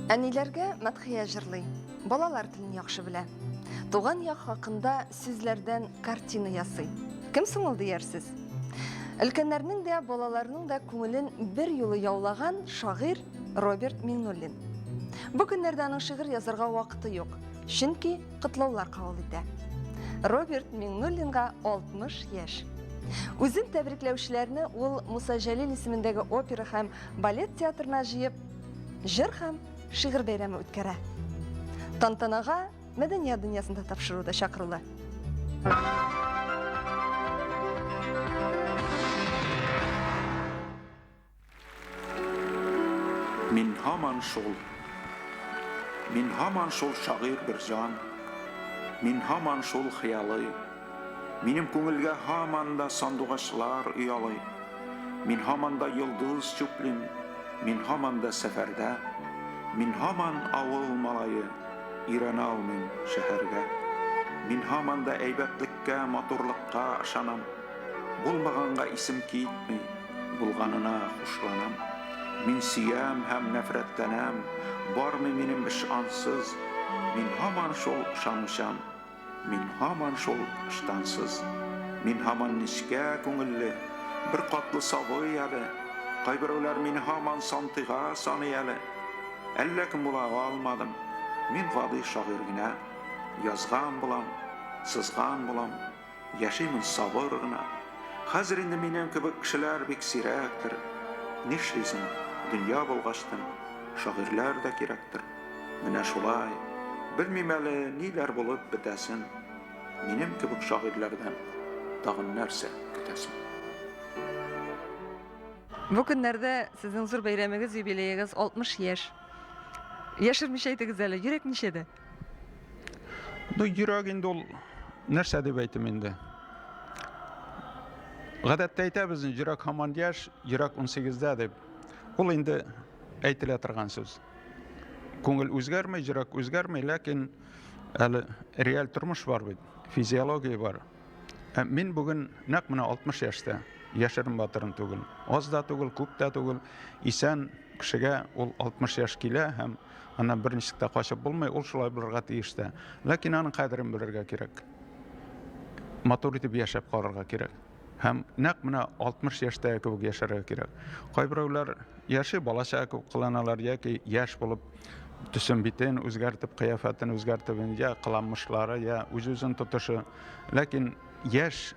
Әниләргә мәдхия җырлый, балалар телен яхшы белә. Туган як хакында сүзләрдән картина ясый. Кем соң ул диярсез? Өлкәннәрнең дә, балаларның да күңелен бер юлы яулаган шагыйрь Роберт Миңнуллин. Бу көннәрдә аның шигырь язарга вакыты юк, чөнки котлаулар кабул итә. Роберт Миңнуллинга 60 яшь. Үзен тәбрикләүчеләрне ул Муса Җәлил исемендәге опера һәм балет театрына җыеп, җыр һәм шигырь бәйрәме үткәрә. Тантанага мәдәният дөньясында тапшыру да чакырулы. Мин һаман шул. Мин һаман шул шагыйрь бер җан. Мин һаман шул хыялый. Минем күңелгә һаман да сандугачлар оялый. Мин һаман да йолдыз чүплим. Мин һаман да сәфәрдә. Мин һаман авыл малае, өйрәнә алмыйм шәһәргә. Мин һаман да әйбәтлеккә, матурлыкка ышанам. Булмаганга исем китми, булганына хушланам. Мин сөям һәм нәфрәтләнәм, бармый минем эш ансыз. Мин һаман шул ышанучан, мин һаман шул ыштансыз. Мин һаман нечкә күңелле, беркатлы сабый әле. Кайберәүләр мине һаман сантыйга саный әле. Әллә кем була алмадым, мин гади шагыйрь генә. Язган булам, сызган булам. Яшимен сабыр гына. Хәзер инде минем кебек кешеләр бик сирәктер. Нишлисең, дөнья булгачтын, шагыйрьләр дә кирәктер. Менә шулай. Белмим әле, ниләр булып бетәсен. Минем кебек шагыйрьләрдән тагын нәрсә көтәсең? Бу көннәрдә сезнең зур бәйрәмегез, юбилеегыз, 60 яшь. Яшермичә әйтегез әле, йөрәк ничәдә? Ну, йөрәк инде ул нәрсә дип әйтим инде. Гадәттә әйтәбез, йөрәк һаман яшь, йөрәк 18-дә дип. Ул инде әйтелә торган сүз. Күңел үзгәрми, йөрәк үзгәрми, ләкин әле реаль тормыш бар бит, физиология бар. Ә мин бүген нәкъ менә 60 яшьтә, яшерен батырын түгел. Аз да түгел, күп тә түгел. Исән кешегә ул 60 яшь килә һәм Аннан берничек тә качып булмый, ул шулай булырга тиеш тә. Ләкин аның кадерен белергә кирәк. Матур итеп яшәп карарга кирәк. Һәм нәкъ менә 60 яшьтәге кебек яшәргә кирәк. Кайберәүләр яши балача кебек кыланалар яки яшь булып төсен битен үзгәртеп, кыяфәтен үзгәртеп, я кыланмышлары, я үз-үзен тотышы. Ләкин яшь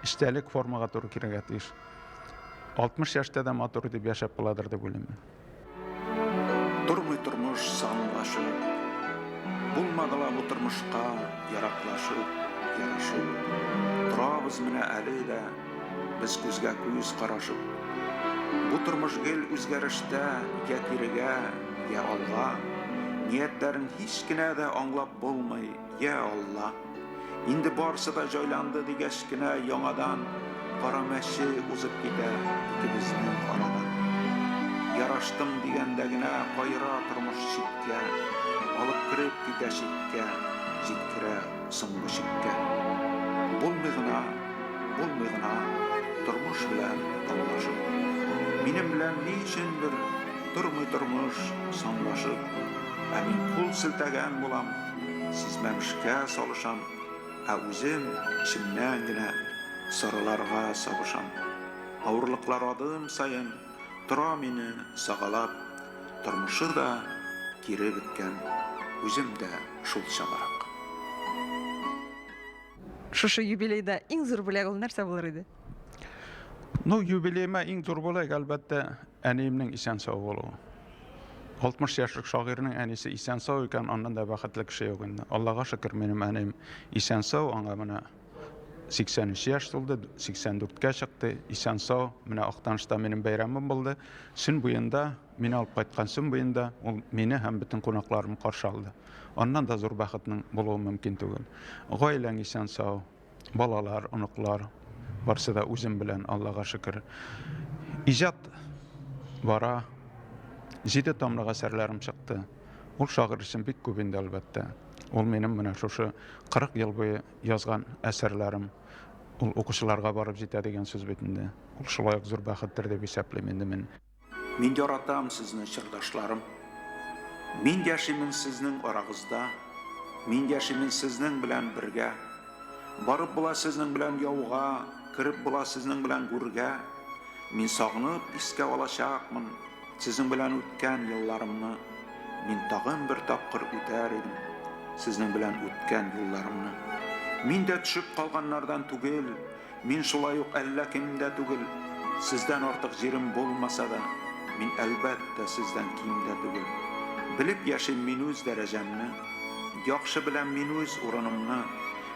эчтәлек формага туры килергә тиеш. 60 яшьтә дә матур итеп яшәп буладыр дип уйлыйм мин. Тормый тормыш санлашып, Булмады ла бу тормышка яраклашып, ярашып. Торабыз менә әле дә без күзгә күз карашып. Бу тормыш гел үзгәрештә, я кирегә, я алга. Ниятләрен һич кенә дә аңлап булмый, Йә Алла! Инде барсы да җайланды дигәч кенә яңадан кара мәче узып китә икебезнең арадан. Яраштым дигәндә генә каера тормыш читкә, алып кереп китә чиккә, җиткерә соңгы чиккә. Булмый гына, булмый гына тормыш белән аңлашып. Минем белән ни өчендер тормый тормыш санлашып. Ә мин кул селтәгән булам, сизмәмешкә салышам, ә үзем эчемнән генә сарыларга сабышам. Авырлыклар адым саен тора мине сагалап, тормышы да кире беткән, үзем дә шул чамарак. Шушы юбилейда иң зур бүләк ул нәрсә булыр иде? Ну, юбилеема иң зур бүләк, әлбәттә, әниемнең исән-сау булуы. 60 яшьлек шагыйрьнең әнисе исән-сау икән, аннан да бәхетле кеше юк инде. Аллага шөкер, минем әнием исән-сау, аңа менә 83 яшь тулды, 84-кә чыкты, исән-сау. Менә Актанышта минем бәйрәмем булды. Сөн буенда, мине алып кайткан Сөн буенда ул мине һәм бөтен кунакларымны каршы алды. Аннан да зур бәхетнең булуы мөмкин түгел. Гаиләң исән-сау, балалар, оныклар, барсы да үзем белән, Аллага шөкер. Иҗат бара. Җиде томлык әсәрләрем чыкты. Ул шагыйрь өчен бик күп инде, әлбәттә. Ул минем менә шушы 40 ел буе язган әсәрләрем. Ул укучыларга барып җитә дигән сүз бит инде. Ул шулай ук зур бәхеттер дип исәплим инде мин. Мин яратам сезне, чордашларым. Мин яшимен сезнең арагызда, Мин яшимен сезнең белән бергә. Барып була сезнең белән яуга, Кереп була сезнең белән гүргә. Мин сагынып искә алачакмын Сезнең белән үткән елларымны. Мин тагын бер тапкыр үтәр идем Сезнең белән үткән юлларымны. Мин дә төшеп калганнардан түгел, Мин шулай ук әллә кем дә түгел, Сездән артык җирем булмаса да, Мин, әлбәттә, сездән ким дә түгел. Белеп яшим мин үз дәрәҗәмне, Яхшы беләм мин үз урынымны.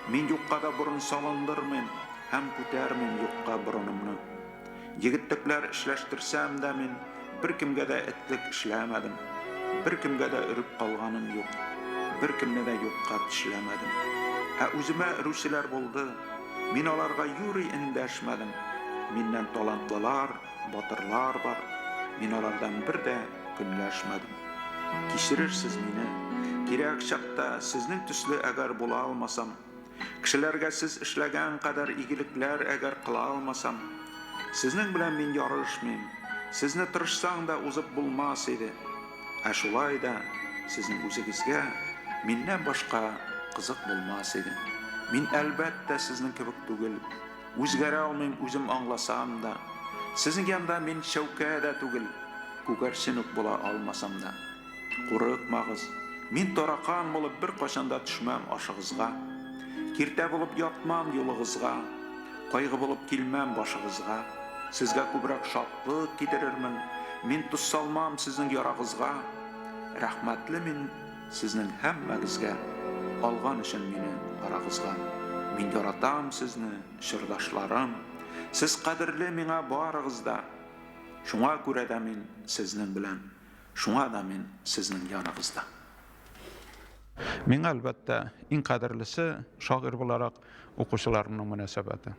Мин юкка да борын салындырмыйм Һәм күтәрмим юкка борынымны. Егетлекләр эшләштерсәм дә мин беркемгә дә этлек эшләмәдем. Беркемгә дә өреп калганым юк. Беркемне дә юкка тешләмәдем. Ә үземә өрүчеләр булды. Мин аларга юри эндәшмәдем. Миннән талантлылар, батырлар бар. Мин алардан бер дә көнләшмәдем. Кичерерсез мине. Кирәк чакта сезнең төсле әгәр була алмасам. Кешеләргә сез эшләгән кадәр игелекләр әгәр кыла алмасам, сезнең белән мин ярышмыйм, сезне тырышсаң да узып булмас иде. Ә шулай да сезнең үзегезгә миннән башка кызык булмас иде. Мин, әлбәттә, сезнең кебек түгел, үзгәрә алмыйм үзем аңласам да. Сезнең янда мин чәүкә дә түгел, күгәрчен үк була алмасам да. Курыкмагыз, мин таракан булып беркайчан да төшмәм ашыгызга. Киртә булып ятмам юлыгызга, кайгы булып килмәм башыгызга. Сезгә күбрәк шатлык китерермен, мин тоз салмам сезнең ярагызга. Рәхмәтле мин сезнең һәммәгезгә, алган өчен мине арагызга. Мин яратам сезне, чордашларым, сез кадерле миңа барыгыз да. Шуңа күрә дә мин сезнең белән. Шуңа да мин сезнең яныгызда. Миңа, әлбәттә, иң кадерлесе, шагыйрь буларак, укучыларымның мөнәсәбәте.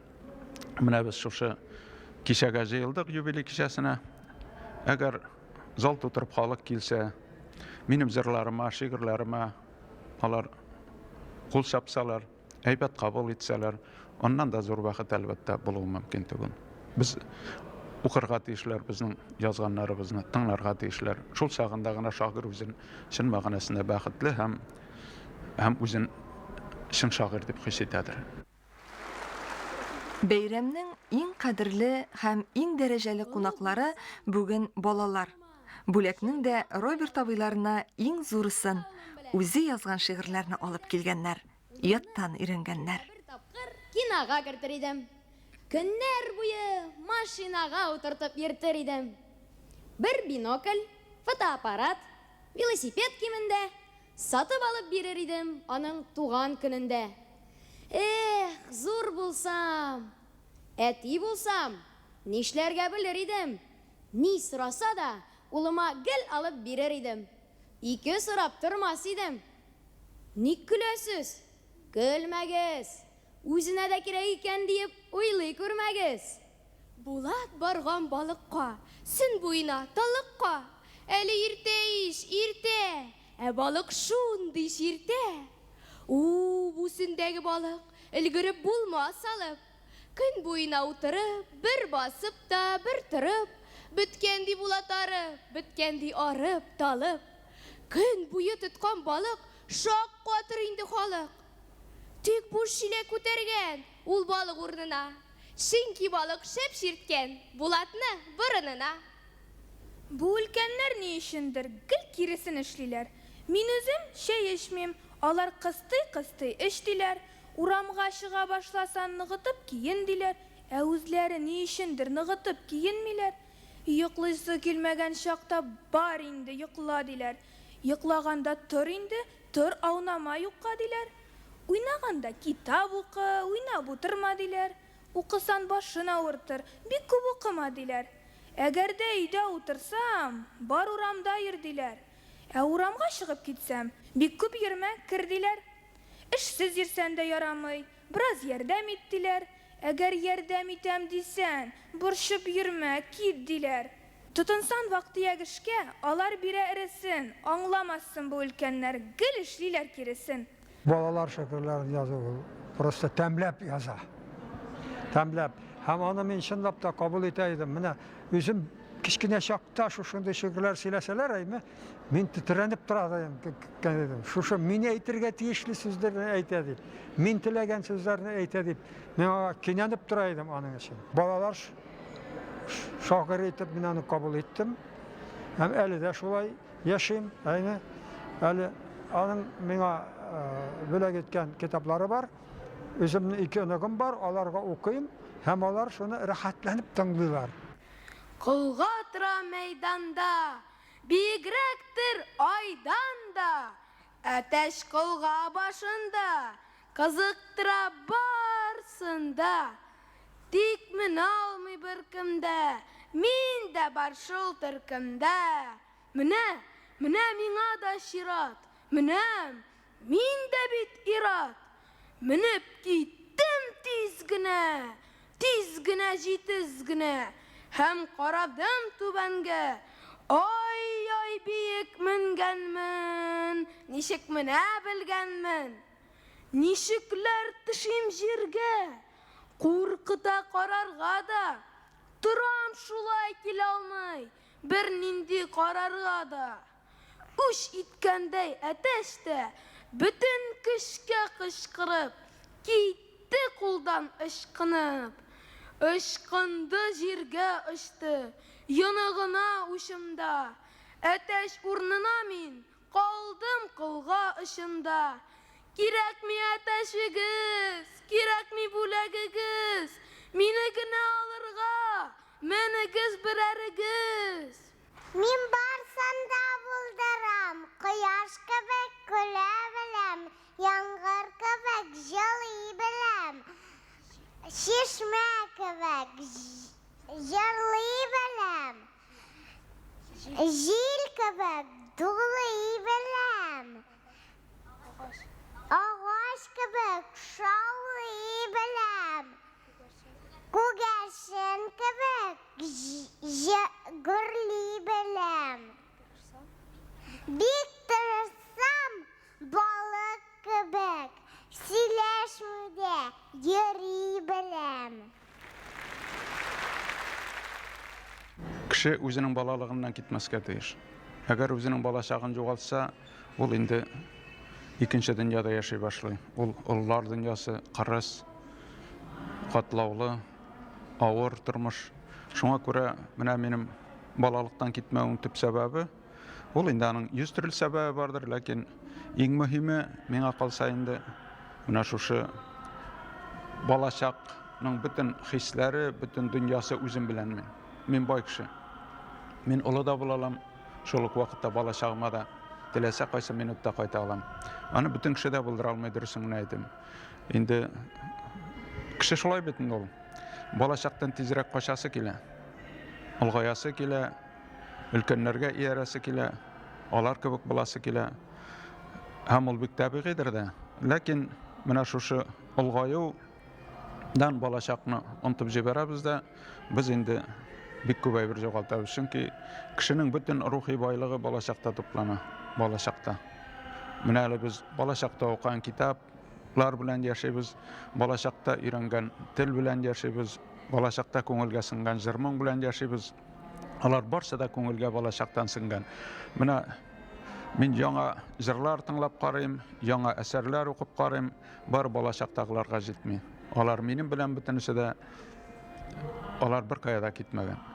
Менә без шушы кичәгә җыелдык, юбилей кичәсенә. Әгәр зал тутырып халык килсә, минем җырларыма, шигырьләремә алар кул чапсалар, әйбәт кабул итсәләр, аннан да зур бәхет, әлбәттә, булуы мөмкин түгел. Без укырга тиешләр безнең язганнарыбызны, тыңларга тиешләр. Шул чагында гына шагыйрь үзен чын мәгънәсендә бәхетле һәм һәм үзен чын шагыйрь дип хис итәдер. Бәйрәмнең иң кадерле һәм иң дәрәҗәле кунаклары бүген балалар. Бүләкнең дә Роберт абыйларына иң зурысын, үзе язган шигырьләрне алып килгәннәр, яттан өйрәнгәннәр. Бер тапкыр кинога кертер идем. Көннәр буе машинага утыртып йөртер идем. Бер бинокль, фотоаппарат, велосипед кимендә сатып алып бирер идем аның туган көнендә. Эх, зур булсам, әти булсам, нишләргә белер идем. Ни сораса да, улыма гел алып бирер идем. Ике сорап тормас идем. Ник көләсез? Көлмәгез! Үзенә дә кирәк икән диеп уйлый күрмәгез! Булат барган балыкка, Сөн буена, таллыкка. Әле иртә ич, иртә! Ә балык шундый чиртә! У, бу сөндәге балык, Өлгереп булмас алып. Көн буена утырып, бер басып та, бер торып, беткән ди Булат арып, беткән ди арып, талып. Көн буе тоткан балык шаккатыр инде халык. Тик буш чиләк күтәргән ул балык урынына, чөнки балык шәп чирткән Булатны борынына. Бу өлкәннәр ни өчендер гел киресен эшлиләр. Мин үзем чәй эчмим, алар кыстый-кыстый эч диләр. Урамга чыга башласан ныгытып киен диләр, ә үзләре ни өчендер ныгытып киенмиләр. Йоклыйсы килмәгән чакта бар инде, йокла диләр. Йоклаганда тор инде, тор, аунама юкка диләр. Уйнаганда китап укы, уйнап утырма диләр. Укысан башын авыртыр, бик күп укыма диләр. Әгәр дә өйдә утырсам, бар урамда йөр диләр. Ә урамга чыгып китсәм, бик күп йөрмә, кер диләр. Эшсез йөрсән дә ярамый, бераз ярдәм ит, диләр. Әгәр ярдәм итәм дисән, борчып йөрмә, кит, диләр. Тотынсан вак-төяк эшкә, алар бирә эресен, аңламассың бу өлкәннәр, гел эшлиләр киресен. Балалар шигырьләрен язу ул просто тәмләп яза. Тәмләп. Һәм аны мин чынлап та кабул итә идем. Менә үзем. Кечкенә чакта шушындый шигырьләр сөйләсәләр, әйме, мин тетрәнеп тора идем. Шушы мин әйтергә тиешле сүзләрне әйтә дип, мин теләгән сүзләрне әйтә дип, мин аңа кинәнеп тора идем аның өчен. Балалар шагыйре итеп мин аны кабул иттем. Һәм әле дә шулай яшим, әйме. Әле аның миңа бүләк иткән китаплары бар. Үземнең ике оныгым бар, аларга укыйм һәм алар шуны рәхәтләнеп тыңлыйлар. Колга тора мәйданда, Биегрәктер айдан да. Әтәч колга башында, Кызыктыра барсын да. Тик менә алмый беркем дә, Мин дә бар шул төркемдә. Менә, менә миңа да чират, Менәм, мин дә бит ир-ат. Менеп киттем тиз генә, тиз генә, җитез генә, һәм карадым түбәнгә. Ай-яй биек менгәнмен, ничек менә белгәнмен. Ничекләр төшим җиргә, куркыта карарга да. Торам шулай килә алмый, бернинди карарга да. Үч иткәндәй әтәч тә, бөтен көчкә кычкырып, китте кулдан ычкынып. Ычкынды җиргә очты, йоны гына учымда. Әтәч урынына мин калдым колга очында. Кирәкми әтәчегез, кирәкми бүләгегез, мине генә алырга менегез берәрегез. Мин барсын да булдырам, кояш кебек көлә беләм, яңгыр кебек җылый беләм, чишмә кебек җырлый беләм, җил кебек дулый беләм, агач кебек шаулый беләм. Күгәрчен кебек гөрли беләм. Бик тырышсам, балык кебек сөйләшми дә йөри беләм. Кеше үзенең балалыгыннан китмәскә тиеш. Әгәр үзенең балачагын югалтса, ул инде икенче дөньяда яши башлый. Ул олылар дөньясы, кырыс, катлаулы, авыр тормыш. Шуңа күрә менә минем балалыктан китмәвем төп сәбәбе, ул инде аның йөз төрле сәбәбе бардыр, ләкин иң мөһиме миңа калса инде менә шушы балачакның бөтен хисләре, бөтен дөньясы үзем белән мин. Мин бай кеше. Мин олы да була алам, шул ук вакытта балачагыма да теләсә кайсы минутта кайта алам. Аны бөтен кеше дә булдыра алмый, дөресен генә әйтим. Инде кеше шулай бит инде ул. Балачактан тизрәк качасы килә. Олгаясы килә, өлкәннәргә иярәсе килә, алар кебек буласы килә. Һәм ул бик табигыйдер дә. Ләкин менә шушы олгаю дан балачакны онытып җибәрәбез дә, без инде бик күп әйбер югалтабыз. Чөнки кешенең бөтен рухи байлыгы балачакта туплана. Балачакта. Менә әле без балачакта укыган китаплар белән яшибез, балачакта өйрәнгән тел белән яшибез, балачакта күңелгә сеңгән җыр-моң белән яшибез. Алар барсы да күңелгә балачактан сеңгән. Менә мин яңа җырлар тыңлап карыйм, яңа әсәрләр укып карыйм. Бар балачактагыларга җитми. Алар минем белән бөтенесе дә, алар беркая да китмәгән.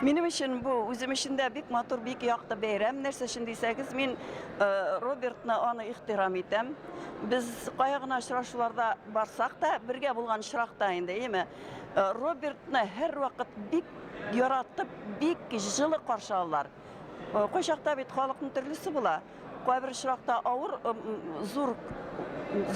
Минем өчен бу үзем өчен дә бик матур, бик якты бәйрәм. Нәрсә өчен дисәгез, мин э, Робертны аны ихтирам итәм. Без кая гына очрашуларда барсак та, бергә булган очракта инде, әйеме? Э, Робертны һәрвакыт бик яратып, бик җылы каршы алалар. Э, кайчакта бит халыкның төрлесе була. Кайбер очракта авыр, зур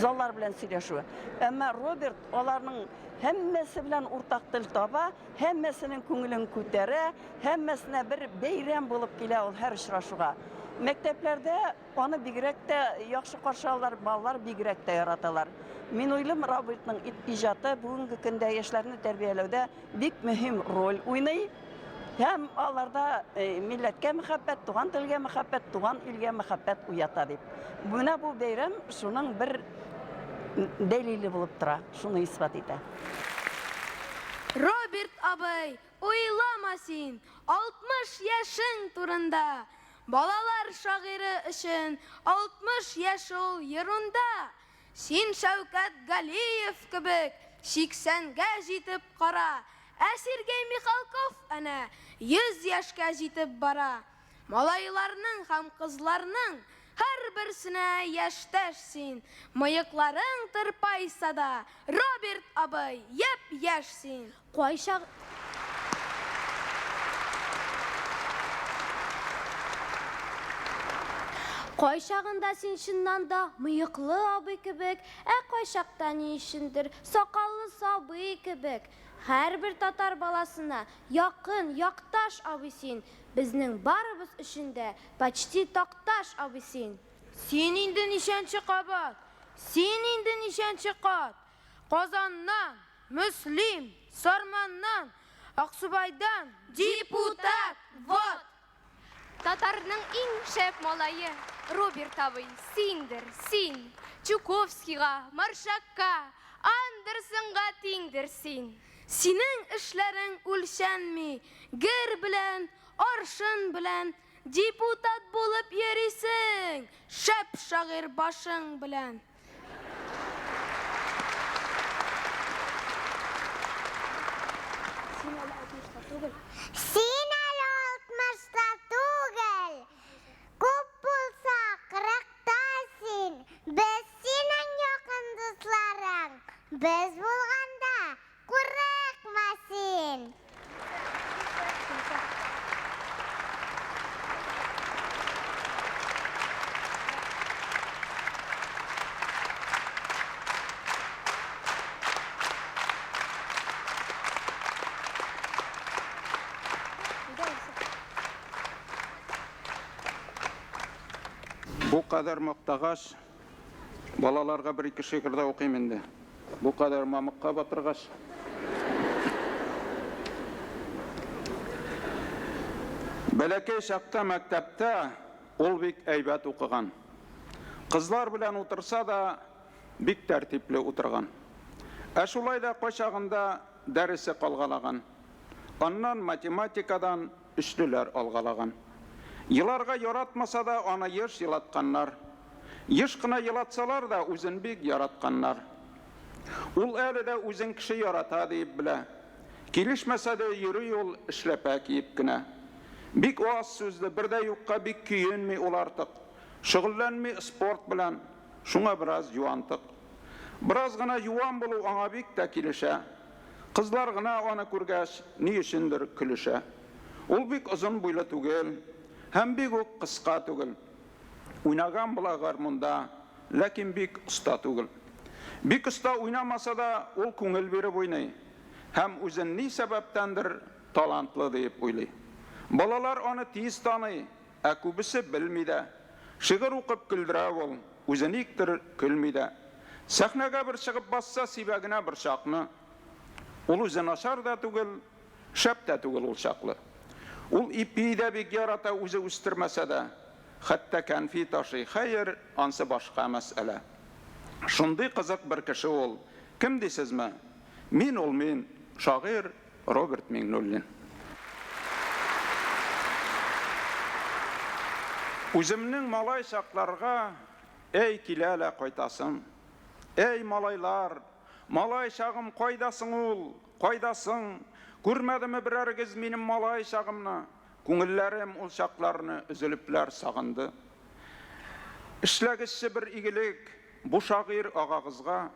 заллар белән сөйләшү. Әмма Роберт аларның һәммәсе белән уртак тел таба, һәммәсенең күңелен күтәрә, һәммәсенә бер бәйрәм булып килә ул һәр очрашуга. Мәктәпләрдә аны бигрәк тә яхшы каршы алалар, балалар бигрәк тә яраталар. Мин уйлыйм, Робертның иҗаты бүгенге көндә яшьләрне тәрбияләүдә бик мөһим роль уйный. Һәм аларда э, милләткә мәхәббәт, туган телгә мәхәббәт, туган илгә мәхәббәт уята дип. Менә бу бәйрәм шуның бер дәлиле булып тора, шуны исбат итә. Роберт абый, уйлама син 60 яшең турында. Балалар шагыйре өчен 60 яшь ул ерунда. Син Шәүкәт Галиев кебек сиксәнгә җитеп кара, ә Сергей Михалков әнә 100 яшькә җитеп бара. Малайларның һәм кызларның һәрберсенә яшьтәш син, мыекларың тырпайса да, Роберт абый, япь-яшь син. Кайчак. Кайчагында син чыннан да мыеклы абый кебек, ә кайчакта ни өчендер сакаллы сабый кебек. Һәрбер татар баласына якын, якташ абый син, безнең барыбыз өчен дә почти такташ абый син. Син инде ничәнче кабат, син инде ничәнче кат Казаннан, Мөслим, Сарманнан, Аксубайдан депутат, вот! Татарның иң шәп малае, Роберт абый, синдер, син! Чуковскийга, Маршакка, Андерсенга тиңдер син! Синең эшләрең үлчәнми, гер белән, аршын белән депутат булып йөрисең, шәп шагыйрь башың белән! Син әле алтмышта түгел. Син әле алтмышта түгел. Күп булса, кырыкта син. Без синең якын дусларың. Без булганда, Курыкма син! Бу кадәр мактагач, Балаларга бер-ике шигырь дә укыйм инде. Бу кадәр мамыкка батыргач. Бәләкәй чакта мәктәптә ул бик әйбәт укыган. Кызлар белән утырса да, бик тәртипле утырган. Ә шулай да кайчагында дәресе калгалаган. Аннан математикадан өчлеләр алгалаган. Еларга яратмаса да, аны еш елатканнар. Еш кына елатсалар да, үзен бик яратканнар. Ул әле дә үзен кеше ярата диеп белә. Килешмәсә дә йөри ул эшләпә киеп кенә. Бик аз сүзле, бер дә юкка бик көенми ул артык. Шөгыльләнми спорт белән, шуңа бераз юантык. Бераз гына юан булу аңа бик тә килешә. Кызлар гына аны күргәч, ни өчендер көлешә. Ул бик озын буйлы түгел һәм бик үк кыска түгел. Уйнаган була гармунда, ләкин бик оста түгел. Бик оста уйнамаса да, ул күңел биреп уйный һәм үзен ни сәбәптәндер талантлы диеп уйлый. Балалар аны тиз таный, ә күбесе белми дә. Шигырь укып көлдерә ул, үзе никтер көлми дә. Сәхнәгә бер чыгып басса, сибә генә борчакны. Ул үзе начар да түгел, шәп тә түгел ул чаклы. Ул ипи дә бик ярата, үзе үстермәсә дә. Хәтта кәнфит ашый. Хәер, ансы башка мәсьәлә. Шундый кызык бер кеше ул. Кем дисезме? Мин ул мин, шагыйрь Роберт Миңнуллин. Үземнең малай чакларга, әй, килә лә кайтасым. Әй, малайлар, малай чагым кайда соң ул? Кайда соң? Күрмәдеме берәрегез минем малай чагымны? Күңелләрем ул чакларны өзелепләр сагынды. Эшләгезче бер игелек бу шагыйрь агагызга.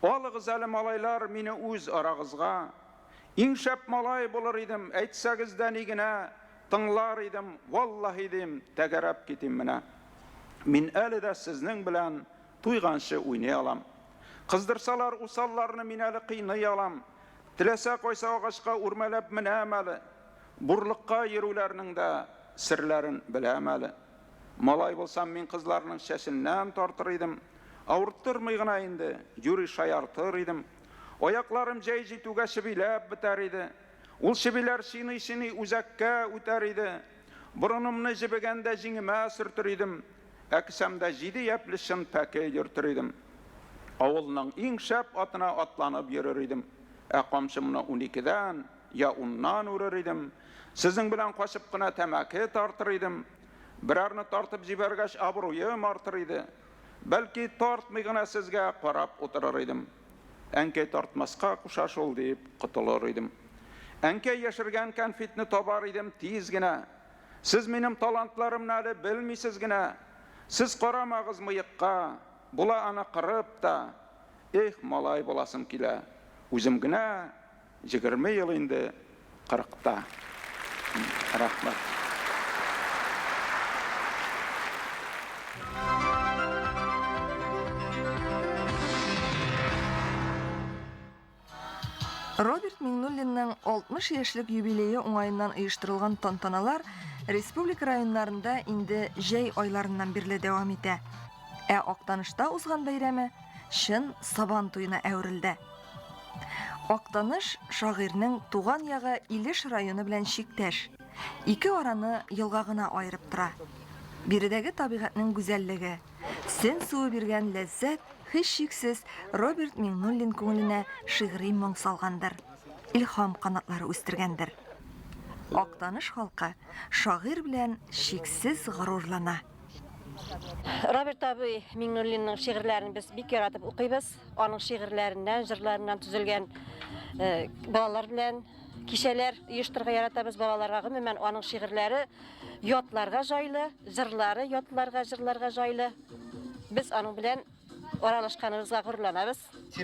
Алыгыз әле, малайлар, мине үз арагызга. Иң шәп малай булыр идем, әйтсәгез дә ни генә, тыңлар идем, валлаһи дим, тәгәрәп китим менә. Мин әле дә сезнең белән туйганчы уйный алам. Кыздырсалар усалларны мин әле кыйный алам. Теләсә кайсы агачка үрмәләп менәм әле. Бурлыкка йөрүләрнең дә серләрен беләм әле. Малай булсам, мин кызларның чәченнән тартыр идем. Авырттырмый гына инде, юри шаяртыр идем. Аякларым җәй җитүгә чебиләп бетәр иде. Ул чебиләр чиный-чиный үзәккә үтәр иде. Борынымны җебегәндә җиңемә сөртер идем. Ә кесәмдә җиде япьле чын пәке йөртер идем. Авылның иң шәп атына атланып йөрер идем. Ә камчымны уникедән, я уннан үрер идем. Сезнең белән качып кына тәмәке тартыр идем. Берәрне тартып җибәргәч, абруем артыр иде. Бәлки, тартмый гына сезгә карап утырыр идем. Әнкәй тартмаска куша шул, дип котылыр идем. Әнкәй яшергән кәнфитне табар идем тиз генә. Сез минем талантларымны әле белмисез генә. Сез карамагыз мыекка, була аны кырып та. Эх, малай буласым килә. Үзем генә 20 ел инде кырыкта. Рәхмәт. Роберт Миңнуллинның 60 яшьлек юбилее уңаеннан оештырылган тантаналар республика районнарында инде җәй айларыннан бирле дәвам итә. Ә Актанышта узган бәйрәме чын Сабан туена әверелде. Актаныш шагыйрьнең туган ягы Илеш районы белән чиктәш. Ике араны елга гына аерып тора. Биредәге табигатьнең гүзәллеге, Сөн суы биргән ләззәт, һичшиксез, Роберт Миңнуллин күңеленә шигъри моң салгандыр, илһам канатлары үстергәндер. Актаныш халкы шагыйрь белән чиксез горурлана. Роберт абый Миңнуллинның шигырьләрен без бик яратып укыйбыз. Аның шигырьләреннән, җырларыннан төзелгән балалар белән кичәләр оештырырга яратабыз. Балаларга гомумән аның шигырьләре ятларга җайлы, җырлары ятларга, җырларга җайлы. Без аның белән аралашканыбызга горурланабыз.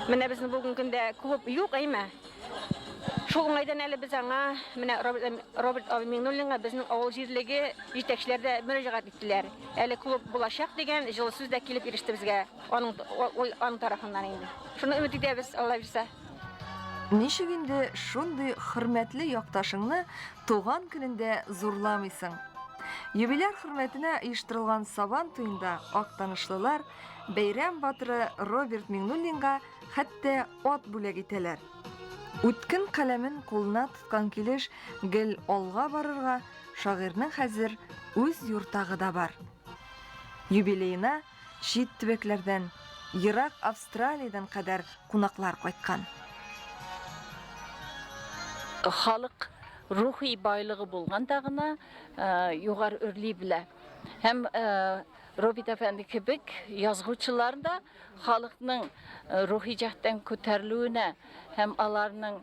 Менә безнең бүгенге көндә клуб юк, әйме? Шул уңайдан әле без аңа, менә Роберт абый Миңнуллинга безнең авыл җирлеге җитәкчеләре дә мөрәҗәгать иттеләр. Әле клуб булачак дигән җылы сүз дә килеп иреште безгә аның, аның тарафыннан инде. Шуны өмет итәбез, Алла бирса. Ничек инде шундый хөрмәтле якташыңны туган көнендә зурламыйсың? Юбиляр хөрмәтенә оештырылган Сабан туенда актанышлылар бәйрәм батыры Роберт Миңнуллинга хәтта ат бүләк итәләр. Үткен каләмен кулына тоткан килеш гел алга барырга шагыйрьнең хәзер үз юртагы да бар. Юбилеена чит төбәкләрдән, ерак Австралиядән кадәр кунаклар кайткан. Халык рухи байлыгы булганда гына югары үрли белә. Һәм Робит әфәнде кебек язгучылар да халыкның рухи җәһәттән күтәрелүенә һәм аларның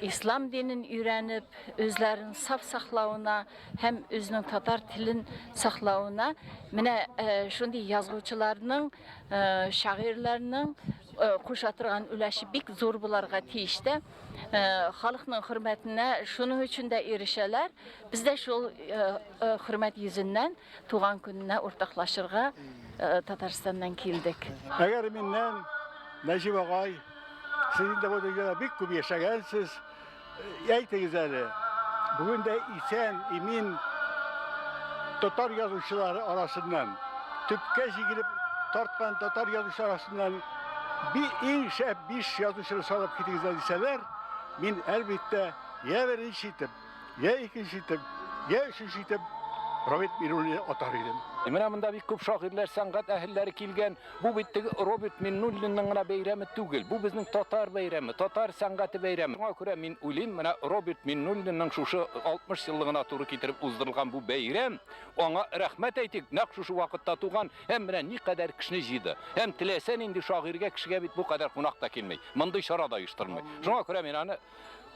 ислам динен өйрәнеп, үзләрен саф саклавына һәм үзенең татар телен саклавына менә шундый язучыларның, шагыйрьләрнең куша торган өлеше бик зур буларга тиеш тә. Халыкның хөрмәтенә шуның өчен дә ирешәләр. Без дә шул хөрмәт йөзеннән туган көненә уртаклашырга Татарстаннан килдек. Әгәр миннән Нәҗип агай, сез инде бу дөньяда бик күп яшәгәнсез, әйтегез әле, бүген дә исән, имин татар язучылары арасыннан, төпкә җигелеп тарткан татар язучылары арасыннан иң шәп биш язучыны санап китегез әле дисәләр, мин, әлбиттә, я беренче итеп, я икенче итеп, я өченче итеп Роберт Миңнуллинны атар идем. Менә монда бик күп шагыйрьләр, сәнгать әһелләре килгән. Бу бит теге Роберт Миңнуллинның гына бәйрәме түгел. Бу безнең татар бәйрәме, татар сәнгате бәйрәме. Шуңа күрә мин уйлыйм, менә Роберт Миңнуллинның шушы 60 еллыгына туры китереп уздырылган бу бәйрәм, аңа рәхмәт әйтик, нәкъ шушы вакытта туган һәм менә никадәр кешене җыйды. Һәм теләсә нинди шагыйрьгә, кешегә бит бу кадәр кунак та килми. Мондый чара да оештырылмый. Шуңа күрә мин аны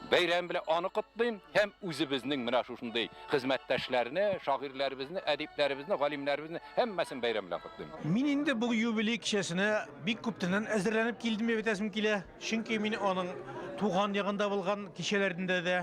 Бәйрәм белән аны котлыйм һәм үзебезнең менә шушындый хезмәттәшләрне, шагыйрьләребезне, әдипләребезне, галимнәребезне һәммәсен бәйрәм белән котлыйм. Мин инде бу юбилей кичәсенә бик күптәннән әзерләнеп килдем дип әйтәсем килә. Чөнки мин аның туган ягында булган кичәләрендә дә,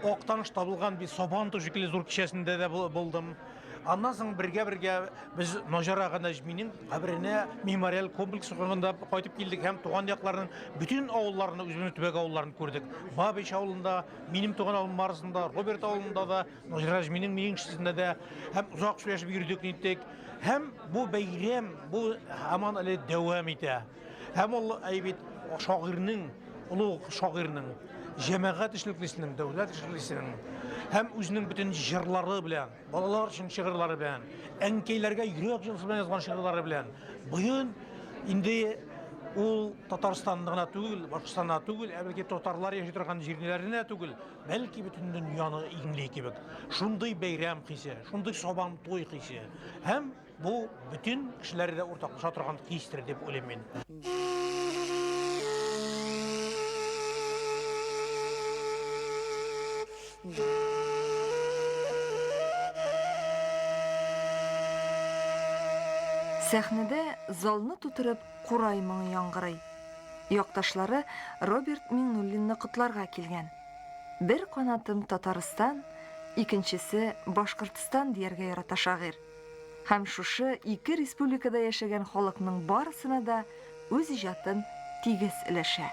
Актанышта булган бит Сабан туе шикелле зур кичәсендә дә булдым. Аннан соң бергә-бергә без Наҗар ага Нәҗминең каберенә мемориаль комплекс куйганда кайтып килдек һәм туган якларның бөтен авылларны, үзебезнең төбәк авылларын күрдек. Бабич авылында, минем туган авылым Марсында, Роберт авылында да, Наҗар Нәҗминең миңшесендә дә һәм озак сөйләшеп йөрдек, ниттек. Һәм бу бәйрәм, бу һаман әле дәвам итә. Һәм ул әй бит шагыйрьнең, олуг шагыйрьнең, җәмәгать эшлеклесенең, дәүләт эшлеклесенең һәм үзенең бөтен җырлары белән, балалар өчен шигырьләре белән, әнкәйләргә йөрәк җылысы белән язган шигырьләре белән бүген инде ул Татарстанда гына түгел, Башкортстанда түгел, ә бәлки татарлар яши торган җирләрендә дә түгел, бәлки бөтен дөньяны иңли кебек. Шундый бәйрәм хисе, шундый сабантуй хисе. Һәм Бу бөтен кешеләр дә уртаклаша торган хистер дип уйлыйм мин. Сәхнәдә залны тутырып курай моңы яңгырый. Якташлары Роберт Миңнуллинны котларга килгән. Бер канатым Татарстан, икенчесе Башкортстан дияргә ярата шагыйрь. Һәм шушы ике республикада яшәгән халыкның барысына да үз иҗатын тигез өләшә.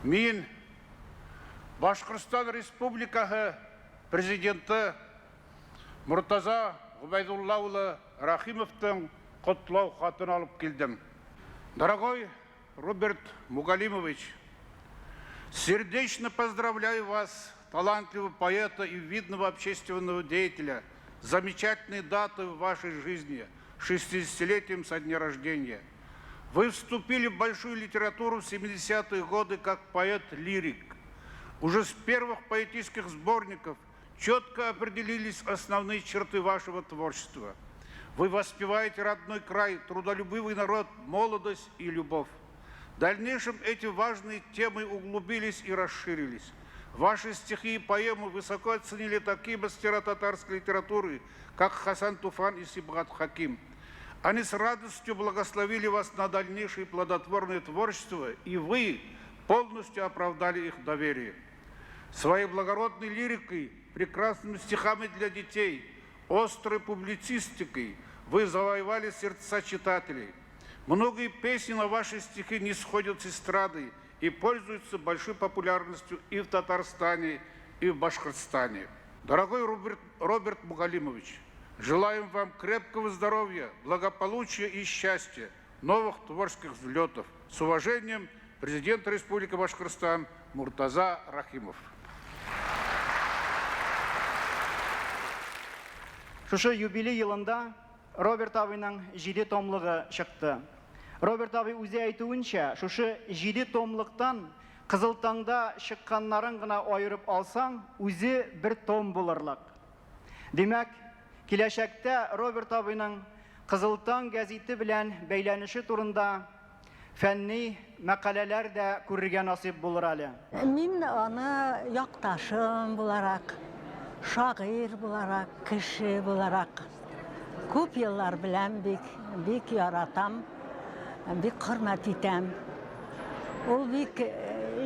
Мин Башкортстан Республикаһы Президенты Мортаза Гобәйдулла улы Рәхимовтың котлау хатын алып килдем. Дорогой Роберт Мугалимович, сердечно поздравляю вас, талантливого поэта и видного общественного деятеля, замечательной датой в вашей жизни, 60-летием со дня рождения. Вы вступили в большую литературу в 70-е годы как поэт-лирик. Уже с первых поэтических сборников четко определились основные черты вашего творчества. Вы воспеваете родной край, трудолюбивый народ, молодость и любовь. В дальнейшем эти важные темы углубились и расширились. Ваши стихи и поэмы высоко оценили такие мастера татарской литературы, как Хасан Туфан и Сибгат Хаким. Они с радостью благословили вас на дальнейшее плодотворное творчество, и вы полностью оправдали их доверие. Своей благородной лирикой, прекрасными стихами для детей, острой публицистикой вы завоевали сердца читателей. Многие песни на ваши стихи не сходят с эстрады и пользуются большой популярностью и в Татарстане, и в Башкортостане. Дорогой Роберт, Роберт Мугалимович, желаем вам крепкого здоровья, благополучия и счастья, новых творческих взлетов. С уважением, президент Республики Башкортостан Муртаза Рахимов. Шушы юбилей елында Роберт абыйның җиде томлыгы чыкты. Роберт абый үзе әйтүенчә, шушы җиде томлыктан Кызыл таңда чыкканнарын гына аерып алсаң, үзе бер том булырлык. Димәк, киләчәктә Роберт абыйның Кызыл таң гәзите белән бәйләнеше турында фәнни мәкаләләр дә күрергә насыйп булыр әле. Мин аны якташым буларак, шагыйрь буларак, кеше буларак күп еллар беләм, бик, бик яратам, бик хөрмәт итәм. Ул бик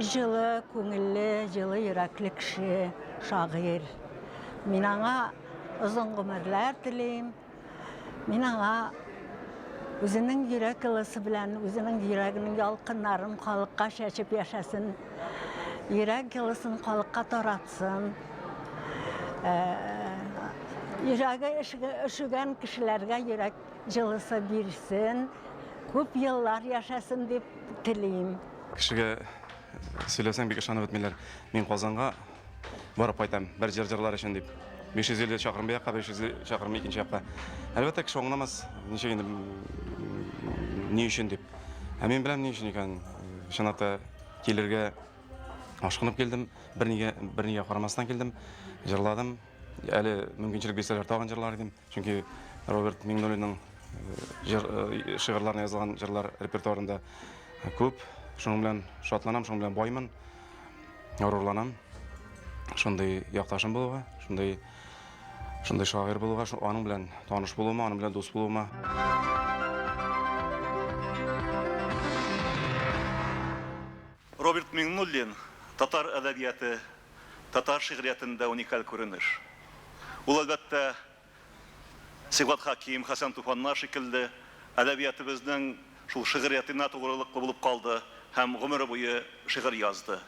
җылы күңелле, җылы йөрәкле кеше, шагыйрь. Мин аңа озын гомерләр телим. Мин аңа Үзенең йөрәк ылысы белән, үзенең йөрәгенең ялкыннарын халыкка чәчеп яшәсен. Йөрәк җылысын халыкка таратсын. Йөрәге өшегән кешеләргә йөрәк җылысы бирсен. Күп еллар яшәсен дип телим. Кешегә сөйләсәң, бик ышанып бетмиләр. Мин Казанга барып кайтам, бер җыр җырлар өчен дип. 550 чакрым бу якка, 550 чакрым икенче якка. Әлбәттә, кеше аңламас, ничек инде, ни өчен дип. Ә мин беләм ни өчен икәнен. Чынлап та килергә ашкынып килдем, бернигә, бернигә карамастан килдем, җырладым. Әле мөмкинчелек бирсәләр, тагын җырлар идем. Чөнки Роберт Миңнуллинның җыр, шигырьләренә язылган җырлар репертуарында күп. Шуның белән шатланам, шуның белән баймын. Горурланам. Шундый якташым булуга, шундый шундый шагыйрь булуга, аның белән таныш булуыма, аның белән дус булуыма. Роберт Миңнуллин татар әдәбияты, татар шигъриятендә уникаль күренеш. Ул, әлбәттә, Сибгат Хәким, Хәсән Туфаннар шикелле әдәбиятыбызның шул шигъриятенә тугрылыклы булып калды һәм гомере буе шигырь язды.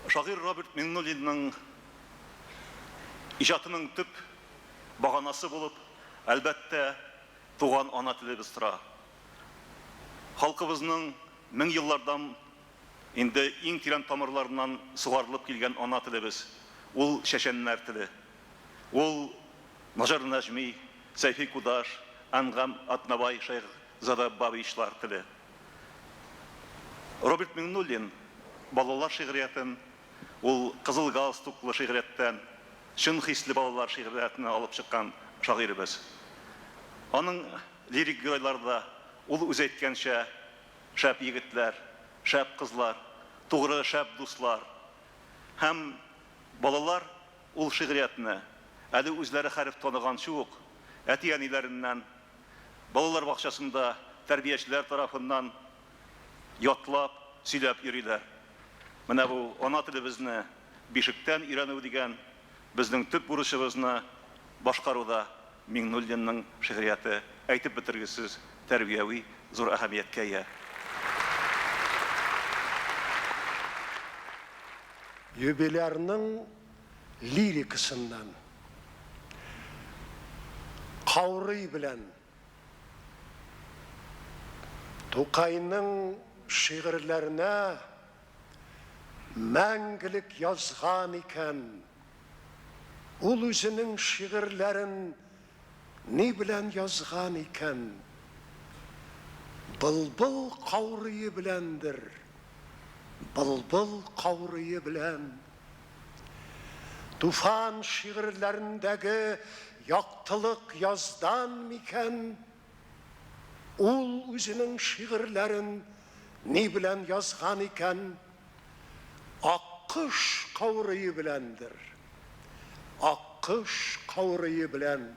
Шагыйрь Роберт Миңнуллинның иҗатының төп баганасы булып, әлбәттә, туган ана телебез тора. Халкыбызның мең еллардан инде иң тирән тамырларыннан сугарылып килгән ана телебез, ул чәчәннәр теле. Ул Наҗар Нәҗми, Сәйфи Кудаш, Әнгам Атнабай, Шәйхзада Бабичлар теле. Роберт Миңнуллин балалар шигъриятен, ул кызыл галстуклы шигърияттән чын хисле балалар шигъриятенә алып чыккан шагыйребез. Аның лирик геройлары да, ул үзе әйткәнчә, шәп егетләр, шәп кызлар, тугры шәп дуслар. Һәм балалар Ул шигъриятне, әле үзләре хәреф таныганчы ук, әти-әниләреннән, балалар бакчасында тәрбиячеләр тарафыннан ятлап, сөйләп йөриләр. Менә бу ана телебезне бишектән өйрәнү дигән безнең төп бурычыбызны башкаруда Миңнуллинның шигърияте әйтеп бетергесез тәрбияви зур әһәмияткә ия. Юбилярның лирикасыннан. Каурый белән Тукайның шигырьләренә мәңгелек язган икән. Ул үзенең шигырьләрен ни белән язган икән? Былбыл каурые беләндер, былбыл каурые белән. Туфан шигырьләрендәге яктылык яздан микән? Ул үзенең шигырьләрен ни белән язган икән? Аккош каурые беләндер. Аккош каурые белән.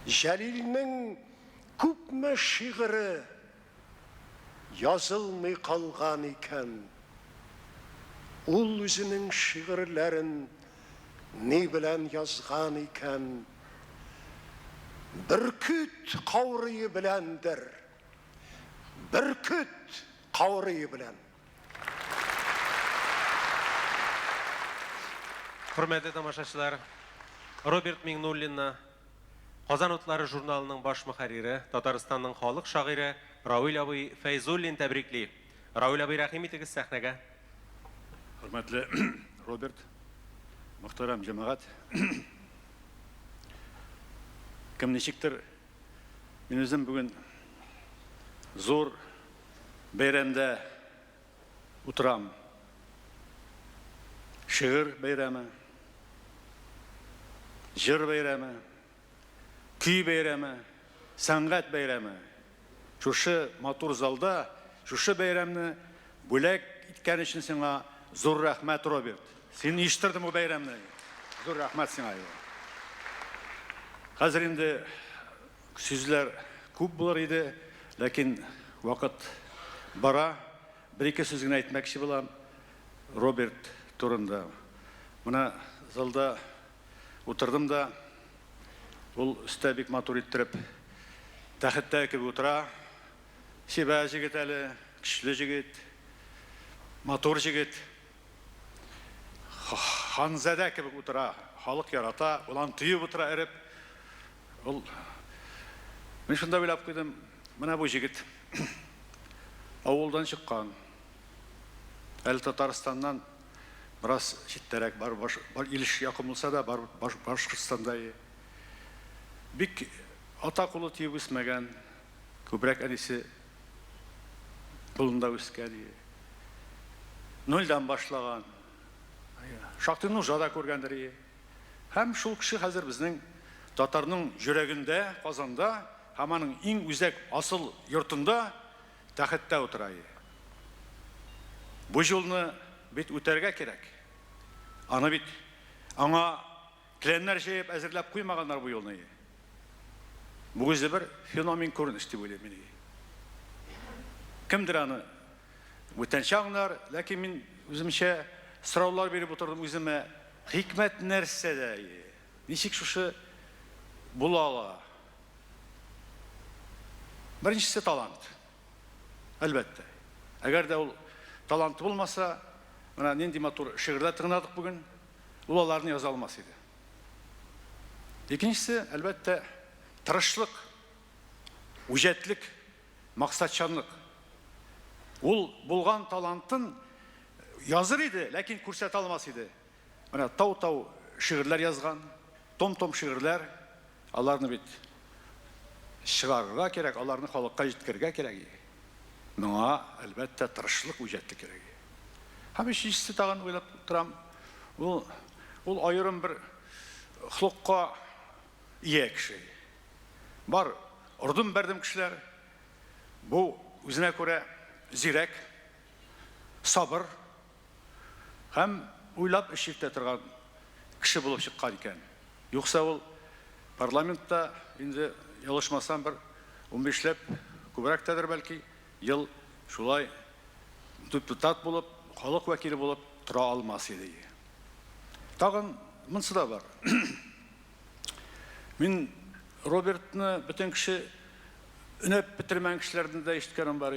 Җәлилнең күпме шигыре язылмый калган икән. Ул үзенең шигырьләрен ни белән язган икән? Бөркет каурые беләндер. Бөркет каурые белән. Хөрмәтле тамашачылар, Роберт Миңнуллинны Казан утлары журналының баш мөхәррире, Татарстанның халык шагыйре Равил абый Фәйзуллин тәбрикли. Равил абый, рәхим итегез сәхнәгә. Хөрмәтле Роберт, мөхтәрәм җәмәгать! Кем ничектер, мин үзем бүген зур бәйрәмдә утырам. Шигырь бәйрәме, җыр бәйрәме, көй бәйрәме, сәнгать бәйрәме. Шушы матур залда шушы бәйрәмне бүләк иткән өчен сиңа зур рәхмәт, Роберт. Син оештырдың бу бәйрәмне. Зур рәхмәт сиңа. Хәзер инде сүзләр күп булыр иде, ләкин вакыт бара. Бер-ике сүз генә әйтмәкче булам Роберт турында. Менә залда утырдым да, ул өстә бик матур иттереп. Тәхеттә кебек утыра. Чибәр җегет әле, көчле җегет, матур җегет. Ханзадә кебек утыра, халык ярата, ул аны тоеп утыра эреп. Ул Мин шунда уйлап куйдым, менә бу җегет авылдан чыккан. Әле Татарстаннан бераз читтәрәк, бар, баш, бар Илеш якын булса да, бар баш, Башкортстанда. Бик ата кулы тиеп үсмәгән, күбрәк әнисе кулында үскән. Нольдән башлаган. Шактый нужа да күргәндер. Һәм шул кеше хәзер безнең татарның йөрәгендә, Казанда һәм аның иң үзәк асыл йортында тәхеттә утыра. Бу юлны бит үтәргә кирәк. Аны бит аңа Келәмнәр җәеп әзерләп куймаганнар бу юлны. Бу үзе бер феномен күренеш дип уйлыйм мин. Кемдер аны бүтәнчә аңлар, ләкин мин үземчә сораулар биреп утырдым үземә. Хикмәт нәрсәдә? Ничек шушы була ала? Беренчесе талант. Әлбәттә. Әгәр дә ул таланты булмаса, менә нинди матур шигырьләр тыңладык бүген. Ул аларны яза алмас иде. Икенчесе, әлбәттә, тырышлык, үҗәтлек, максатчанлык. Ул булган талантын языр иде, ләкин күрсәтә алмас иде. Менә тау-тау шигырьләр язган, том-том шигырьләр, аларны бит чыгарырга кирәк, аларны халыкка җиткерергә кирәк. Моңа, әлбәттә, тырышлык, үҗәтлек кирәк. Һәм өченчесе тагын уйлап торам, ул, ул аерым бер холыкка ия кеше. Бар ордым-бәрдем кешеләр, бу үзенә күрә зирәк, сабыр һәм уйлап эш йөртә торган кеше булып чыккан икән. Юкса ул парламентта инде, ялгышмасам, бер унбишләп, күбрәк тәдер бәлки, ел шулай депутат булып, халык вәкиле булып тора алмас иде. Тагын монысы да бар. Мин Робертны бөтен кеше өнәп бетермәгән кешеләрне дә ишеткәнем бар.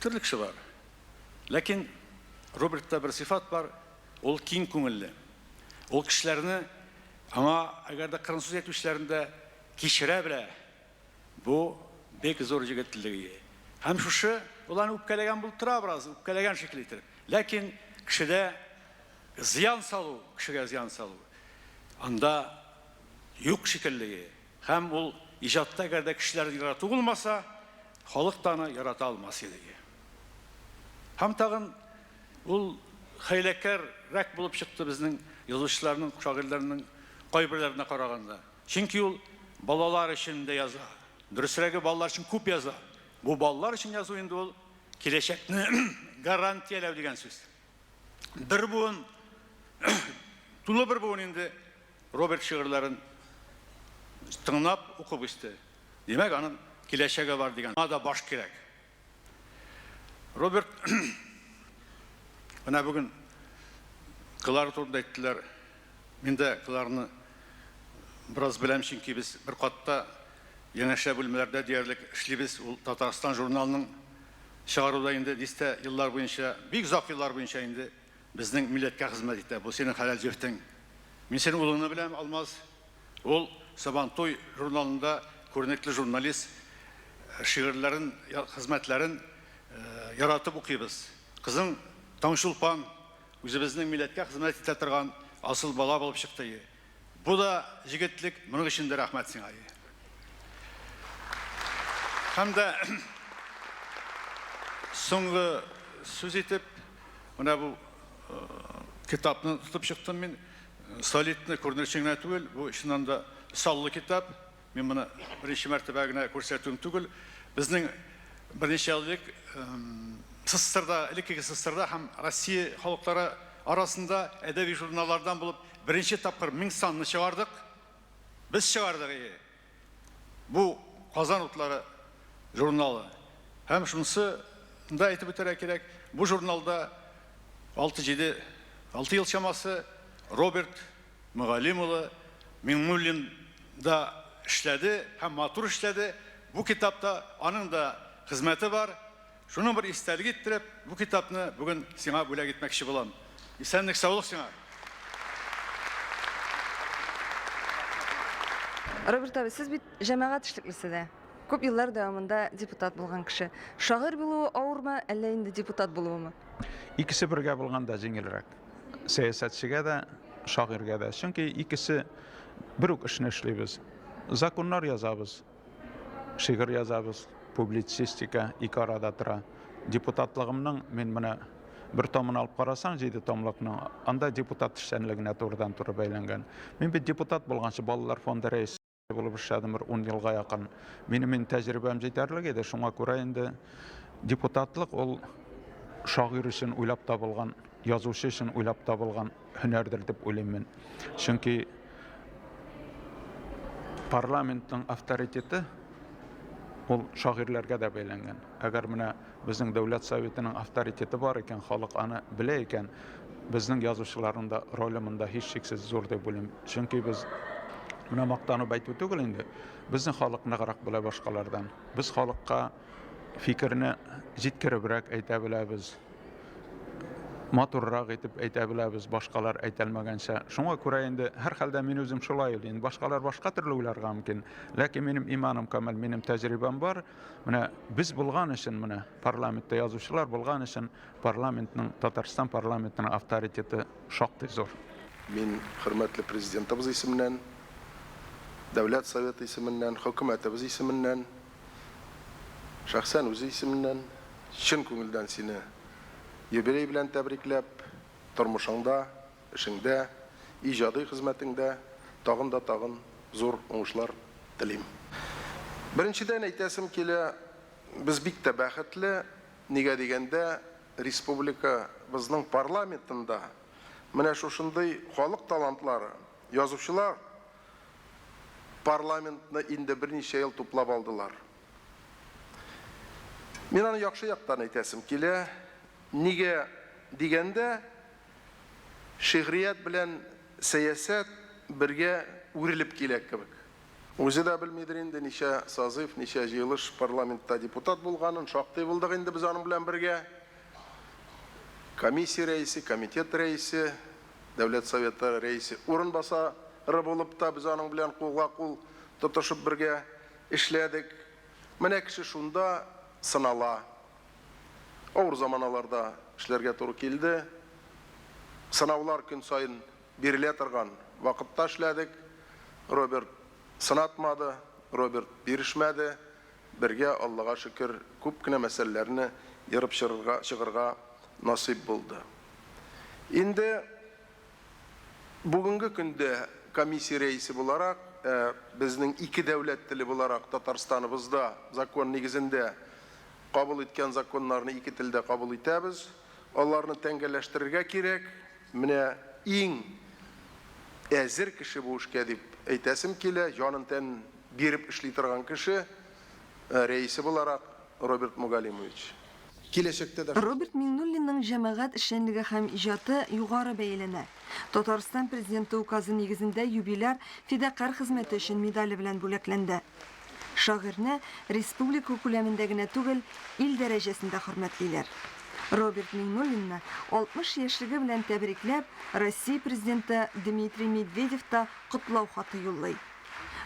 Төрле кеше бар. Ләкин Робертта бер сыйфат бар, ул киң күңелле. Ул кешеләрне аңа әгәр дә кырын сүз әйтүчеләрне дә кичерә белә. Бу бик зур җегетлелеге. Һәм шушы ул аны үпкәләгән булып тора бераз, үпкәләгән шикелле итеп. Ләкин кешедә зыян салу, кешегә зыян салу анда юк шикелле. Һәм ул иҗатта әгәр дә кешеләрне ярату булмаса, халык та аны ярата алмас иде. Һәм тагын ул хәйләкәррәк булып чыкты безнең язучыларның, шагыйрьләрнең кайберләренә караганда. Чөнки ул балалар өчен дә яза. Дөресрәге, балалар өчен күп яза. Бу балалар өчен язу инде ул киләчәкне гарантияләү дигән сүз. Бер буын, тулы бер буын инде Роберт шигырьләрен тыңлап, укып үсте. Димәк, аның киләчәге бар дигән. Аңа да баш кирәк. Роберт менә бүген Клара турында әйттеләр. Мин дә Клараны бераз беләм, чөнки без бер катта янәшә бүлмәләрдә диярлек эшлибез. Ул Татарстан журналының чыгаруда инде дистә еллар буенча, бик озак еллар буенча инде безнең милләткә хезмәт итә. Бу синең хәләл җефтең. Мин синең улыңны беләм, Алмаз. Ул Сабантуй журналында күренекле журналист, шигырьләрен, хезмәтләрен яратып укыйбыз. Кызың Таңчулпан үзебезнең милләткә хезмәт итә торган асыл бала булып чыкты. Бу да җегетлек, моның өчен дә рәхмәт сиңа. Һәм дә соңгы сүз итеп, менә бу китапны тотып чыктым мин. Солидны күренер өчен генә түгел, бу чыннан да саллы китап. Мин моны беренче мәртәбә генә күрсәтүем түгел. Безнең берничә ел элек СССРда, элеккеге СССРда һәм Россия халыклары арасында әдәби журналлардан булып беренче тапкыр 1000 санны чыгардык. Без чыгардык, ие. Бу Казан утлары журналы. Һәм шунысы да әйтеп үтәргә кирәк, бу журналда 6-7, 6 ел чамасы Роберт Мөгаллим улы Миңнуллин да эшләде һәм матур эшләде. Бу китапта аның да хезмәте бар. Шуның бер истәлеге иттереп, бу китапны бүген сиңа бүләк итмәкче булам. Исәнлек, саулык сиңа! Роберт абый, сез бит җәмәгать эшлеклесе дә. Күп еллар дәвамында депутат булган кеше. Шагыйрь булуы авырмы, әллә инде депутат булуымы? Икесе бергә булганда җиңелрәк. Сәясәтчегә дә, шагыйрьгә дә. Чөнки икесе бер үк эшне эшлибез. Законнар язабыз, шигырь язабыз, публицистика ике арада тора. Депутатлыгымның мин менә бер томын алып карасаң, җиде томлыкның, анда депутат эшчәнлегенә турыдан-туры бәйләнгән. Мин бит депутат булганчы балалар фонды рәисе булып эшләдем бер ун елга якын. Минем инде тәҗрибәм җитәрлек иде, шуңа күрә инде депутатлык ул шагыйрь өчен уйлап табылган, язучы өчен уйлап табылган һөнәрдер дип уйлыйм мин. Чөнки парламентның авторитеты ул шагыйрьләргә дә бәйләнгән. Әгәр менә безнең Дәүләт Советының авторитеты бар икән, халык аны белә икән, безнең язучыларның да роле монда һичшиксез зур дип уйлыйм. Чөнки без менә мактанып әйтү түгел инде, безнең халык ныграк белә башкалардан. Без халыкка фикерне җиткеребрәк әйтә беләбез, матуррак итеп әйтә беләбез, башкалар әйтә алмаганча. Шуңа күрә инде һәрхәлдә мин үзем шулай уйлыйм. Башкалар башка төрле уйларга мөмкин. Ләкин минем иманым камил, минем тәҗрибәм бар. Менә без булган өчен, менә парламентта язучылар булган өчен парламентның, Татарстан парламентының авторитеты шактый зур. Мин хөрмәтле Президентыбыз исеменнән, Дәүләт Советы исеменнән, Хөкүмәтебез исеменнән, шәхсән үзе исеменнән чын күңелдән сине юбилей белән тәбрикләп, тормышыңда, эшеңдә, иҗади хезмәтеңдә тагын да тагын зур уңышлар телим. Беренчедән әйтәсем килә, без бик тә бәхетле, нигә дигәндә, республикабызның парламентында менә шушындый халык талантлары, язучылар парламентны инде берничә ел туплап алдылар. Мин аны яхшы яктан әйтәсем килә, нигә дигәндә, Шигърият белән сәясәт бергә үрелеп килә кебек. Үзе дә белмидер инде, ничә созыв, ничә җыелыш парламентта депутат булганын, шактый булдык инде без аның белән бергә. Комиссия рәисе, комитет рәисе, Дәүләт Советы рәисе урынбасары булып та без аның белән кулга-кул тотышып бергә эшләдек. Менә кеше шунда сынала. Авыр заманаларда эшләргә туры килде. Сынаулар көн саен бирелә торган вакытта эшләдек. Роберт сынатмады, Роберт бирешмәде. Бергә, Аллага шөкер, күп кенә мәсьәләләрне ерып чыгырга, чыгырга насыйп булды. Инде бүгенге көндә комиссия рәисе буларак, ә безнең ике дәүләт теле буларак Татарстаныбызда закон нигезендә Кабул иткән законнарны ике телдә кабул итәбез. Аларны тәңгәлләштерергә кирәк. Менә иң әзер кеше бу эшкә дип әйтәсем килә, җанын-тәнен биреп эшли торган кеше, рәисе буларак Роберт Мугалимович. Киләчәктә дә шулай. Роберт Миңнуллинның җәмәгать эшчәнлеге һәм иҗаты югары бәяләнә. Татарстан Президенты указы нигезендә юбиляр Фидакарь хезмәте өчен медале белән бүләкләнде. Шагыйрьне республика күләмендә генә түгел, ил дәрәҗәсендә хөрмәтлиләр. Роберт Миңнуллинны 60 яшьлеге белән тәбрикләп, Россия Президенты Дмитрий Медведев та котлау хаты юллый.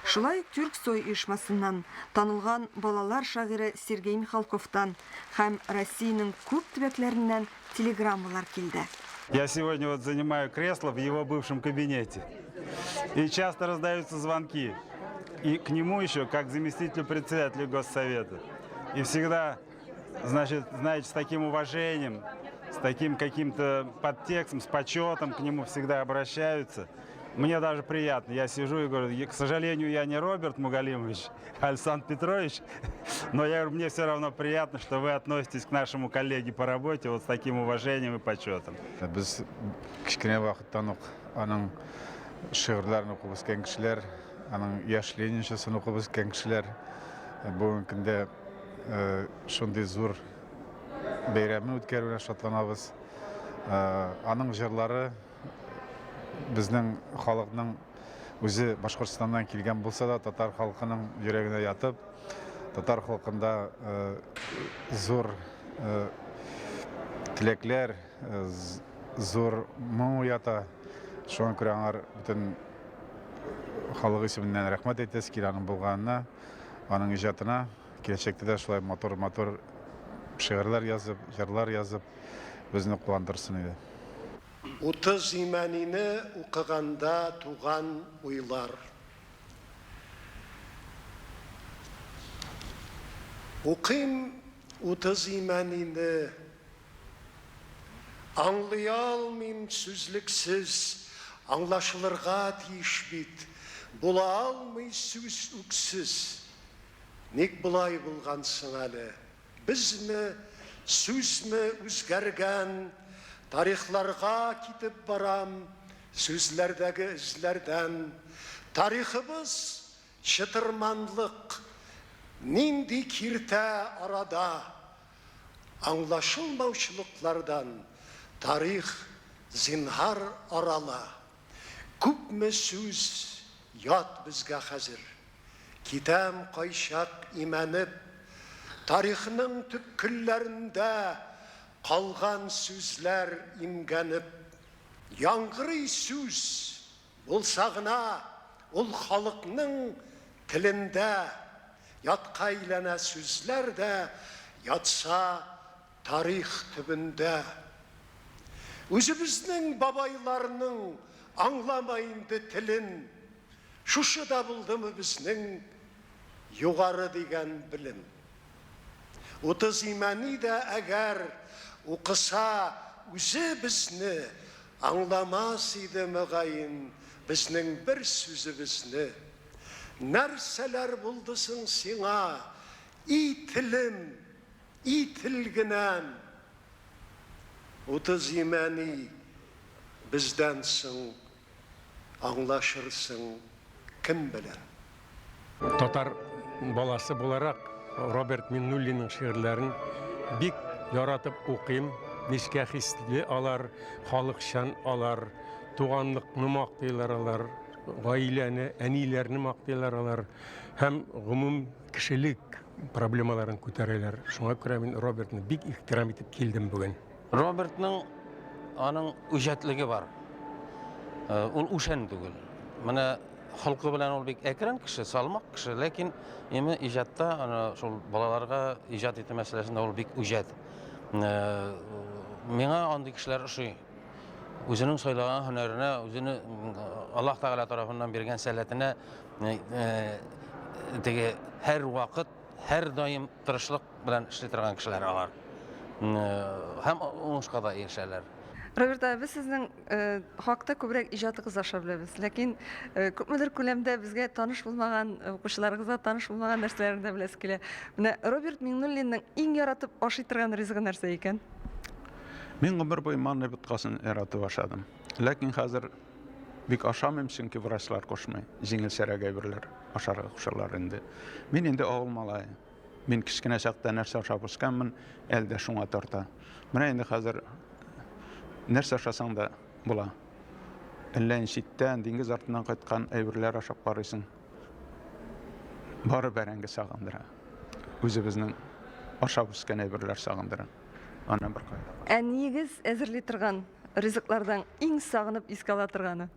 Шулай ук Тюрксой оешмасыннан, танылган балалар шагыйре Сергей Михалковтан һәм Россиянең күп төбәкләреннән телеграммалар килде. Я сегодня вот занимаю кресло в его бывшем кабинете. И часто раздаются звонки. И к нему еще, как заместителю председателя Госсовета. И всегда, значит, знаете, с таким уважением, с таким каким-то подтекстом, с почетом к нему всегда обращаются. Мне даже приятно. Я сижу и говорю, к сожалению, я не Роберт Мугалимович, а Александр Петрович, но я говорю, мне все равно приятно, что вы относитесь к нашему коллеге по работе вот с таким уважением и почетом. Без кечкенә вакыттан ук аның шигырьләрен укып үскән кешеләр, аның яшь ленинчысын укып үскән кешеләр. Бүгенге көндә э, шундый зур бәйрәмне үткәрүенә шатланабыз. Э, аның җырлары безнең халыкның Үзе Башкортстаннан килгән булса да, татар халкының йөрәгенә ятып, татар халкында зур теләкләр, зур моң уята. Шуңа күрә аңар бөтен халык исеменнән рәхмәт әйтәсе килә аның булганына, аның иҗатына. Киләчәктә дә шулай матур-матур шигырьләр язып, җырлар язып, безне куандырсын иде. 30 Имәнине укыганда туган уйлар. Укыйм 30 Имәнине, аңлый алмыйм сүзлексез, аңлашылырга тиеш бит, була алмый сүз үксез. Ник болай булган соң әле? Безме, сүзме үзгәргән? Тарихларга китеп барам, сүзләрдәге эзләрдән. Тарихыбыз чытырманлык, нинди киртә арада? Аңлашылмаучылыклардан тарих зинһар арала. Күпме сүз ят безгә хәзер. Китәм кайчак имәнеп. Тарихның төпкелләрендә калган сүзләр имгәнеп. Яңгырый сүз, булса гына ул халыкның телендә. Ятка әйләнә сүзләр дә, ятса тарих төбендә. Үзебезнең бабайларның аңлама инде телен. Шушы да булдымы безнең югары дигән белем? 30 Имәни дә әгәр укыса үзе безне аңламас иде мөгаен безнең бер сүзебезне. Нәрсәләр булды соң сиңа, и телем, и телгенәм? 30 Имәни бездән соң аңлашырсың кем белән? Татар баласы буларак, Роберт Миннуллинның шигырьләрен бик яратып укыйм. Нечкә хисле алар, халыкчан алар, туганлыкны мактыйлар алар, гаиләне, әниләрне мактыйлар алар һәм гомум кешелек проблемаларын күтәрәләр. Шуңа күрә мин Робертны бик ихтирам итеп килдем бүген. Робертның аның үҗәтлеге бар. Э, ул үшән түгел. Менә холкы белән ул бик әкрен кеше, салмак кеше, ләкин име иҗатта аны шул балаларга иҗат итү мәсьәләсендә ул бик үҗәт. Э, миңа андый кешеләр ошый. Үзенең сайлаган һөнәренә, үзене Аллаһ Тәгалә тарафыннан биргән сәләтенә э, теге һәр вакыт, һәр даим тырышлык белән эшли торган кешеләр алар. Һәм уңышка да ирешәләр. Роберт абый, без сезнең хакта күбрәк иҗатыгыз аша беләбез. Ләкин күпмедер күләмдә безгә таныш булмаган, укучыларыгызга таныш булмаган нәрсәләрне дә беләсе килә. Менә Роберт Миңнуллинның иң яратып ашый торган ризыгы нәрсә икән? Мин гомер буе манный боткасын яратып ашадым. Ләкин хәзер бик ашамыйм, чөнки врачлар кушмый. Җиңелчәрәк әйберләр ашарга кушалар инде. Мин инде авыл малае. Мин кечкенә чакта нәрсә ашап үскәнмен, әле дә шуңа тарта. Менә инде хәзер нәрсә ашасаң да була. Әллә ни читтән, диңгез артыннан кайткан әйберләр ашап карыйсың. Бары бәрәңге сагындыра. Үзебезнең ашап үскән әйберләр сагындыра. Аннан бер кайда. Әниегез әзерли торган ризыклардан иң сагынып искә ала торганы?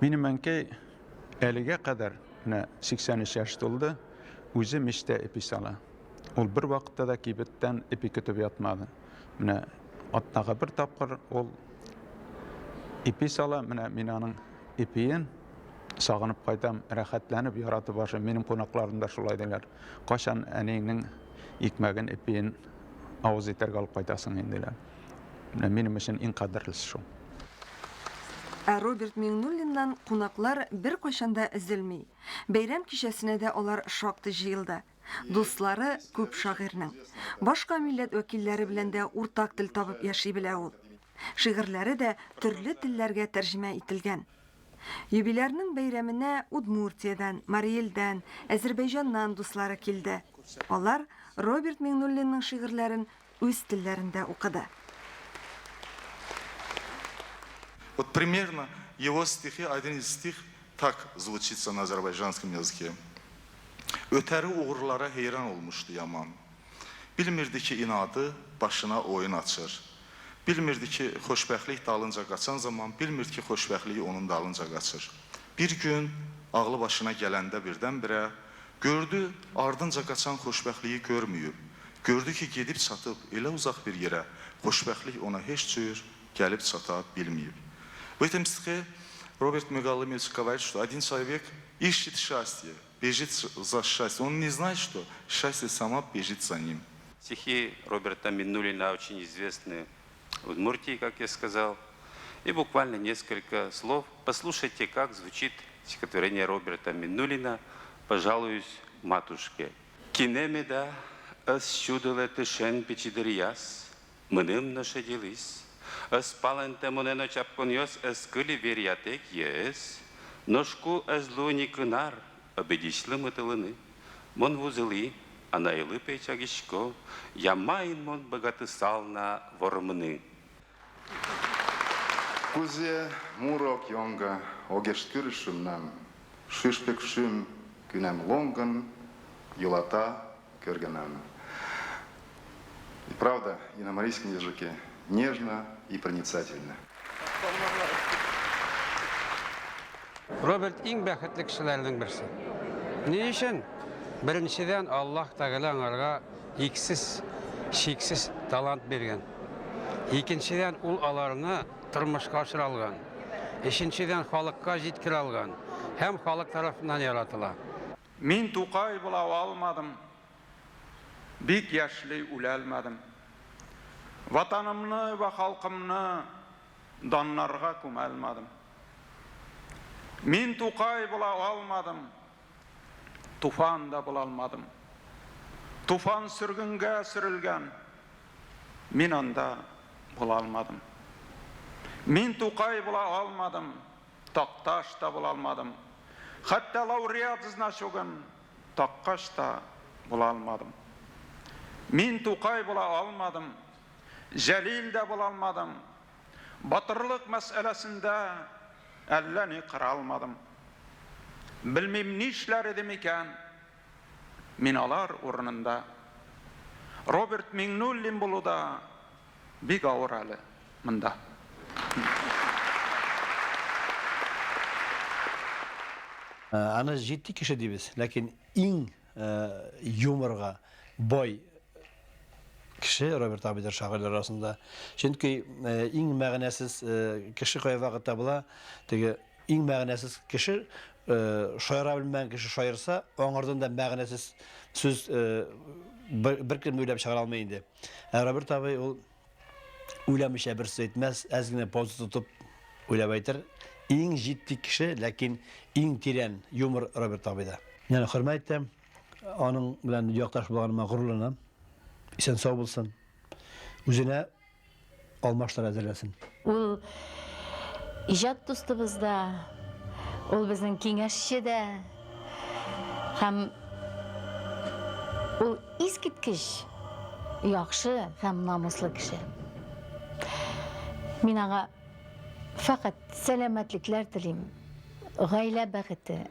Минем әнкәй әлегә кадәр, менә 83 яшь тулды, үзе мичтә ипи сала. Ул бер вакытта да кибеттән ипи көтеп ятмады. Менә атнага бер тапкыр ул ипи сала, менә мин аның ипиен сагынып кайтам, рәхәтләнеп, яратып ашыйм. Минем кунакларым да шулай диләр. Кайчан әниеңнең икмәген, ипиен авыз итәргә алып кайтасың инде, диләр. Менә минем өчен иң кадерлесе шул. Ә Роберт Миңнуллиннан кунаклар беркайчан да өзелми. Бәйрәм кичәсенә дә алар шактый җыелды. Дуслары күп шагыйрьнең. Башка милләт вәкилләре белән дә уртак тел табып яши белә ул. Шигырьләре дә төрле телләргә тәрҗемә ителгән. Юбилярның бәйрәменә Удмуртиядән, Марий Элдән, Әзербәйҗаннан дуслары килде. Алар Роберт Миңнуллинның шигырьләрен үз телләрендә укыды. Вот примерно его стихи, один из стих. Так звучится на азербайджанском языке. Ötəri uğurlara heyran olmuşdu yaman. Bilmirdi ki, inadı başına oyun açır. Bilmirdi ki, xoşbəxtlik dalınca qaçan zaman, bilmirdi ki, xoşbəxtlik onun dalınca qaçır. Bir gün ağlı başına gələndə birdən-birə gördü, ardınca qaçan xoşbəxtliyi görməyib. Gördü ki, gedib çatıb elə uzaq bir yerə, xoşbəxtlik ona heç cür gəlib çata bilməyib. В этом стихе Роберт Мегалымович говорит, что один человек ищет счастье, бежит за счастьем. Он не знает, что счастье сама бежит за ним. Стихи Роберта Миннулина очень известны в Удмуртии, как я сказал. И буквально несколько слов. Послушайте, как звучит стихотворение Роберта Миннулина «Пожалуюсь матушке». «Кинемеда ыс чудылы тышен печидырьяс, мыным нашедились, ыс паленте монено чапконьос ыс кыли верьятек ес, ношку ыз луни кынар, обедишлы мытылыны, мон вузыли, анайлы печагишко, ямайн мон богатысална вормны». Кузе муро ок йоҥго, Огеш кӱрл шӱмнам. Шӱшпык шӱм кунам лоҥгын, Йӱлата кӧргынам. И правда, и на марийском языке нежно и проницательно. Роберт иң бәхетле кешеләрнең берсе. Ни өчен? Беренчедән, Аллаһ Тәгалә аңарга иксез, чиксез талант биргән. Икенчедән, ул аларны тормышка ашыра алган. Өченчедән, халыкка җиткерә алган һәм халык тарафыннан яратыла. Мин Тукай була алмадым, Бик яшьли үләлмәдем. Ватанымны вә халкымны Даннарга күмәлмәдем. Мин Тукай була алмадым, Туфан да була алмадым. Туфан сөргенгә сөрелгән, Мин анда була алмадым. Мин Тукай була алмадым, Такташ та була алмадым. Хәтта лауреат значогын таккач та була алмадым. Мин Тукай була алмадым, Җәлил дә була алмадым. Батырлык мәсьәләсендә әллә ни кыра алмадым. Белмим, нишләр идем икән мин алар урынында. Роберт Миңнуллин булу да бик авыр әле монда. Аны җитди кеше дибез, ләкин иң юморга бай кеше Роберт абыйдыр шагыйрьләр арасында. Чөнки иң мәгънәсез кеше кайвакытта була, теге иң мәгънәсез кеше шаяра белмәгән кеше шаярса, аңардан да мәгънәсез сүз беркем дә уйлап чыгара алмый инде. Ә Роберт абый ул уйламыйча бер сүз әйтмәс, әз генә пауза тотып уйлап әйтер. Иң җитди кеше, ләкин иң тирән юмор Роберт абыйда. Мин аны хөрмәт итәм. Аның белән якташ булганыма горурланам. Исән-сау булсын. Үзенә алмашлар әзерләсен. Ул иҗат дустыбыз да, ул безнең киңәшче дә һәм ул искиткеч яхшы һәм намуслы кеше. Мин аңа фәкать сәламәтлекләр телим, гаилә бәхете,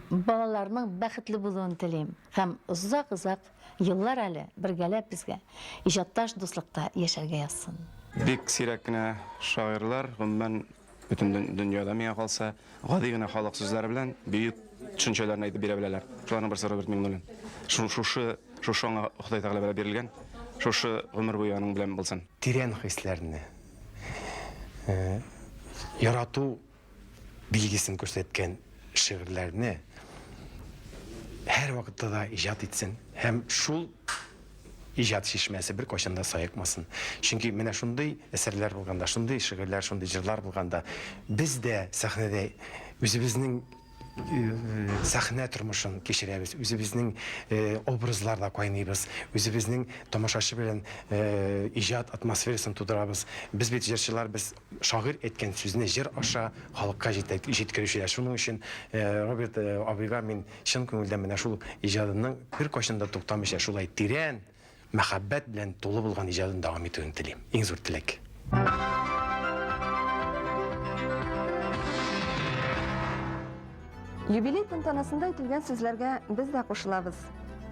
балаларның бәхетле булуын телим һәм озак-озак еллар әле бергәләп безгә иҗатташ дуслыкта яшәргә язсын. Бик сирәк кенә шагыйрьләр, гомумән, бөтен дөньяда, миңа калса, гади генә халык сүзләре белән бөек төшенчәләрне әйтеп бирә беләләр. Шуларның берсе Роберт Миңнуллин. Шушы, шушы аңа Ходай Тәгалә белән бирелгән, шушы гомер буе аның белән булсын. Тирән хисләрне, ярату билгесен күрсәткән шигырьләрне һәрвакытта да иҗат итсен һәм шул иҗат чишмәсе беркайчан да саекмасын. Чөнки менә шундый әсәрләр булганда, шундый шигырьләр, шундый җырлар булганда, без дә сәхнәдә үзебезнең сәхнә тормышын кичерәбез, үзебезнең образларда кайныйбыз, үзебезнең тамашачы белән иҗат атмосферасын тудырабыз. Без бит җырчылар, без Шагыйрь әйткән сүзне җыр аша халыкка җиткерүчеләр. Шуның өчен Роберт абыйга мин чын күңелдән менә шул иҗадының беркайчан да туктамыйча шулай тирән мәхәббәт белән тулы булган иҗадын дәвам итүен телим. Иң зур теләк. Юбилей тантанасында әйтелгән сүзләргә без дә кушылабыз.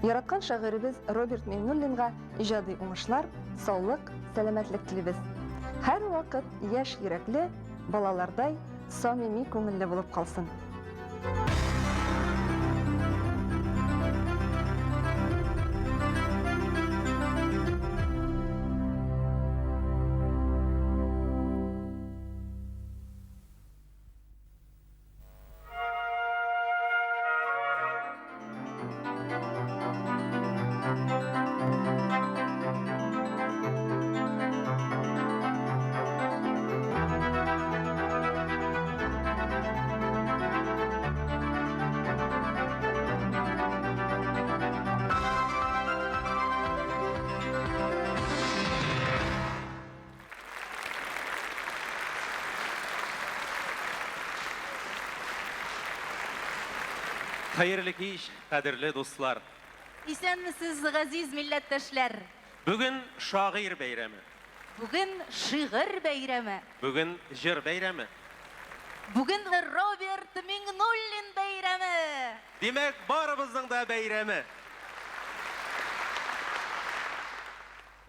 Яраткан шагыйребез Роберт Миңнуллинга иҗади уңышлар, саулык, сәламәтлек телибез. Һәрвакыт яшь йөрәкле, балалардай самими күңелле булып калсын. Хәерле кич, кадерле дуслар. Исәнмесез, газиз милләттәшләр. Бүген шагыйрь бәйрәме. Бүген шигырь бәйрәме. Бүген җыр бәйрәме. Бүген Роберт Миңнуллин бәйрәме. Димәк, барыбызның да бәйрәме.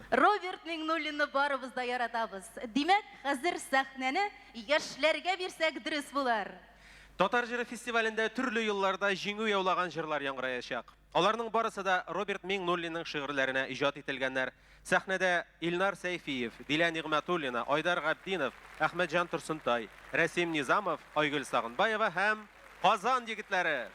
Роберт Миңнуллинны барыбыз да яратабыз. Димәк, хәзер сәхнәне яшьләргә бирсәк дөрес булыр. Татар җыры фестивалендә төрле елларда җиңү яулаган җырлар яңгыраячак. Аларның барысы да Роберт Миңнуллинның шигырьләренә иҗат ителгәннәр. Сәхнәдә Илнар Сәйфиев, Дилә Нигъмәтуллина, Айдар Габдинов, Әхмәтҗан Торсынтай, Рәсим Низамов, Айгөл Сагынбаева һәм Казан егетләре!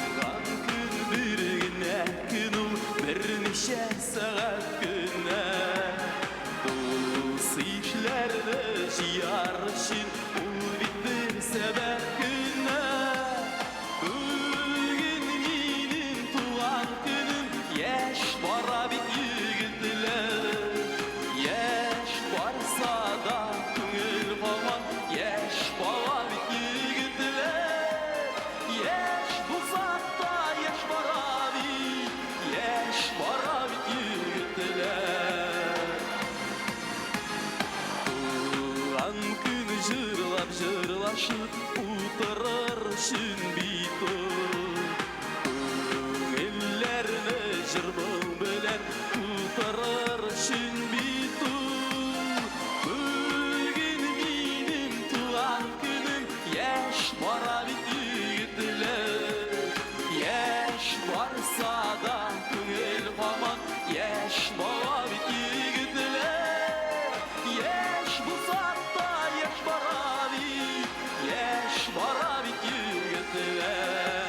Туган көн бер генә көн ул, берничә сәгать кенә. Дус-ишләрне җыяр өчен ул бит бер сәбәп кенә. Бүген минем туган көнем, яшь бара бит егетләр. Яшь барса да күңел һаман, яшь бала бит егетләр. Яшь булсак та яшь бара бит, яшь бара бит егетләр. Туган көн җырлап җырлашып утырыр өчен бит ул. Күңелләрне җыр-моң белән тутырыр өчен бит ул. Бүген минем туган көнем, яшь бара бит егетләр. Яшь барса да күңел һаман, яшь бала бит егетләр. Яшь булсак та яшь бара бит, яшь бара бит егетләр.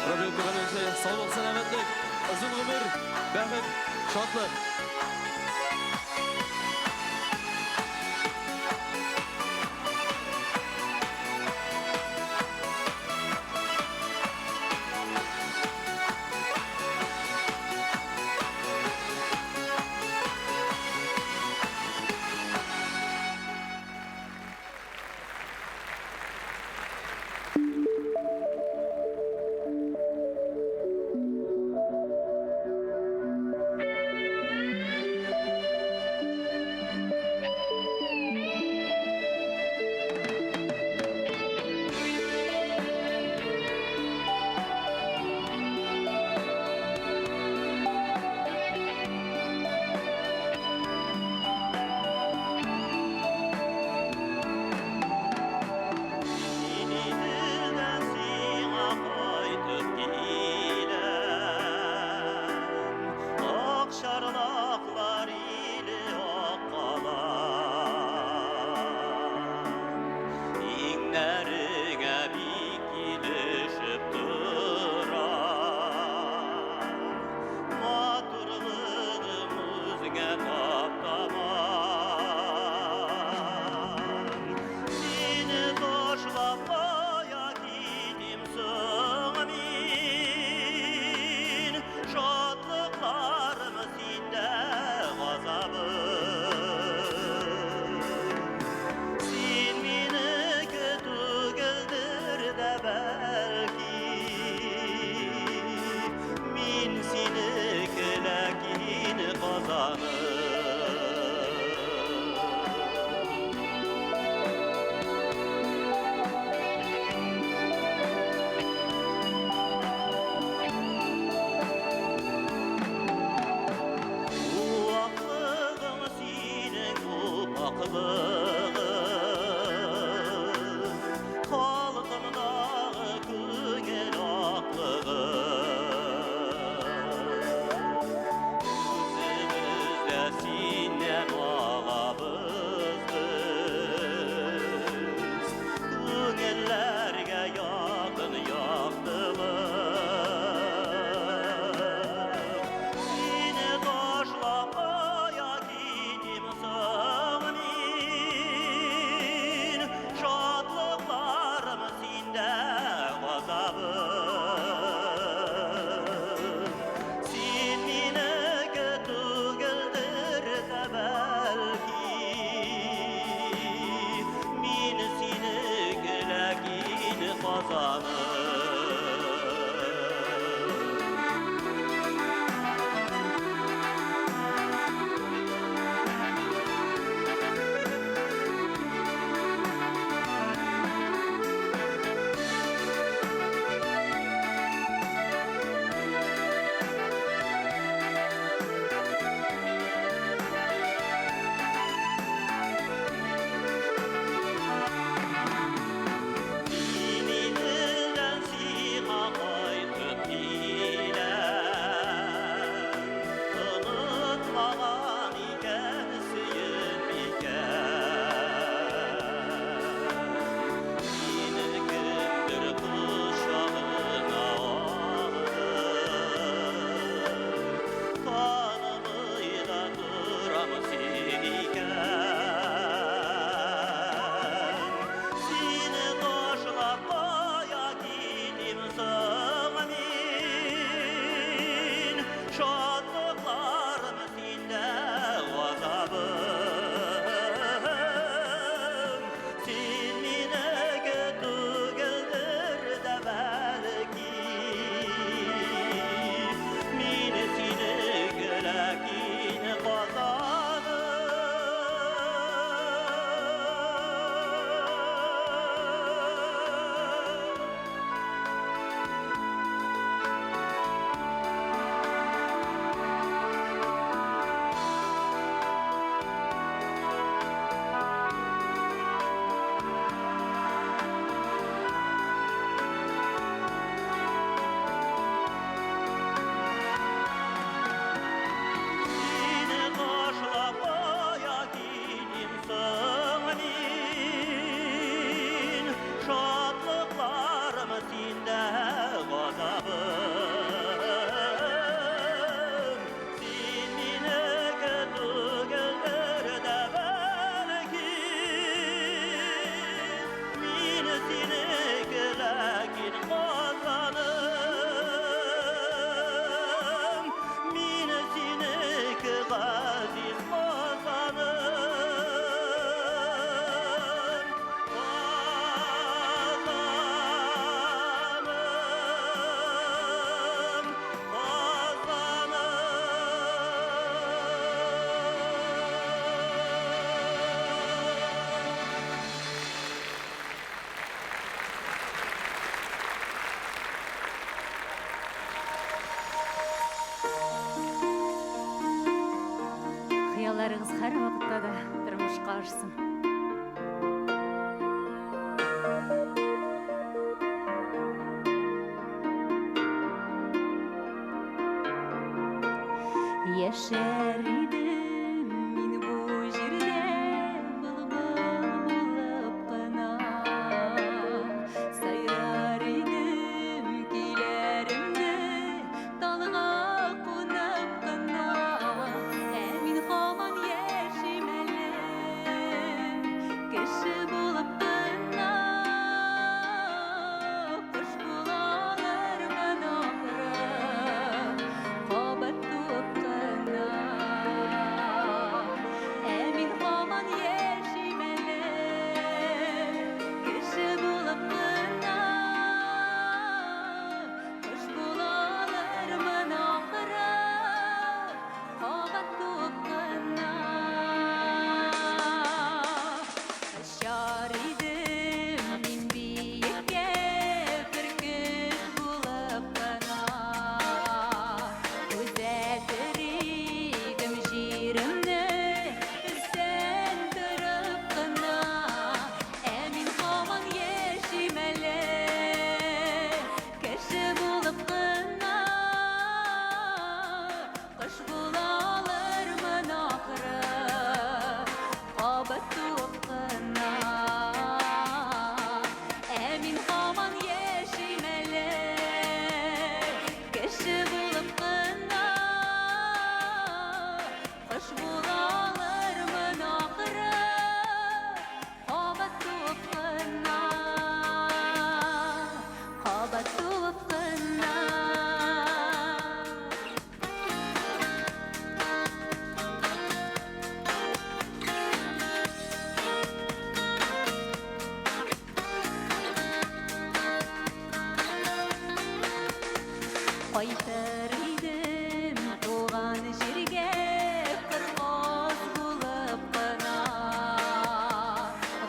Роберт Тугановичка саулык, сәламәтлек, озын гомер, бәхет, шатлык. һәрвакытта да тормышка ашсын. Яшәр идем мин бу җирдә былбыл булып кына. Сайрар идем көйләремне талга кунып кына. Ә мин һаман яшим әле кеше булып кына. Кош була алырмын ахры, кабат туып кына. Ә мин һаман яшим әле кеше булып кына. Кош була алырмын ахры, кабат туып кына. Очар идем мин биеккә бөркет булып кына. Күзәтер идем җиремне өстән торып кына. Ә мин һаман яшим әле кеше булып кына. Кош була алырмын ахры, кабат туып кына. Ә мин һаман яшим әле кеше булып кына. Кош була алырмын ахры, кабат туып кына. Кабат туып кына. Кайтыр идем туган җиргә кыргаз булып кына.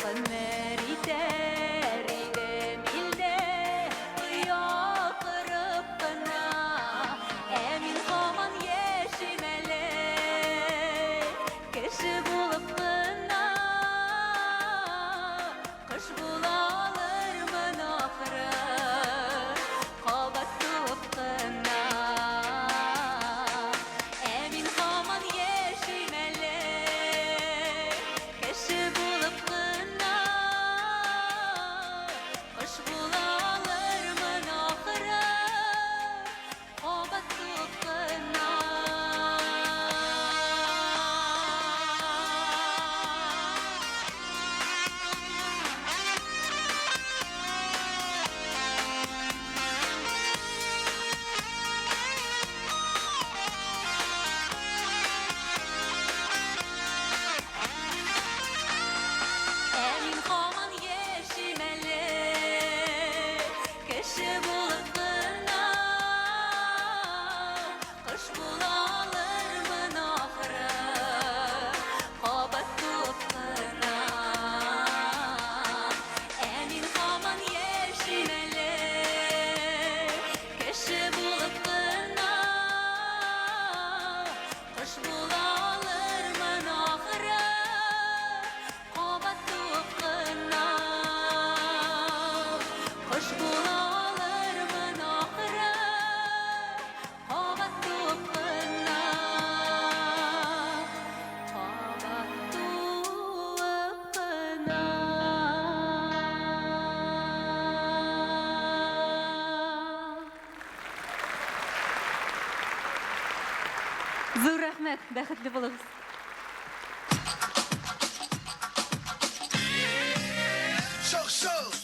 Гомер итәр идем илдә оя корып кына. Ә мин һаман яшим әле кеше булып кына. Кош була алырмын ахры, кабат туып кына. Ә мин һаман яшим әле кеше булып кына. Кош була алырмын ахры, кабат туып кына. Ә мин һаман яшим әле кеше булып кына. Кош була алырмын ахры, кабат туып кына. Ә мин һаман яшим әле кеше булып кына. Кош була алырмын ахры, кабат туып кына. Кош була алырмын ахры, кабат туып кына. Кабат туып кына. Зур рәхмәт, бәхетле булыгыз. Шок, шок!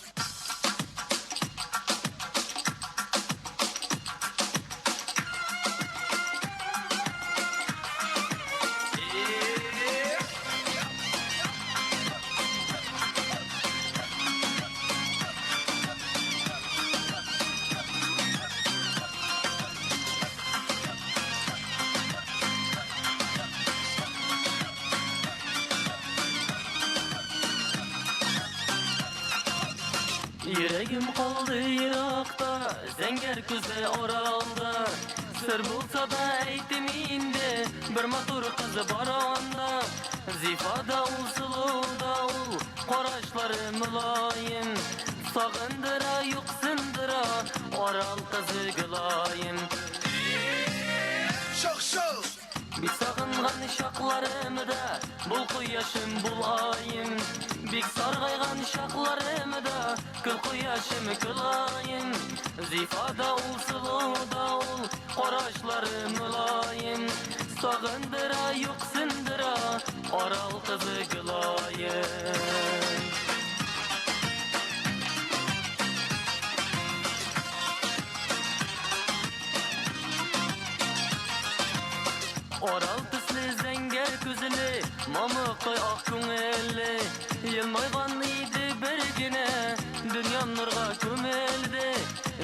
Йөрәгем калды еракта, зәңгәр күзле Уралда. Сер булса да әйтим инде, бер матур кыз бар анда. Зифа да ул, сылу да ул, карашлары мөлаем. Сагындыра, юксындыра, Арал кызы Гөлаем. Бик сагынган чакларымда, бул кояшым, бул аем. Бик саргайган чакларымда, көл кояшым, көл аем. Зифа да ул, сылу да ул, карашлары мөлаем. Сагындыра, юксындыра, Арал кызы Гөлаем. Арал төсле зәңгәр күзле, мамыктай ак күңелле. Елмайган иде бер генә, дөньям нурга күмелде.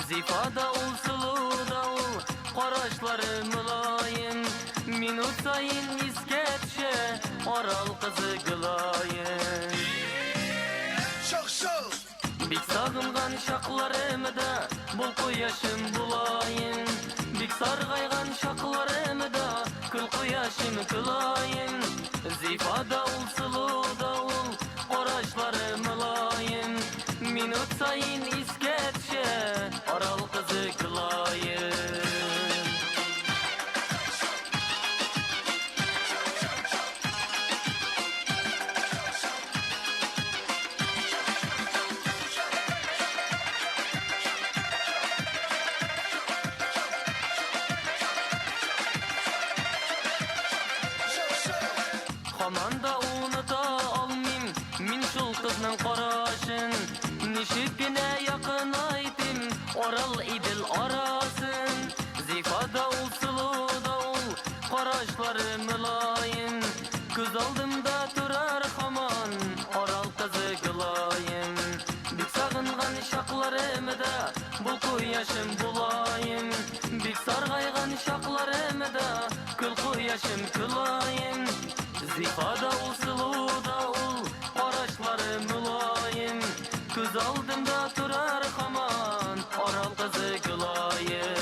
Зифа да ул, сылу да ул, карашлары мөлаем. Минут саен искә төшә, Арал кызы Гөлаем. Бик сагынган чакларымда, бул кояшым, булаем. Бик саргайган чакларымда, көл кояшым, көл аем. Зифа да ул, сылу да ул, карашлары мөлаем. Минут саен искә төшә, Арал кызы Гөлаем. Һаман да оныта алмыйм мин шул кызның карашын. Ничек кенә якынайтыйм Арал Идел арасын. Зифа да ул, сылу да ул, карашлары мөлаем. Күз алдымда торар һаман Арал кызы Гөлаем. Бик сагынган чакларымда, бул кояшым, булаем. Бик саргайган чакларымда, көл кояшым, көл аем. Зифа да ул, сылу да ул, карашлары мөлаем. Күз алдымда торар һаман Арал кызы Гөлаем.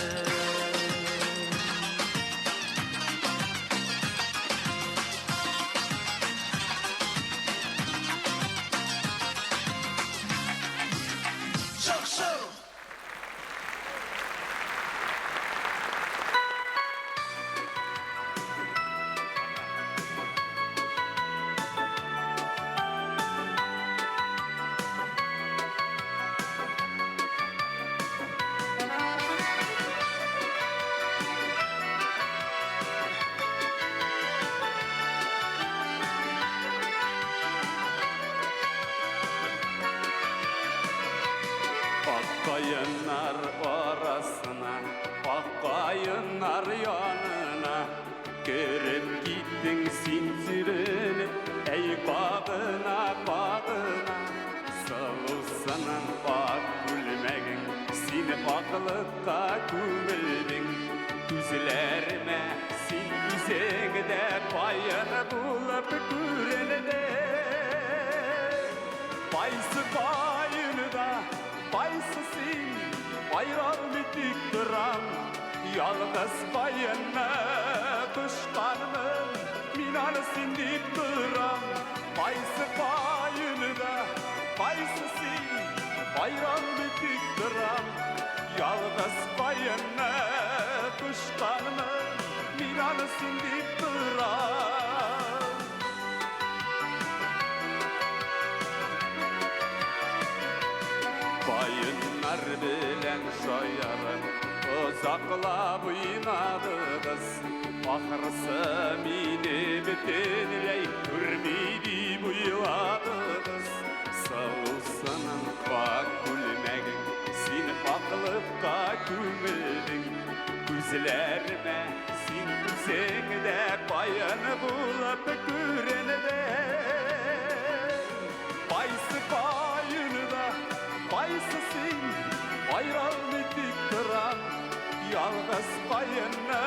Ак каеннар арасына, ак каеннар янына кереп киттең син сүрелеп, әй кагына, кагына. Сылусының ак күлмәгең, син аклыкка күмелдең. Күзләремә син үзең дә каен булып күренде. Кайсы каенда, кайсы син, аералмый тик торам. Ялгыз каенны кочканмын, мин аны син дип торам. Кайсы каенда, кайсы син, аералмый тик торам. Ялгыз каенны кочканмын, мин аны син дип торам. Каеннар белән шаярып, озаклап уйнадыгыз. Ахрысы мине бөтенләй күрми дип уйладыгыз. Сылусының ак күлмәгең, син аклыкка күмелдең. Күзләремә син үзең дә каен булып күренде. Кайсы каенда, кайсы син, аералмый тик торам. Ялгыз каенны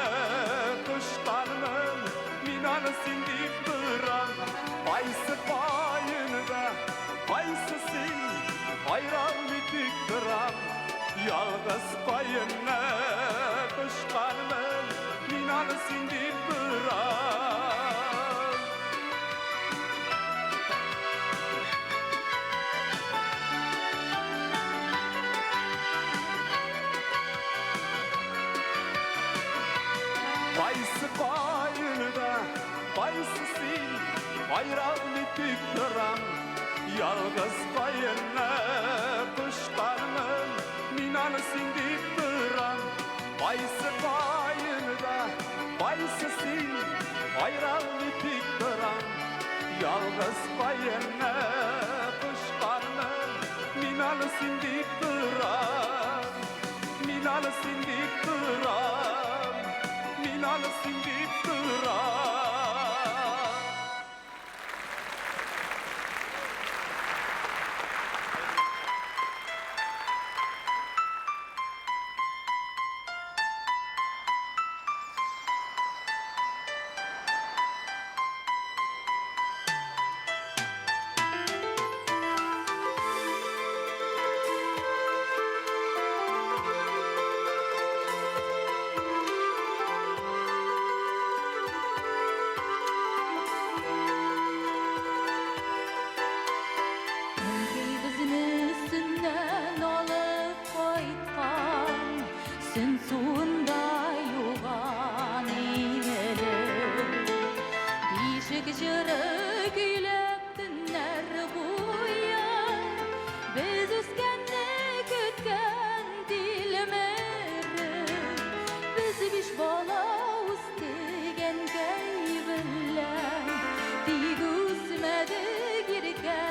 кочканмын, мин аны син дип торам. Кайсы каенда, кайсы син, аералмый тик торам. Ялгыз каенны кочканмын, мин аны син дип торам. Кайсы каенда, кайсы син, Аералмый тик торам. Ялгыз каенны кочканмын, Мин аны син дип торам. Кайсы каенда, кайсы син, Аералмый тик торам. Ялгыз каенны кочканмын, Мин аны син дип торам. Мин аны син дип торам. Мин аны син дип торам. Әнкәй безне Сөннән алып кайткан, Сөн суында юган иң элек. Бишек җыры көйләп төннәр буе, Без үскәнне көткән тилмереп. Без биш бала үстек әнкәй белән, Тик үсмәдек иркә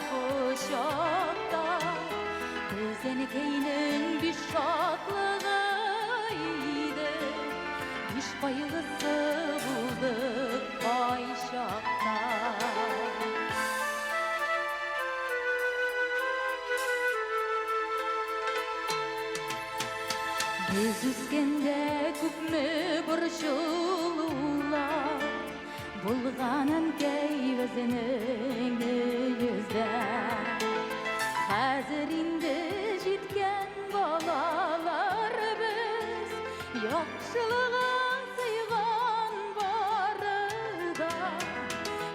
кочакта. Без әнкәйнең биш шатлыгы идек, Биш кайгысы булдык кайчакта. Без үскәндә күпме борчылулар булган әнкәй безнең йөздә. Хәзер инде җиткән балалар без, яхшылыгың сыйган бары да.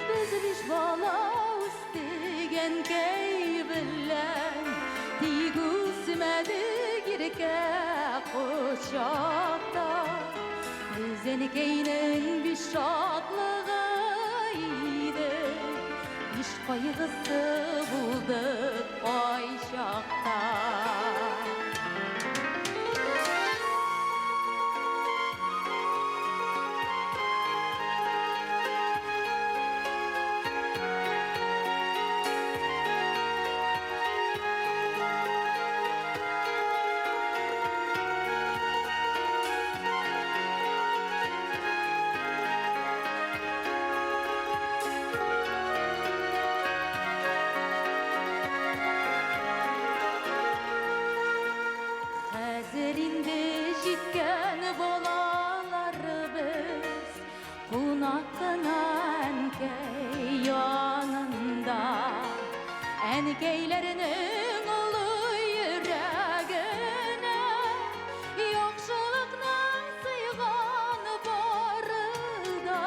Без биш бала үстек әнкәй белән, Тик үсмәдек иркә кочакта. Без әнкәйнең биш шатлыгы идек, Биш кайгысы булдык кайчакта. Хәзер инде җиткән балалар без, Кунак кына әнкәй янында. Әнкәйләрнең олы йөрәгенә Яхшылыкның сыйган бары да.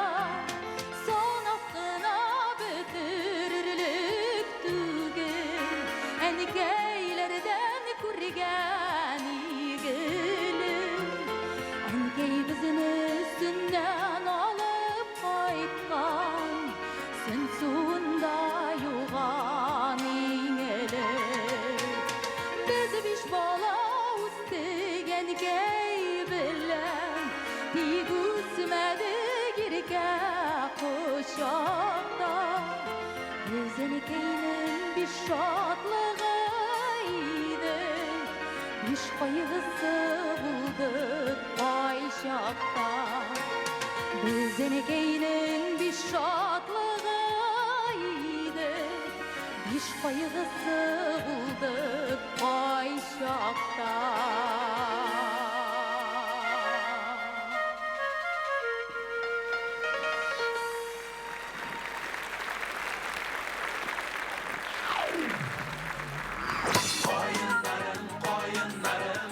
Санап кына бетерерлек түгел, Әнкәйләрдән күргән игелек. Әнкәй безне Сөннән алып кайткан, Сөн суында юган иң элек. Без биш бала үстек әнкәй белән, Тик үсмәдек иркә кочакта. Без әнкәйнең биш шатлыгы идек, Биш кайгысы булдык кайчакта. Без әнкәйнең биш шатлыгы идек, Биш кайгысы булдык кайчакта. Каеннарым, каеннарым.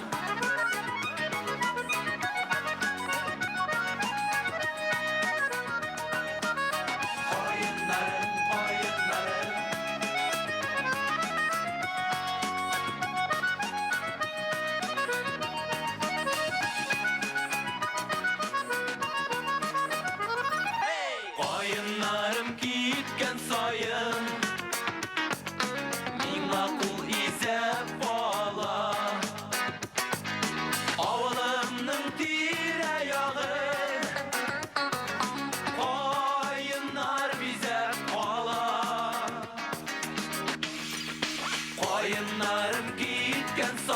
Каеннарым, каеннарым.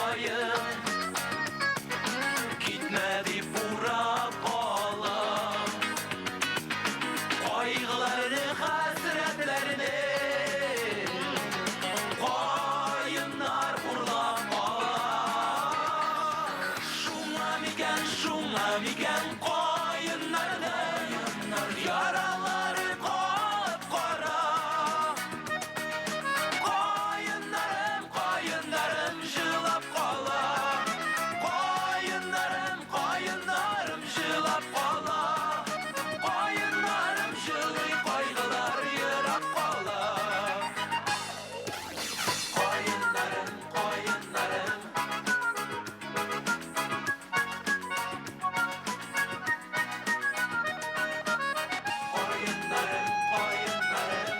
каен Китмә дип урап кала. Кайгыларны, хәсрәтләрне Каеннар урлап ала. Шуңа микән, шуңа микән каеннарның Яралары кап-кара. Каеннарым, каеннарым җылап кала. Каеннарым, каеннарым җылап кала. Каеннарым җылый, кайгылар ерак кала. Каеннарым, каеннарым. Каеннарым, каеннарым.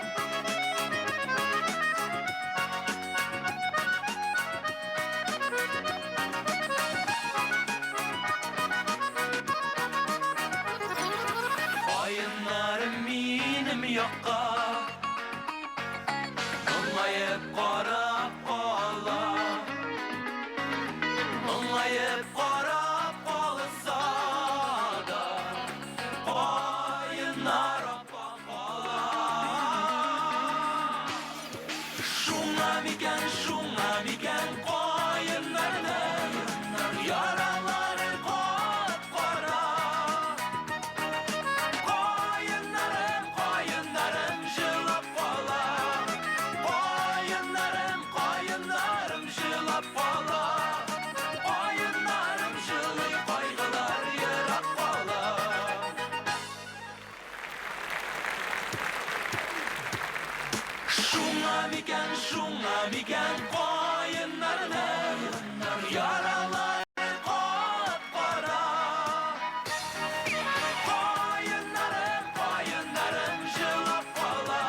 Каеннарым минем якка Моңаеп карап кала. Моңаеп карап калса да, Каеннар аппак кала. Шуңа микән, шуңа микән каеннарның Яралары кап-кара. Каеннарым, каеннарым җылап кала. Каеннарым, каеннарым җылап кала. Каеннарым җылый, кайгылар ерак кала. Шуңа микән, шуңа микән каеннарның Яралары кап-кара. Каеннарым, каеннарым җылап кала.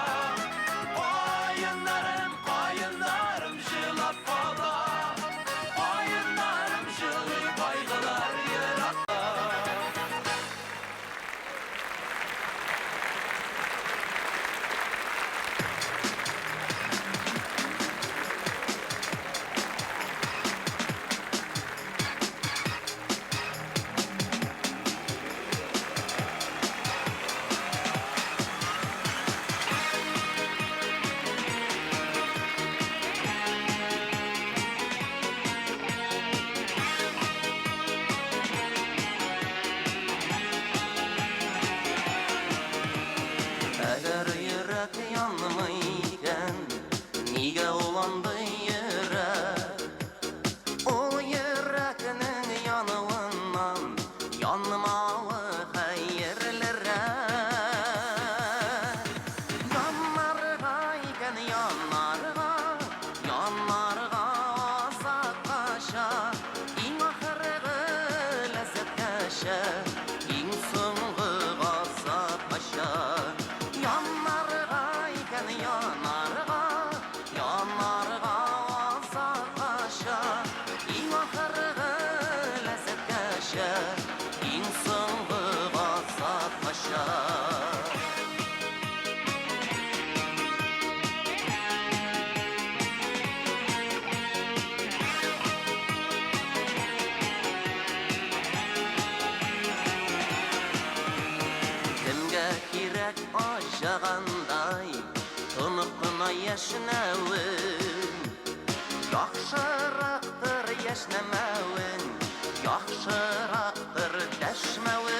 Каеннарым, каеннарым җылап кала. Каеннарым җылый, кайгылар ерак. Әгәр йөрәк янмый икән, нигә ул андый йөрәк? Ул йөрәкнең януыннан янмавы хәерлерәк. Яннарга икән, яннарга, яннарга азаккача, иң ахыргы ләззәткәчә, иң соңгы газапкача. Яннарга икән, яннарга, яннарга азаккача, иң ахыргы ләззәткәчә, иң соңгы газапкача. Кемгә кирәк аҗагандай тонык кына яшьнәвең? Яхшырактыр яшьнәмәвең, яхшырактыр дәшмәвең.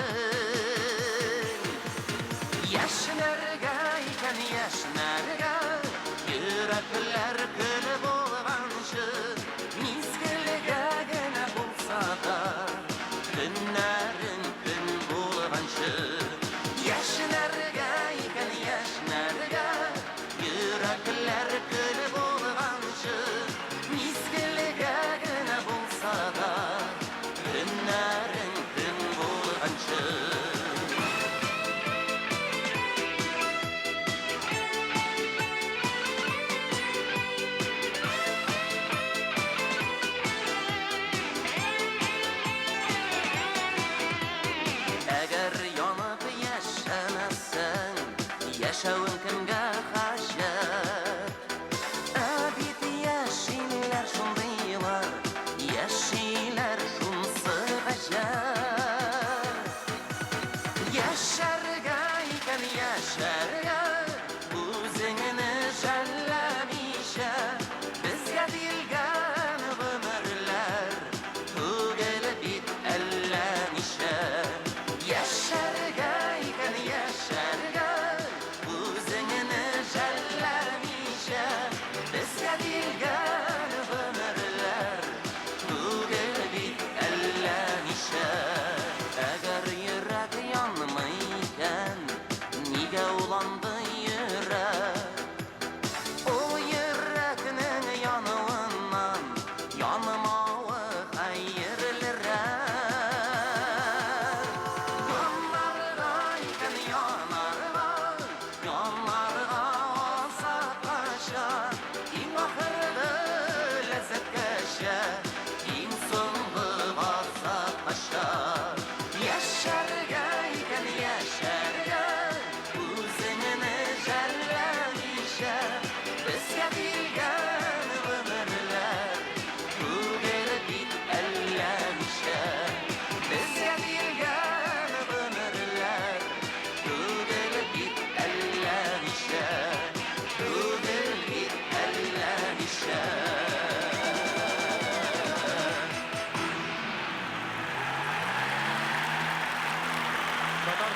Яшьнәргә икән, яшьнәргә, йөрәкләр көл булганчы, мизгелгә генә булса да, көннәрең көн булганчы. Яшьнәргә икән, яшьнәргә, йөрәкләр көл булганчы, мизгелгә генә булса да,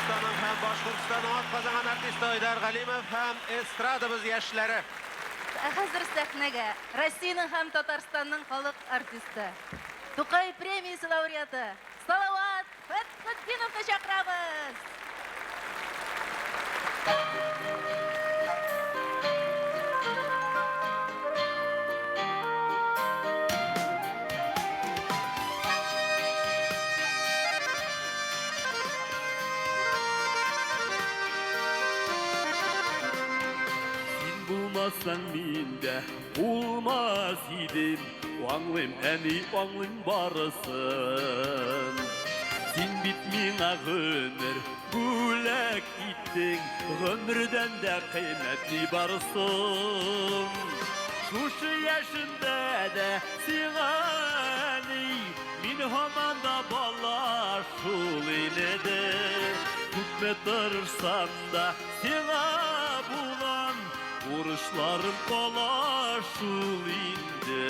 Татарстанның һәм Башкортстанның атказанган артисты Айдар Галимов һәм эстрадабыз яшьләре. Ә хәзер сәхнәгә Россиянең һәм Татарстанның халык артисты, Тукай премиясе лауреаты Салават Фәтхетдиновны чакырабыз! Син булмасаң мин дә булмас идем. Аңлыйм, әни, аңлыйм барысын. Син бит миңа гомер бүләк иттең, гомердән дә кыйммәт ни бар соң? Шушы яшемдә дә сиңа, әни, мин һаман да бала шул инде. Күпме тырышсам да сиңа булган бурычларым кала шул инде.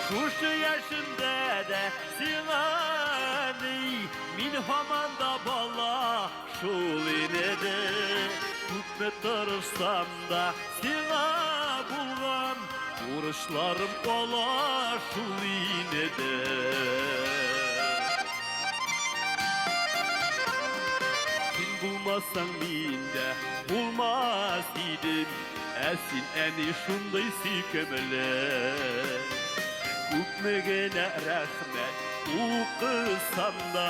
Шушы яшемдә дә сиңа, әни, мин һаман да бала шул инде. Күпме тырышсам да сиңа булган бурычларым кала шул инде. Син булмасаң мин дә булмас идем, ә син, әни, шундый сөйкемле. Күпме генә рәхмәт укысам да,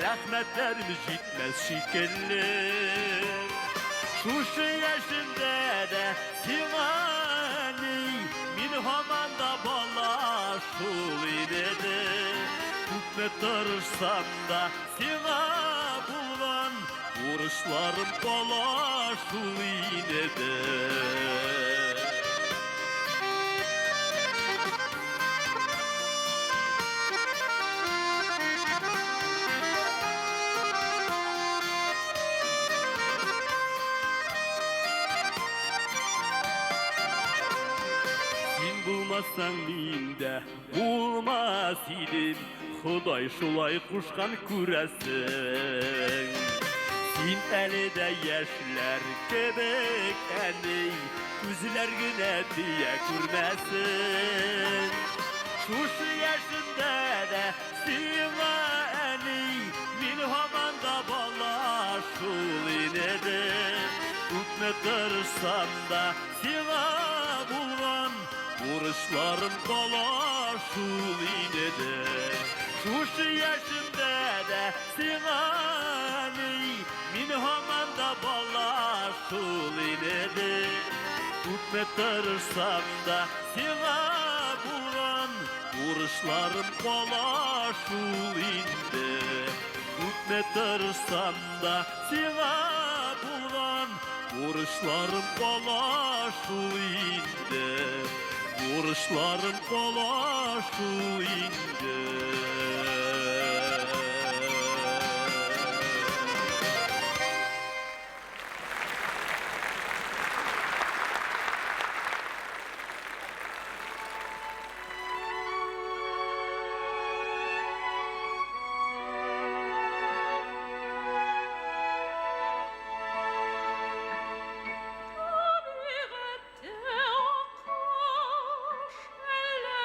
рәхмәтләрем җитмәс шикелле. Шушы яшемдә дә сиңа, әни, мин һаман да бала шул инде. Күпме тырышсам да сиңа булган бурычларым кала шул инде. Син булмасаң мин дә булмас идем, Ходай шулай кушкан күрәсең. Син әле дә яшьләр кебек, әни, күзләр генә тия күрмәсен. Шушы яшемдә дә сиңа, әни, мин һаман да бала шул инде. Күпме тырышсам да сиңа булган бурычларым кала шул инде. Шушы яшемдә дә сиңа, әни, мин һаман да бала шул инде. Күпме тырышсам да сиңа булган бурычларым кала шул инде. Күпме тырышсам да сиңа булган бурычларым кала шул инде. Бурычларым кала шул инде. Табигатьтә аккош, әллә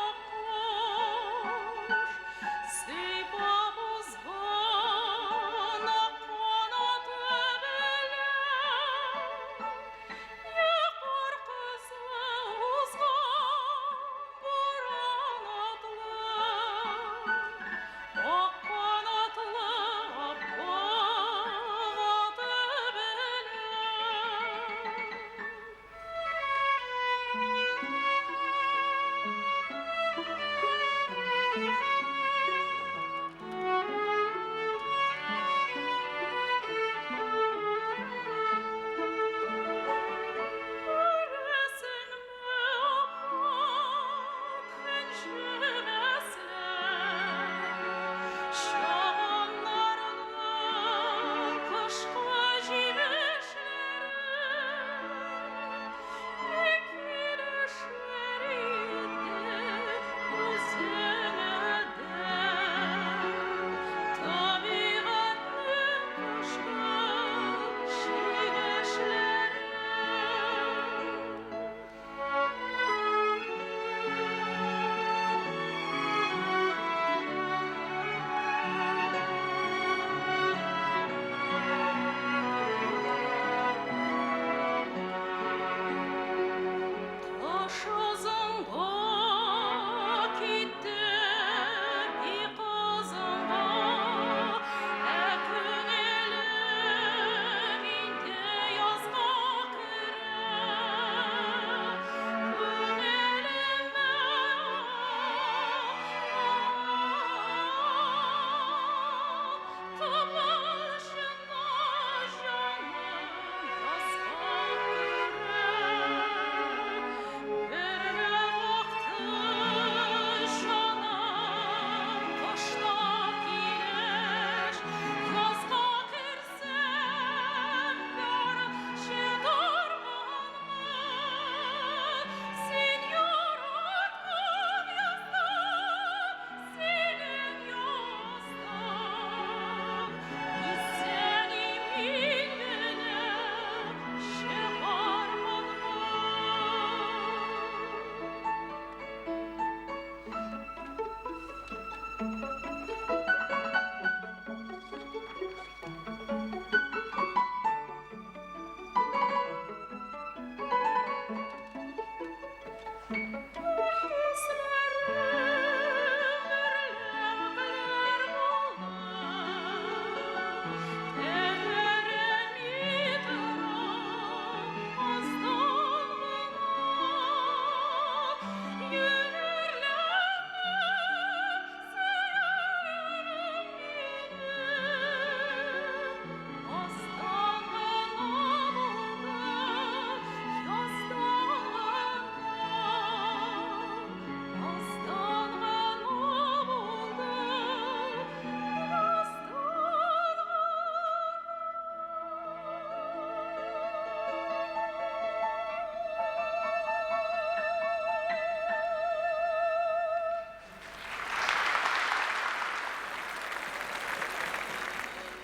аккош?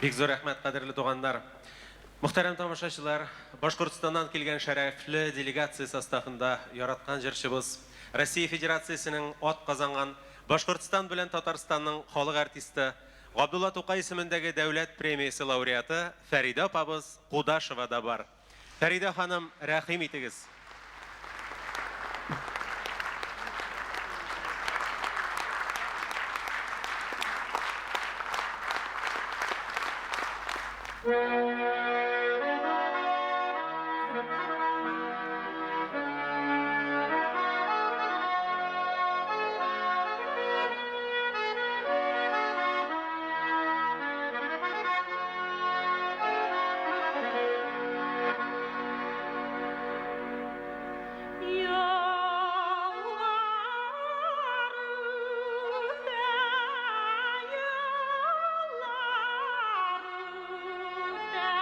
Бик зур рәхмәт, кадерле туганнар. Мөхтәрәм тамашачылар, Башкортстаннан килгән шәрәфле делегация составында яраткан җырчыбыз, Россия Федерациясенең ат казанган Башкортстан белән Татарстанның халык артисты, Габдулла Тукай исемендәге дәүләт премиясе лауреаты Фәридә апабыз Кудашева да бар. Фәридә ханым, рәхим итегез. Яллар үтә, яллар үтә.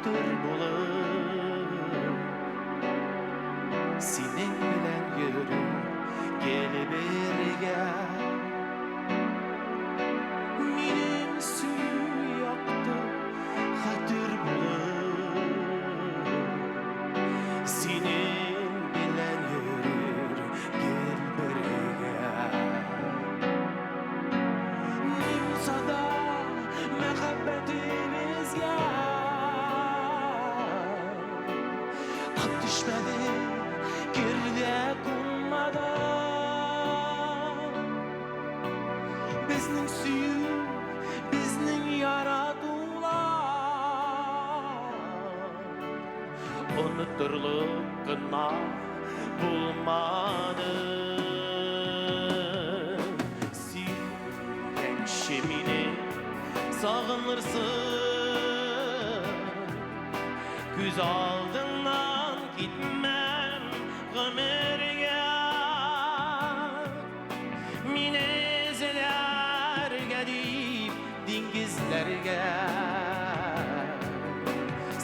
хәтер булып, Синең белән йөрер гел бергә. Минем сөю якты хәтер булып, Синең белән йөрер гел бергә. Ни булса да мәхәббәтебезгә Тап төшмәде, кер дә кунмады. Безнең сөю, безнең яратулар Онытырлык кына булмады. Син үлгәнче мине сагынырсың, Күз алдыңнан китмәм гомергә. Мине эзләргә дип диңгезләргә,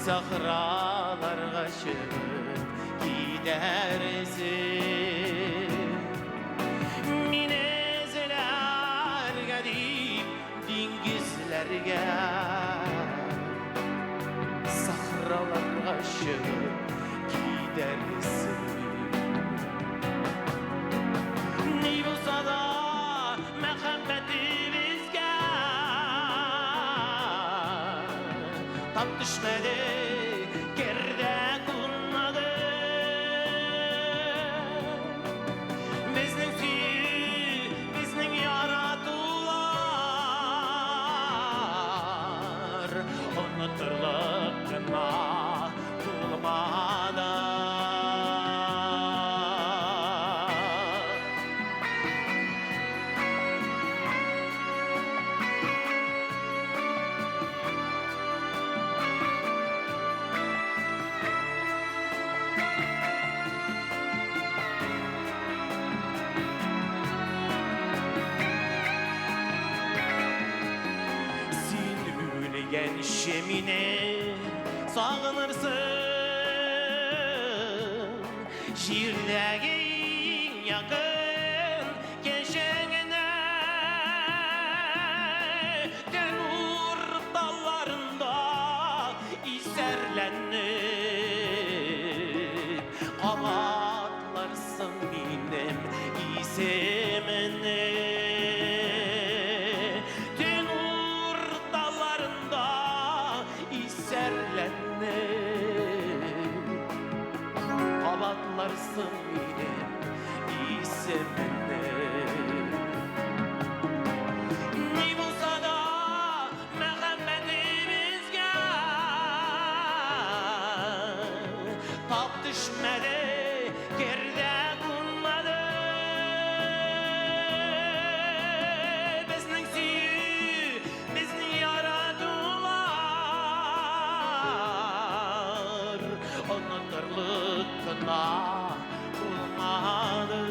Сахраларга чыгып китәрсең. Мине эзләргә дип диңгезләргә, Сахраларга чыгып китәрсең. Ни булса да мәхәббәтебезгә Тап төшмәде, кер дә кунмады. Безнең сөю, безнең яратулар Онытырлык кына булмады. Син үлгәнче мине сагынырсың, Җирдәге иң якын кешеңне. Төн урталарында исәрләнеп, Кабатларсың минем исемне. Төн урталарында исәрләнеп, Кабатларсың минем исемне. Ни булса да мәхәббәтебезгә Тап төшмәде, кер дә кунмады. Безнең сөю, безнең яратулар Онытырлык кына булмады.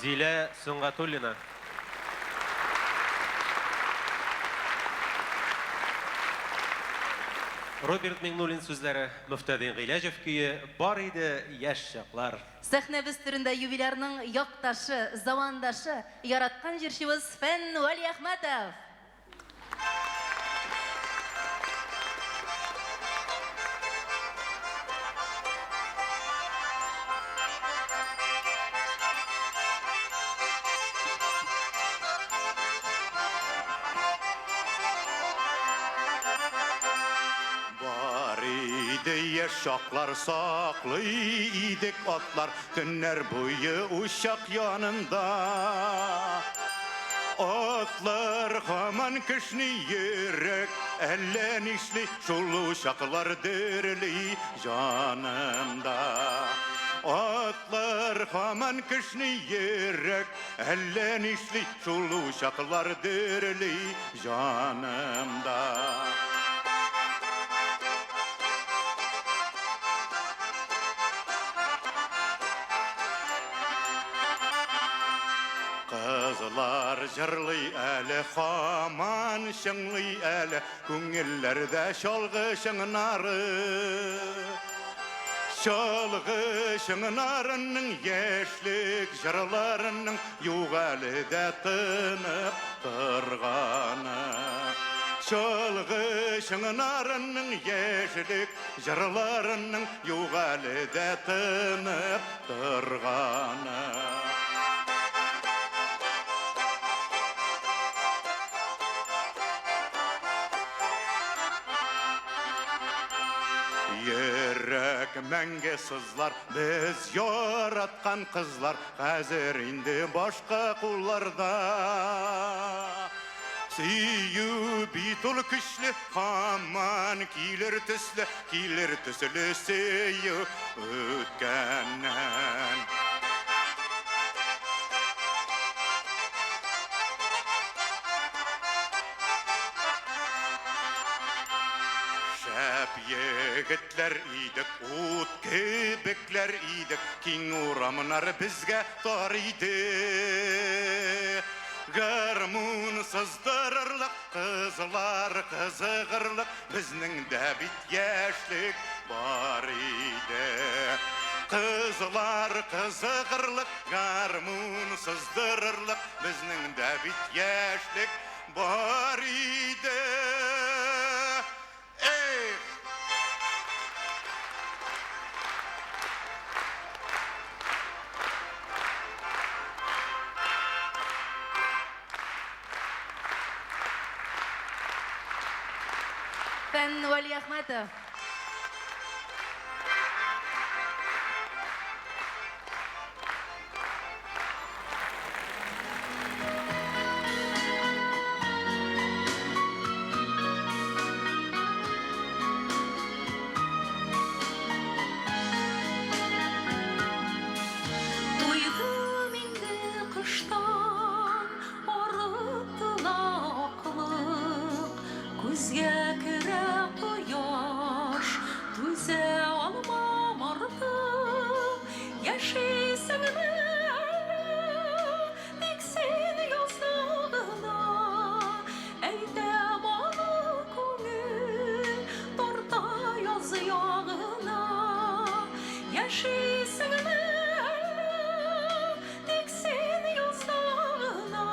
Зилә Сөнгатуллина. Роберт Миңнуллин сүзләре, Мөфтәдин Гыйләҗев көе Бар иде яшь чаклар. Сәхнәбез түрендә юбилярның якташы, замандашы, яраткан җырчыбыз Фән Вәлиәхмәтов. Бар иде яшь чаклар, саклый идек атлар, Төннәр буе учак янында. Атлар һаман кешни йөрәк, әллә нишли, шул учаклар дөрли җанымда. Атлар һаман кешни йөрәк, әллә нишли, шул учаклар дөрли җанымда. Кызлар җырлый әле, һаман чыңлый әле, күңелләрдә чалгы чыңнары. Чалгы чыңнарының яшьлек җырларының юк әле дә тынып торганы. Чалгы чыңнарының яшьлек җырларының юк әле дә тынып торганы. Йөрәк мәңге сызлар, без яраткан кызлар хәзер инде башка кулларда. Сөю бит ул көчле, һаман килер төсле, килер төсле сөю үткәннән. Шәп егетләр идек, ут кебекләр идек, киң урамнар безгә тар иде. Гармун сыздырырлык, кызлар кызыгырлык, безнең дә бит яшьлек бар иде. Кызлар кызыгырлык, гармун сыздырырлык, безнең дә бит яшьлек бар иде. Эх! Фән Вәлиәхмәтов. Туйдым инде кыштан, арытыла аклык, Күзгә керә кояш, түзә алмам артык. Яшисеңме әле, тик син язда гына, Әйтәм аны күңел тарта яз ягына. Яшисеңме әле, тик син язда гына,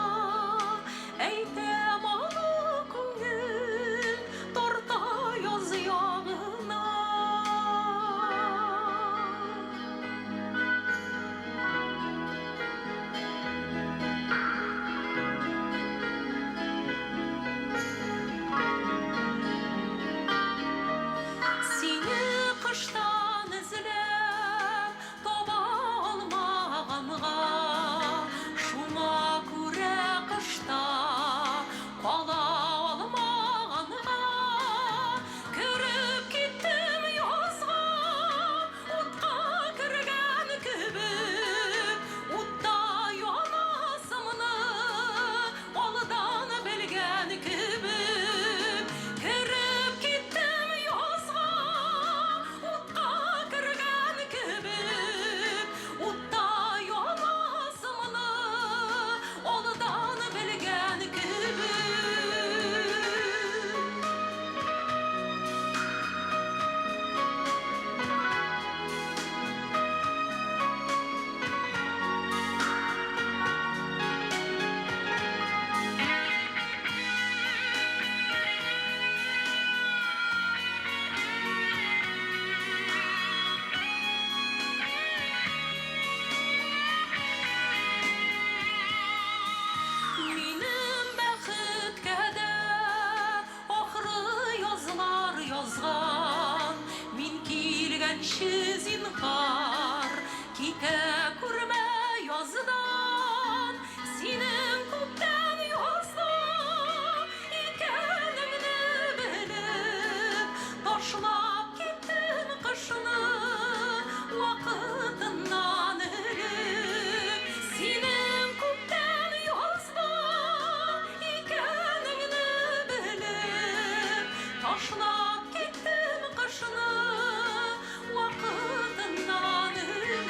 Әйтәм аны күңел тарта яз ягына. Сине кыштан эзләп таба. Зинһар, китә күрмә яздан, синең күптән язда икәнеңне белеп, ташлап киттем кышны вакытыннан элек. Синең күптән язда икәнеңне белеп, ташлап киттем кышны вакытыннан элек.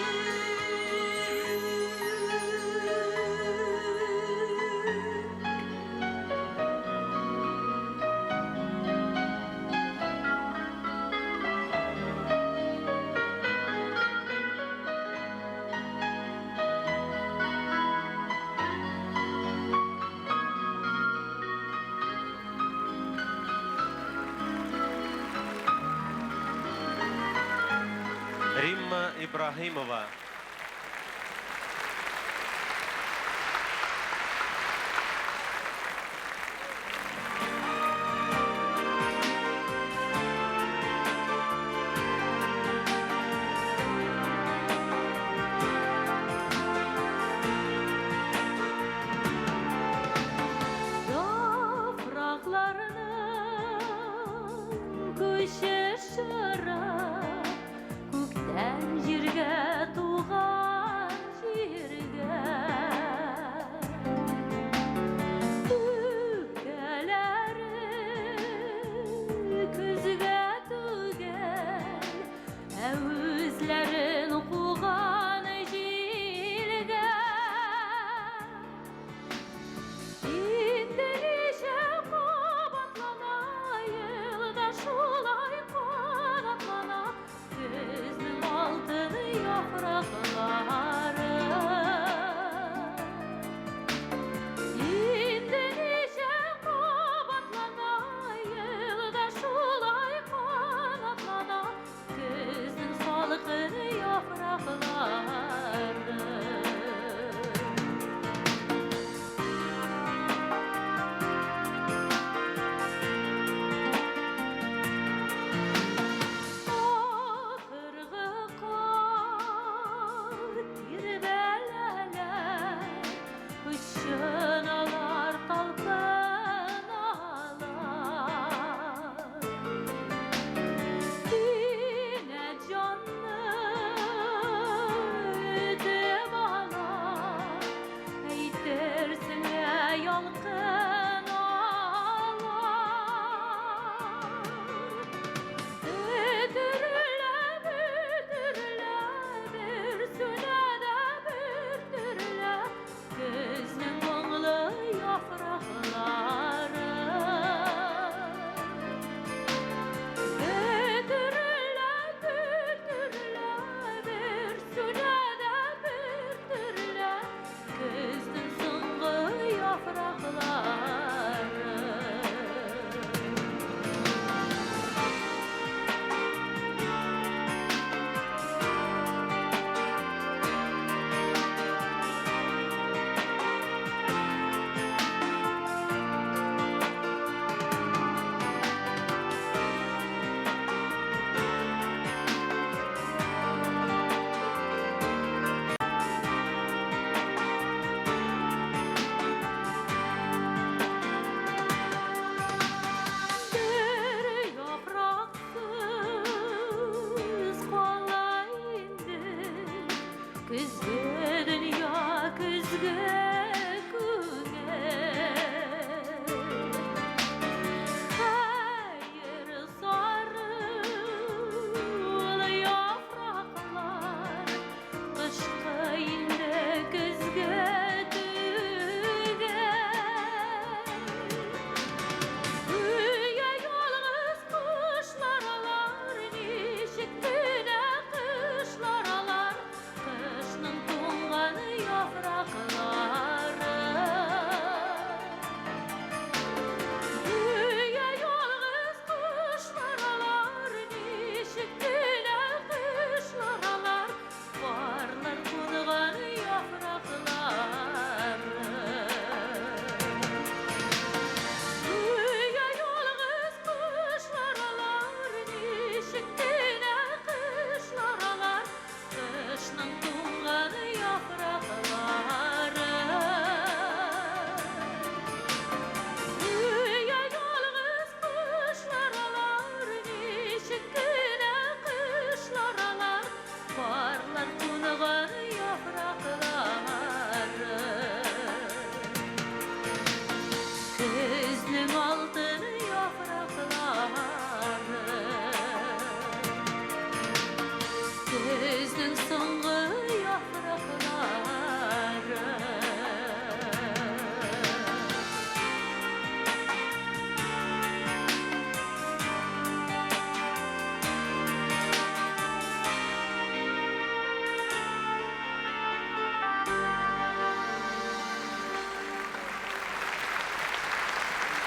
Римма Ибраһимова. Яфракларның күчеш чоры, Күктән җиргә, туган җиргә. Үпкәләре көзгә түгел, Ә үзләрен куган җилгә. Инде ничә кабатлана, елда шулай канатлана Көзнең алтын яфраклары. Инде ничә кабатлана, елда шулай канатлана Көзнең салкын яфраклары. Ахыргы кар тирбәләләр, Очыналар, талпыналар. Кинәт җанны өтеп ала, Әйтерсең лә ялкын ала. Бөтерелә, бөтерелә, бер сүнә дә бер терелә Көзнең моңлы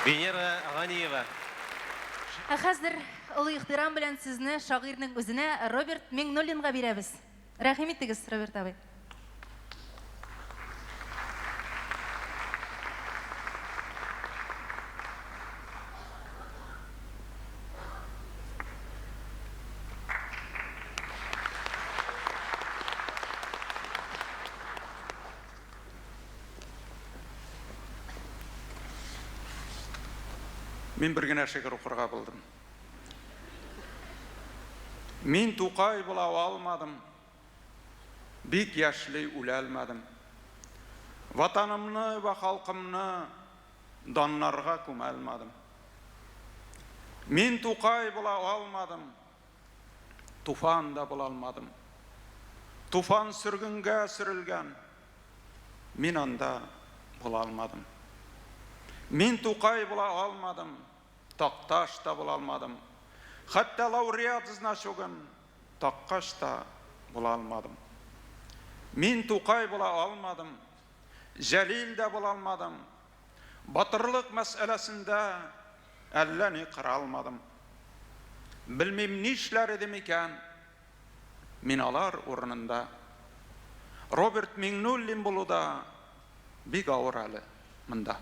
Венера Ганиева. Ә хәзер олы ихтирам белән сүзне шагыйрьнең үзенә Роберт Миңнуллинга бирәбез. Рәхим итегез, Роберт абый. Мин бер генә шигырь укырга булдым. Мин Тукай була алмадым, бик яшьли үләлмәдем. Ватанымны вә халкымны даннарга күмәлмәдем. Мин Тукай була алмадым, Туфан да була алмадым. Туфан сөргенгә сөрелгән, мин анда була алмадым. Мин Тукай була алмадым, Такташ та була алмадым. Хәтта лауреат значогын таккач та була алмадым. Мин Тукай була алмадым, Җәлил дә була алмадым. Батырлык мәсьәләсендә әллә ни кыра алмадым. Белмим, нишләр идем икән мин алар урынында. Роберт Миңнуллин булу да бик авыр әле монда.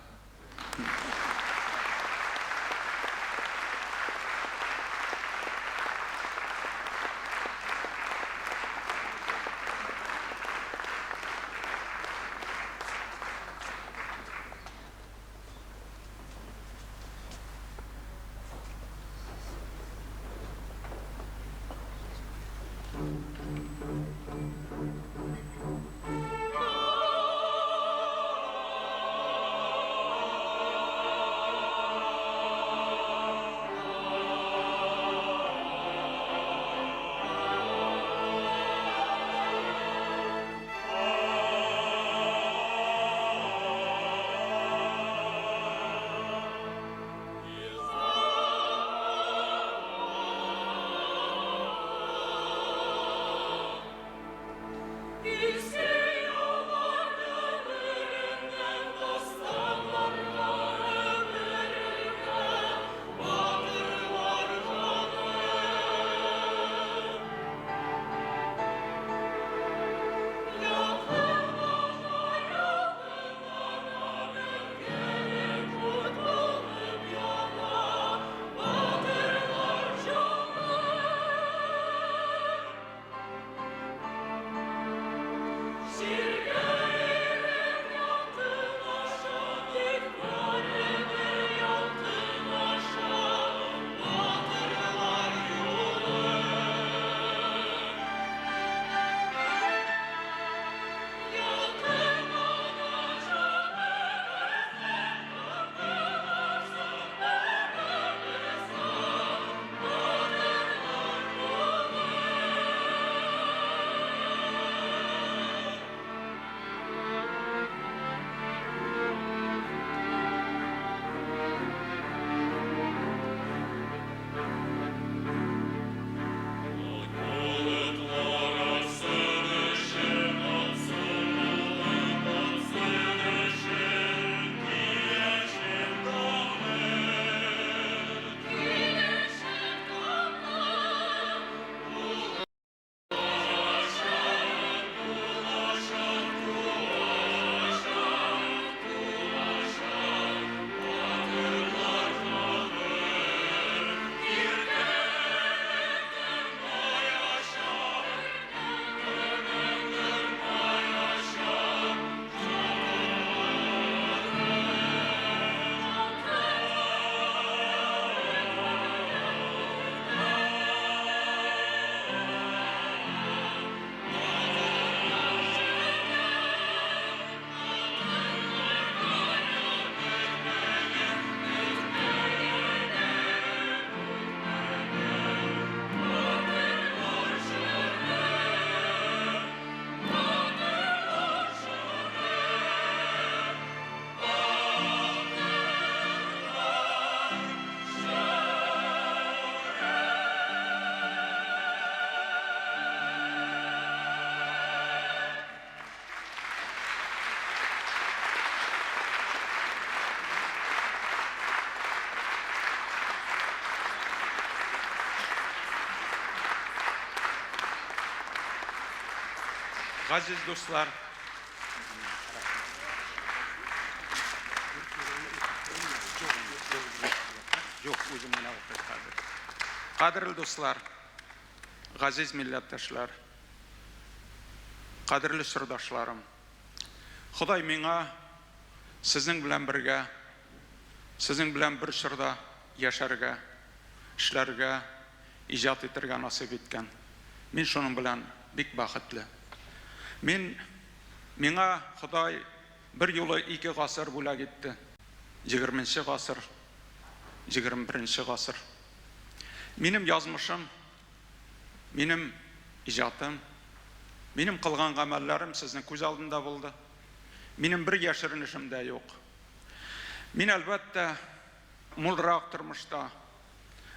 Газиз дуслар, Юк, үзем генә укыйм хәзер. Кадерле дуслар, газиз милләттәшләр, кадерле чордашларым. Ходай миңа сезнең белән бергә, сезнең белән бер чорда яшәргә, эшләргә, иҗат итәргә насыйп иткән. Мин шуның белән бик бәхетле. Мин, миңа Ходай бер юлы ике гасыр бүләк итте. Егерменче гасыр, 21 гасыр. Минем язмышым, минем иҗатым, минем кылган гамәлләрем сезнең күз алдында булды. Минем бер яшеренешем дә юк. Мин, әлбәттә, мулрак тормышта,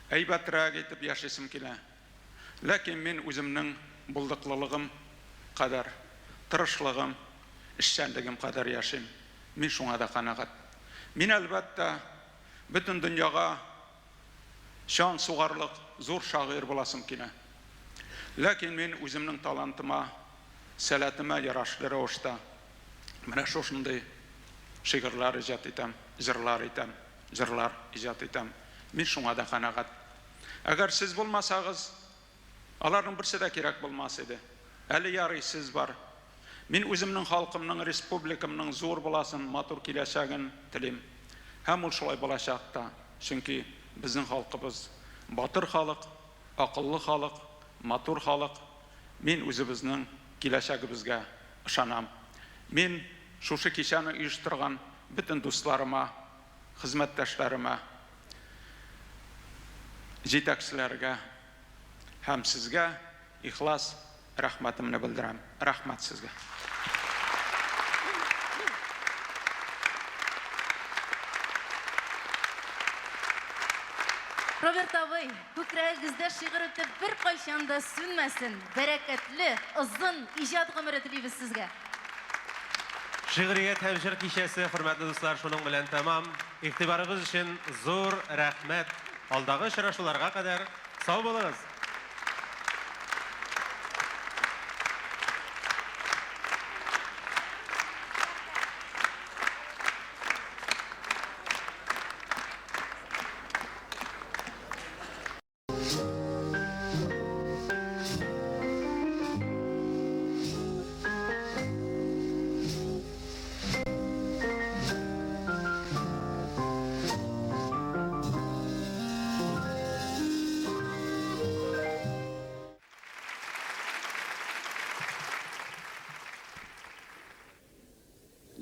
әйбәтрәк итеп яшисем килә. Ләкин мин үземнең булдыклылыгым кадәр, тырышлыгым, эшчәнлегем кадәр яшим. Мин шуңа да канәгать. Мин, әлбәттә, бөтен дөньяга чаң сугарлык зур шагыйрь буласым килә. Ләкин мин үземнең талантыма, сәләтемә ярашлы рәвештә менә шушындый шигырьләр иҗат итәм, җырлар итәм, җырлар иҗат итәм. Мин шуңа да канәгать. Әгәр сез булмасагыз, аларның берсе дә кирәк булмас иде. Әле ярый сез бар. Мин үземнең халкымның, республикамның зур буласын, матур киләчәген телим. Һәм ул шулай булачак та, чөнки безнең халкыбыз батыр халык, акыллы халык, матур халык. Мин үзебезнең киләчәгебезгә ышанам. Мин шушы кичәне оештырган бөтен дусларыма, хезмәттәшләремә, җитәкчеләргә һәм сезгә ихлас рәхмәтемне белдерәм. Рәхмәт сезгә. Роберт абый, күкрәгегездә шигырь уты беркайчан да сүнмәсен. Бәрәкәтле, озын иҗат гомере телибез сезгә. Шигърият һәм җыр кичәсе, хөрмәтле дуслар, шуның белән тәмам. Игътибарыгыз өчен зур рәхмәт. Алдагы очрашуларга кадәр сау булыгыз!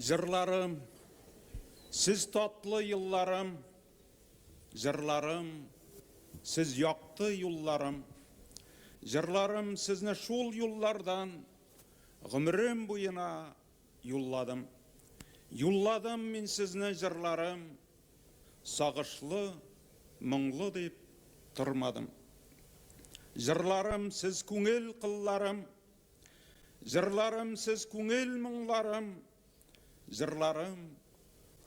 Җырларым, сез татлы елларым, Җырларым, сез якты юлларым. Җырларым, сезне шул юллардан Гомерем буена юлладым. Юлладым мин сезне, җырларым, Сагышлы, моңлы дип тормадым. Җырларым, сез күңел кылларым, Җырларым, сез күңел моңларым, Җырларым,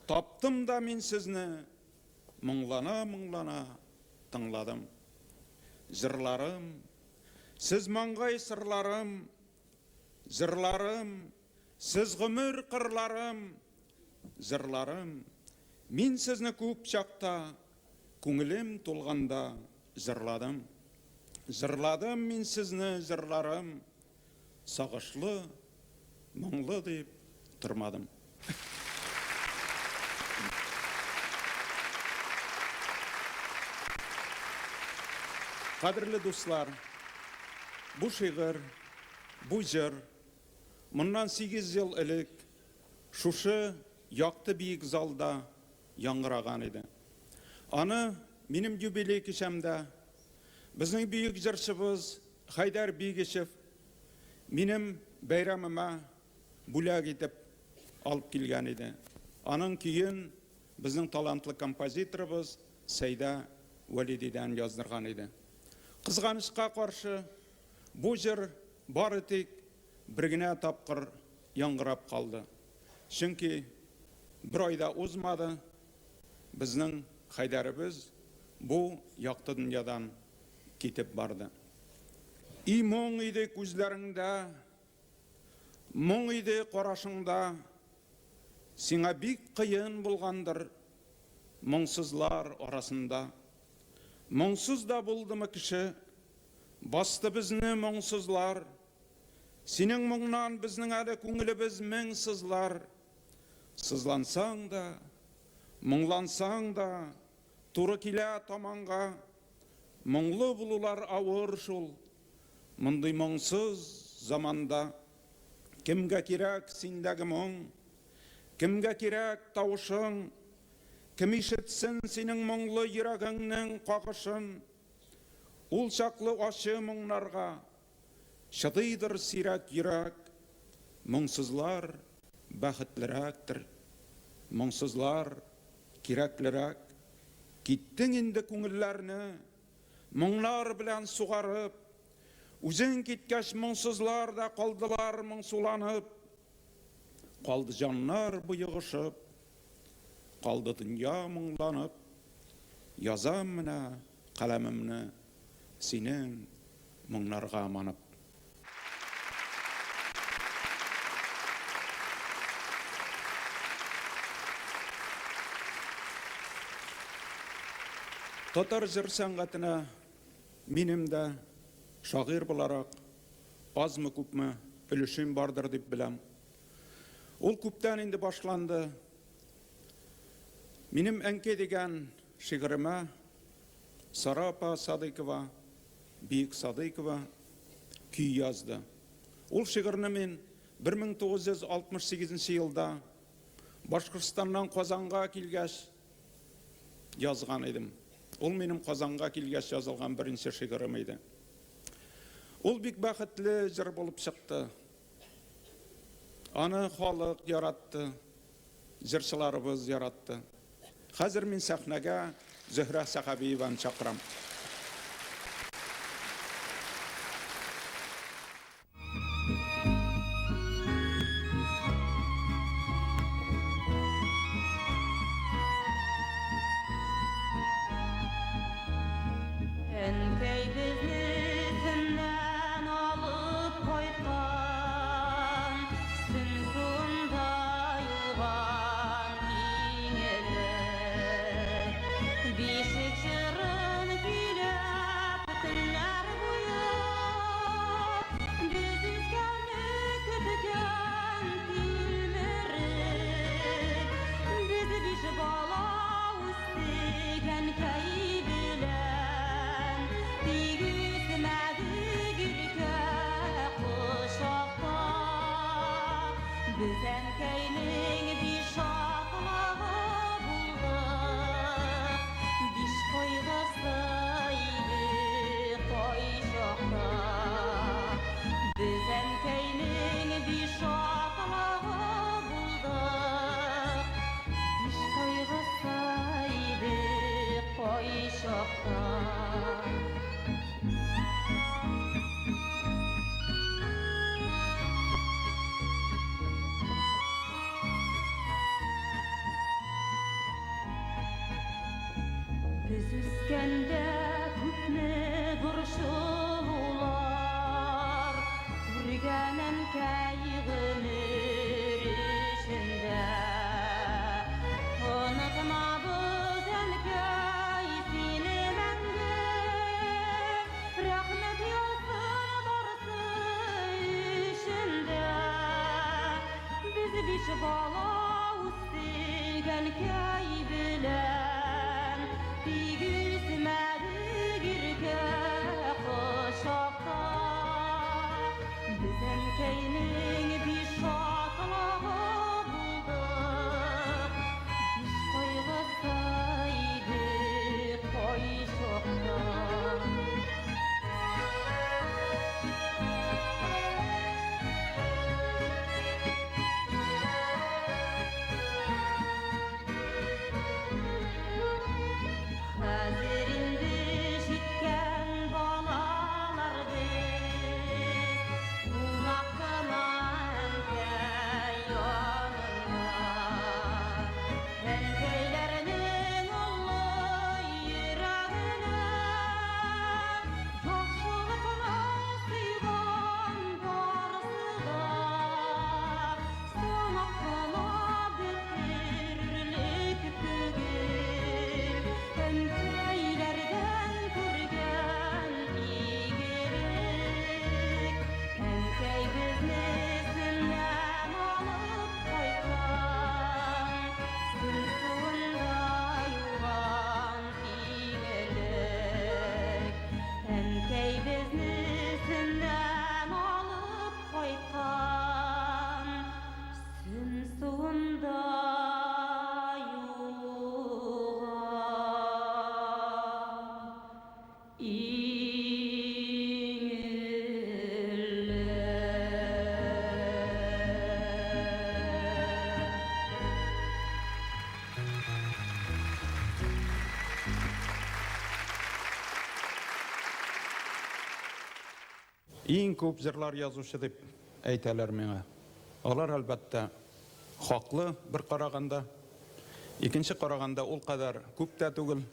таптым да мин сезне, Моңлана-моңлана тыңладым. Җырларым, сез маңгай сырларым, Җырларым, сез гомер кырларым, Җырларым, мин сезне күп чакта Күңелем тулганда җырладым. Җырладым мин сезне, җырларым, Сагышлы, моңлы дип тормадым. Кадерле дуслар, бу шигырь, бу җыр моннан сигез ел элек шушы якты биек залда яңгыраган иде. Аны минем юбилей кичәмдә безнең бөек җырчыбыз Хәйдәр Бигичев минем бәйрәмемә бүләк итеп алып килгән иде. Аның көен безнең талантлы композиторыбыз Сәйдә Вәлидидән яздырган иде. Кызганычка каршы, бу җыр бары тик бер генә тапкыр яңгырап калды. Чөнки бер ай да узмады, безнең Хәйдәребез бу якты дөньядан китеп барды. И моң иде күзләреңдә, Моң иде карашыңда. Сиңа бик кыен булгандыр моңсызлар арасында. Моңсыз да булдымы кеше? Басты безне моңсызлар. Синең моңнан безнең әле күңелебез мең сызлар. Сызлансаң да, моңлансаң да, туры килә таманга. Моңлы булулар авыр шул, мондый моңсыз заманда. Кемгә кирәк синдәге моң? Кемгә кирәк тавышың? Кем ишетсен синең моңлы йөрәгеңнең кагышын? Ул чаклы ачы моңнарга чыдыйдыр сирәк йөрәк. Моңсызлар бәхетлерәктер, моңсызлар кирәклерәк. Киттең инде күңелләрне моңнар белән сугарып. Үзең киткәч, моңсызлар да калдылар моңсуланып. Калды җаннар боегышып, калды дөнья моңланып. Язам менә каләмемне синең моңнарга манып. Татар җыр сәнгатенә минем дә, шагыйрь буларак, азмы-күпме өлешем бардыр дип беләм. Ул күптән инде башланды. Минем Әнкәй дигән шигыремә Сара апа Садыйкова, Биек Садыйкова, көй язды. Ул шигырьне мин 1968 елда Башкортстаннан Казанга килгәч язган идем. Ул минем Казанга килгәч язылган беренче шигырем иде. Ул бик бәхетле җыр булып чыкты. Аны халык яратты, җырчыларыбыз яратты. Хәзер мин сәхнәгә Зөһрә Сәхәбиеваны чакырам. Әнкәй безне Сөннән алып кайткан, Сөн суында юган иң элек. Бишек җырын көйләп төннәр буе, Без үскәнне көткән тилмереп. Без биш бала үстек әнкәй белән, Тик үсмәдек иркә кочакта. Без әнкәйнең биш шатлыгы булдык, Биш кайгысы иде кайчакта. Без әнкәйнең биш шатлыгы булдык, Биш кайгысы иде кайчакта. Без үскәндә күпме борчылулар күргән әнкәй гомер эчендә. Онытмабыз, әнкәй, сине мәңге, рәхмәт яусын барысы өчен дә. Без биш бала үстек әнкәй белән, Тик үсмәдек иркә кочакта. Без әнкәйнең биш шатлыгы булдык, Биш кайгысы иде кайчакта. Иң күп җырлар язучы дип әйтәләр миңа. Алар, әлбәттә, хаклы бер караганда. Икенче караганда ул кадәр күп тә түгел.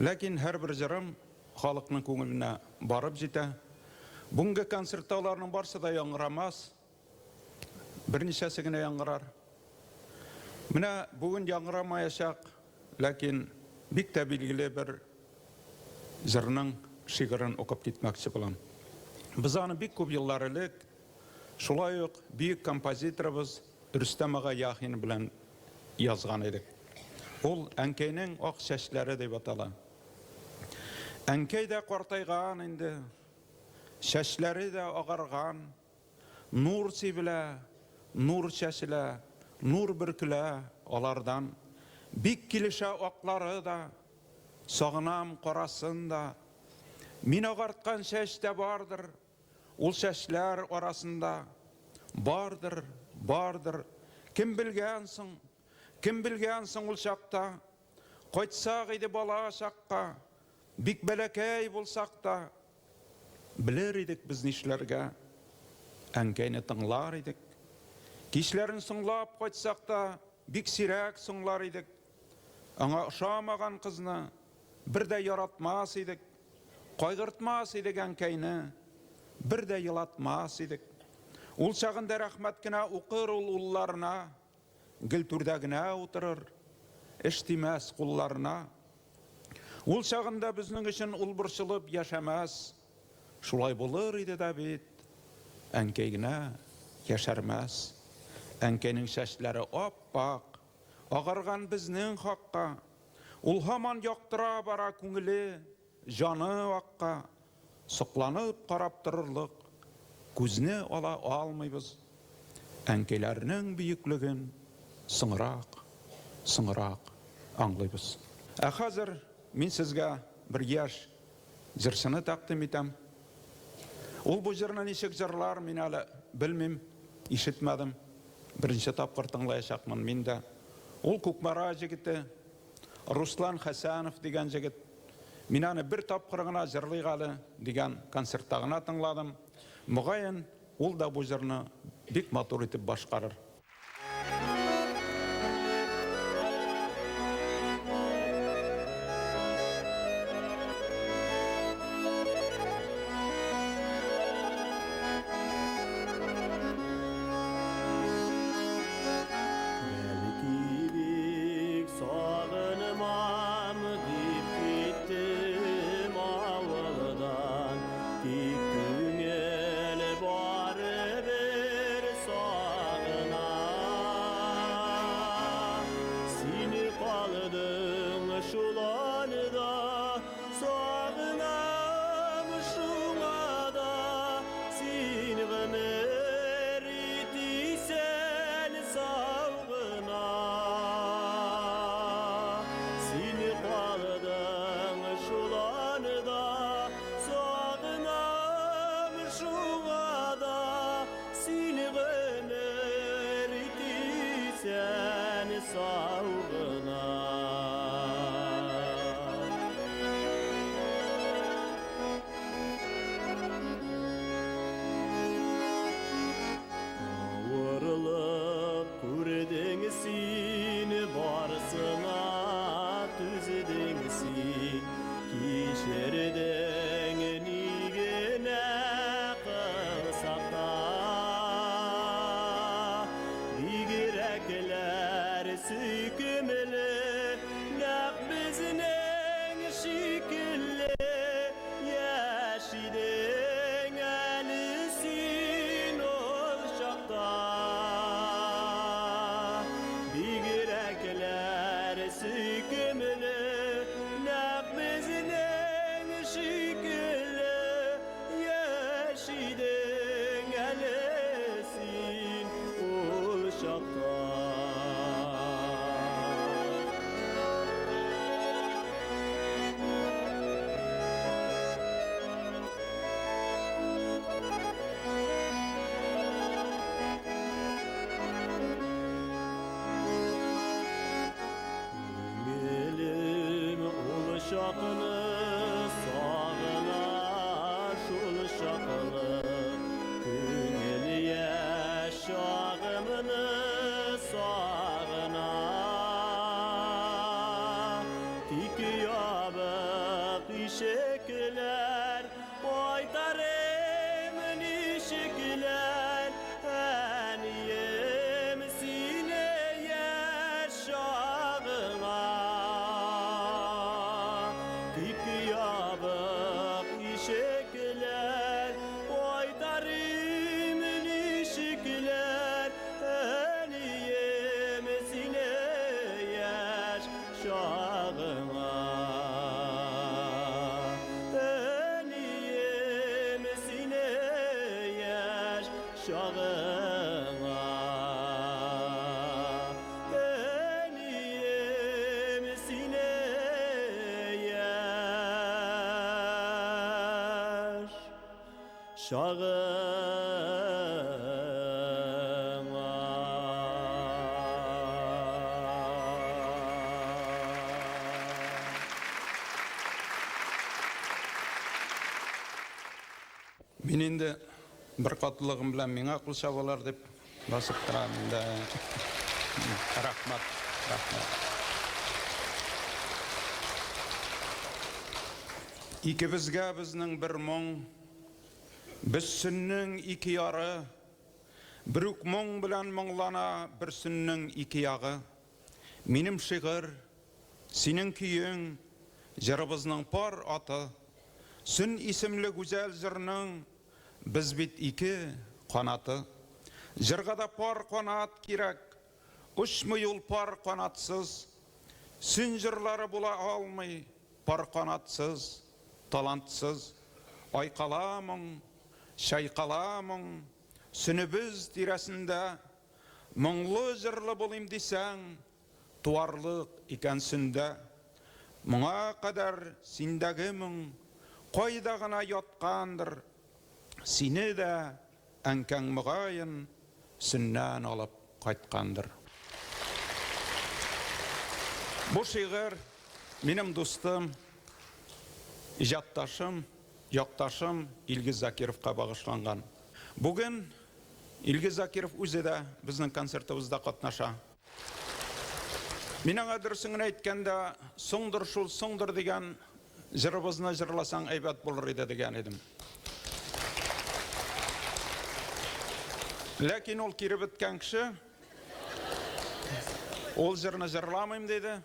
Ләкин һәрбер җырым халыкның күңеленә барып җитә. Бүгенге концертта аларның барсы да яңгырамас. Берничәсе генә яңгырар. Менә бүген яңгырамаячак, ләкин бик тә билгеле бер җырның шигырен укып китмәкче булам. Без аны бик күп еллар элек шулай ук бөек композиторыбыз Рөстәм ага Яхин белән язган идек. Ул Әнкәйнең ак чәчләре дип атала. Әнкәй дә картайган инде, чәчләре дә агарган, нур сибелә, нур чәчелә, нур бөркелә алардан. Бик килешә аклары да, сагынам карасын да. Мин агарткан чәч тә бардыр, Ул чәчләр арасында бардыр, бардыр. Кем белгән соң, кем белгән соң ул чакта? Кайтсак иде бала чакка, бик бәләкәй булсак та, белер идек без нишләргә, әнкәйне тыңлар идек. Кичләрен соңлап кайтсак та, бик сирәк соңлар идек. Аңа ошамаган кызны бер дә яратмас идек. Кайгыртмас идек әнкәйне, бер дә елатмас идек. Ул чагында рәхмәт кенә укыр ул улларына, гел түрдә генә утырыр, эш тимәс кулларына. Ул чагында безнең өчен ул борчылып яшәмәс. Шулай булыр иде дә бит, әнкәй генә яшәрмәс. Әнкәйнең чәчләре ап-ак, агарган безнең хакка. Ул һаман яктыра бара күңеле, җаны акка. Сокланып карап торырлык, күзне ала алмыйбыз. Әнкәйләрнең бөеклеген соңрак, соңрак аңлыйбыз. Ә хәзер мин сезгә бер яшь җырчыны тәкъдим итәм. Ул бу җырны ничек җырлар, мин әле белмим, ишетмәдем. Беренче тапкыр тыңлаячакмын мин дә. Ул Кукмара җегете, Руслан Хәсәнов дигән җегет. Мин аны бер тапкыр гына җырлыйк әле дигән концертта гына тыңладым. Мөгаен, ул да бу җырны бик матур итеп башкарыр. Бәлки бик сагынмам дип киттем авылдан, тик күңел барыбер сагына. Син калдың шул анда, сагынам шуңа да, син гомер ит исән сау гына. Син калдың шул анда, сагынам шуңа да, син гомер ит исән сау гына. Авырлык күрдең син, барысына түздең син, кичердең ни генә кылсак та. Бигрәкләр сөйкемле, нәкъ безнең шикелле яшь идең әле син ул чакта. Бигрәкләр сөйкемле, нәкъ безнең шикелле яшь идең әле син ул чакта. Чагыңа. Әнием, сине яшь чагыңа. Мин инде бер катлылыгым белән миңа кул чабалар дип басып торам инде. Рәхмәт, рәхмәт. Икебезгә безнең бер моң, без сөннең ике яры, бер үк моң белән моңлана бер сөннең ике ягы. Минем шигырь, синең көең, җырыбызның пар аты. Сөн исемле гүзәл җырның без бит ике канаты. Җырга да пар канат кирәк, очмый ул пар канатсыз. Сөн җырлары була алмый пар канатсыз, талантсыз. Айкала моң, чайкала моң, сөнебез тирәсендә. Моңлы җырлы булыйм дисәң, туарлык икән сөндә. Моңа кадәр синдәге моң кайда гына яткандыр, сине дә әнкәң мөгаен сөннән алып кайткандыр. Бу шигырь минем дустым, иҗатташым, якташым Илгиз Закировка багышланган. Бүген Илгиз Закиров үзе дә безнең концертыбызда катнаша. Мин аңа дөресен генә әйткәндә, соңдыр шул, соңдыр дигән җырыбызны җырласаң әйбәт булыр иде дигән идем. Ләкин ул кире беткән кеше, ул җырны җырламыйм диде.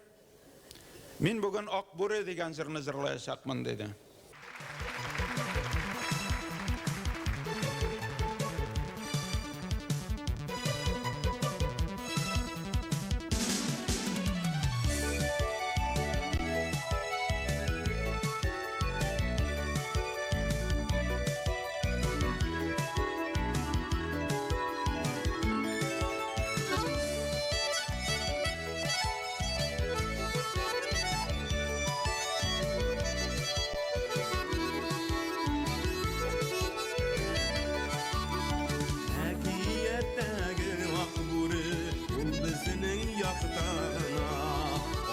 Мин бүген Ак бүре дигән җырны җырлаячакмын, диде. Әкияттәге ак бүре, ул безнең якта гына.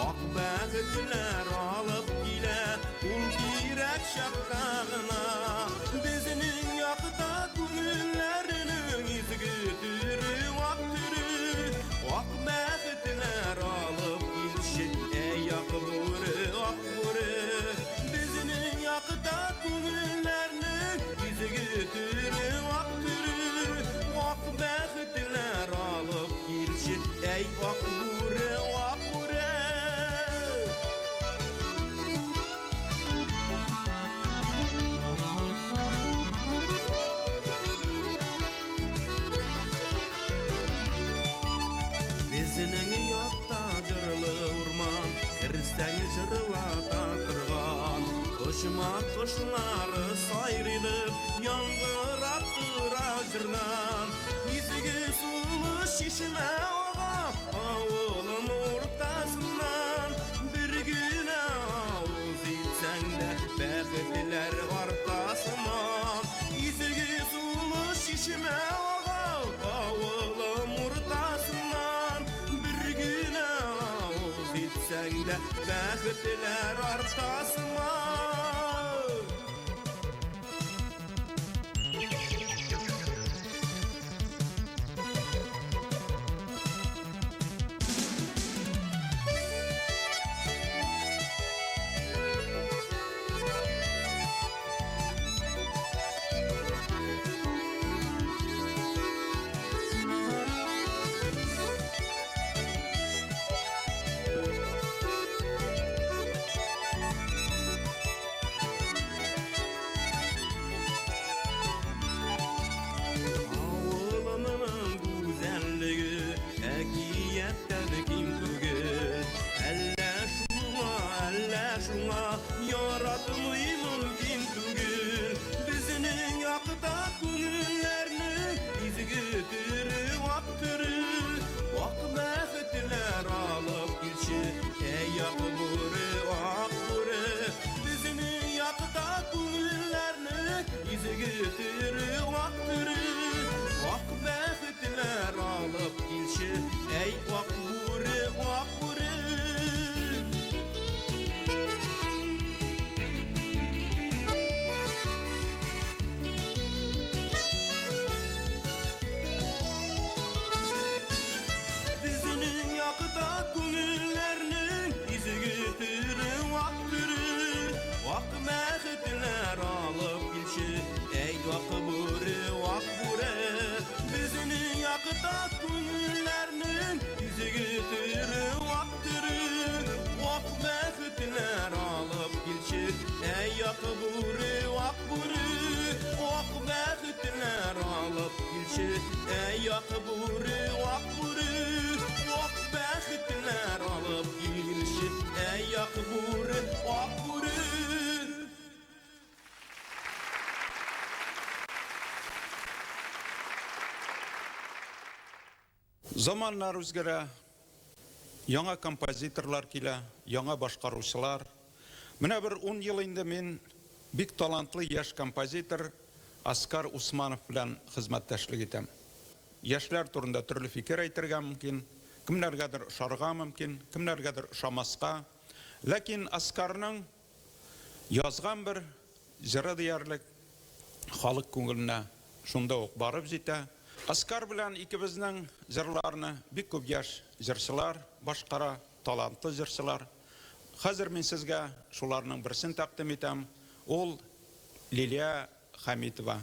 Ак бәхетләр алып килә, ул кирәк чакта гына. Безнең якта күңелләрнең изге төре, ак төре. Ак бәхетләр алып килче, әй ак бүре, ак бүре. Безнең якта күңелләрнең изге төре, ак төре. Ак бәхетләр алып килче, әй ак бүре, ак бүре. Безнең якта җырлы урман, керсәң җырлата торган. Кошма кошлары сайрыйдыр, яңгырап тора җырдан. Изге сулы чишмә ага, авылым уртасыннан. Бер генә авыз итсәң дә, бәхетләр арта сыман. Изге сулы чишмә ага, авылым уртасыннан. Бер генә авыз итсәң дә, бәхетләр арта сыман. килче, әй ак бүре, ак бүре. Безнең якта күңелләрнең изге төре, ак төре, ак бәхетләр алып килче, әй ак бүре, ак бүре. Безнең якта күңелләрнең изге төре, ак төре, ак бәхетләр алып килче, әй ак бүре, ак бүре. Ак бәхетләр алып килче, әй ак бүре, ак бүре. Ак бәхетләр алып килче, әй ак бүре, ак бүре. Заманнар үзгәрә, яңа композиторлар килә, яңа башкаручылар. Менә бер ун ел инде мин бик талантлы яшь композитор Оскар Усманов белән хезмәттәшлек итәм. Яшьләр турында төрле фикер әйтергә мөмкин, кемнәргәдер ошарга мөмкин, кемнәргәдер ошамаска. Ләкин Оскарның язган бер җыры диярлек халык күңеленә шунда ук барып җитә. Оскар белән икебезнең җырларны бик күп яшь җырчылар башкара, талантлы җырчылар. Хәзер мин сезгә шуларның берсен тәкъдим итәм. Ул Лилия Хәмитова.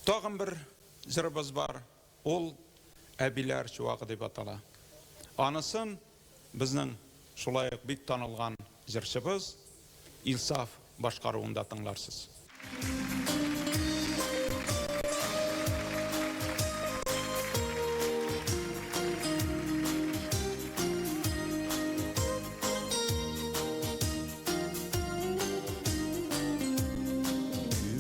Тагын бер җырыбыз бар, ул Әбиләр чуагы дип атала. Анысын безнең шулай ук бик танылган җырчыбыз Илсаф башкаруында тыңларсыз.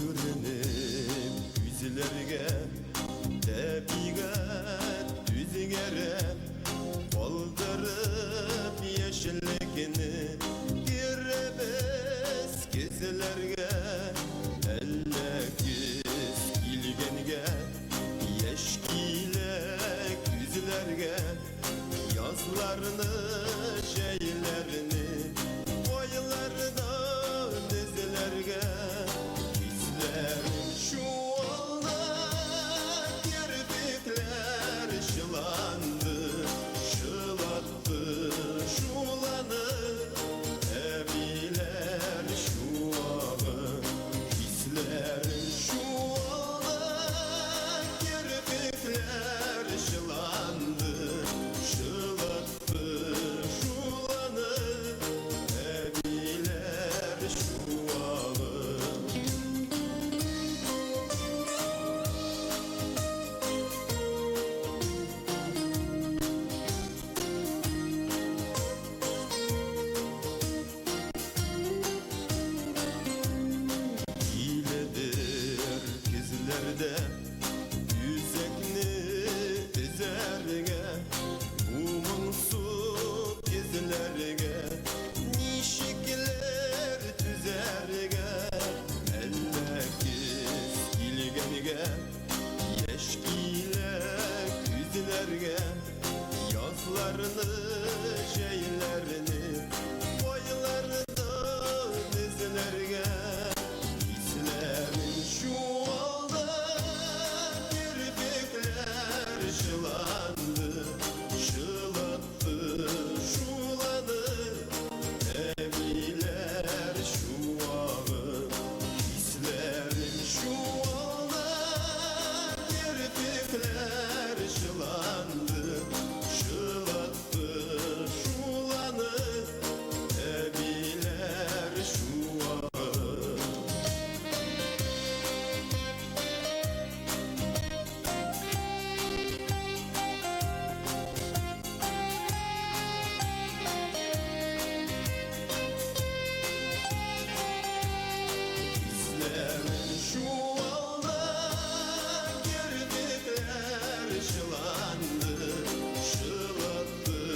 Күренеп күзләргә Табигать үзгәрә Калдырып яшьлекне Керәбез көзләргә Әллә көз килгәнгә Яшь килә күзләргә Язларны, җәйләрне Кайлардан эзләргә? Хисләрем чуалды, Керфекләр чыланды, Чылатты шуланы Әбиләр чуагы. Хисләрем чуалды, Керфекләр чыланды, Чылатты шуланы Әбиләр чуагы. Киләдер көзләрдә Үзәкне өзәргә, Бу моңсу йөзләргә Ничекләр түзәргә? Әллә көз килгәнгә Яшь килә күзләргә, Язларны, җәйләрне Кайлардан эзләргә? Хисләрем чуалды, Керфекләр чыланды, Чылатты шуланы Әбиләр чуагы. Хисләрем чуалды, Керфекләр чыланды, Чылатты шуланы Әбиләр чуагы. Хисләрем чуалды, Керфекләр чыланды, Чылатты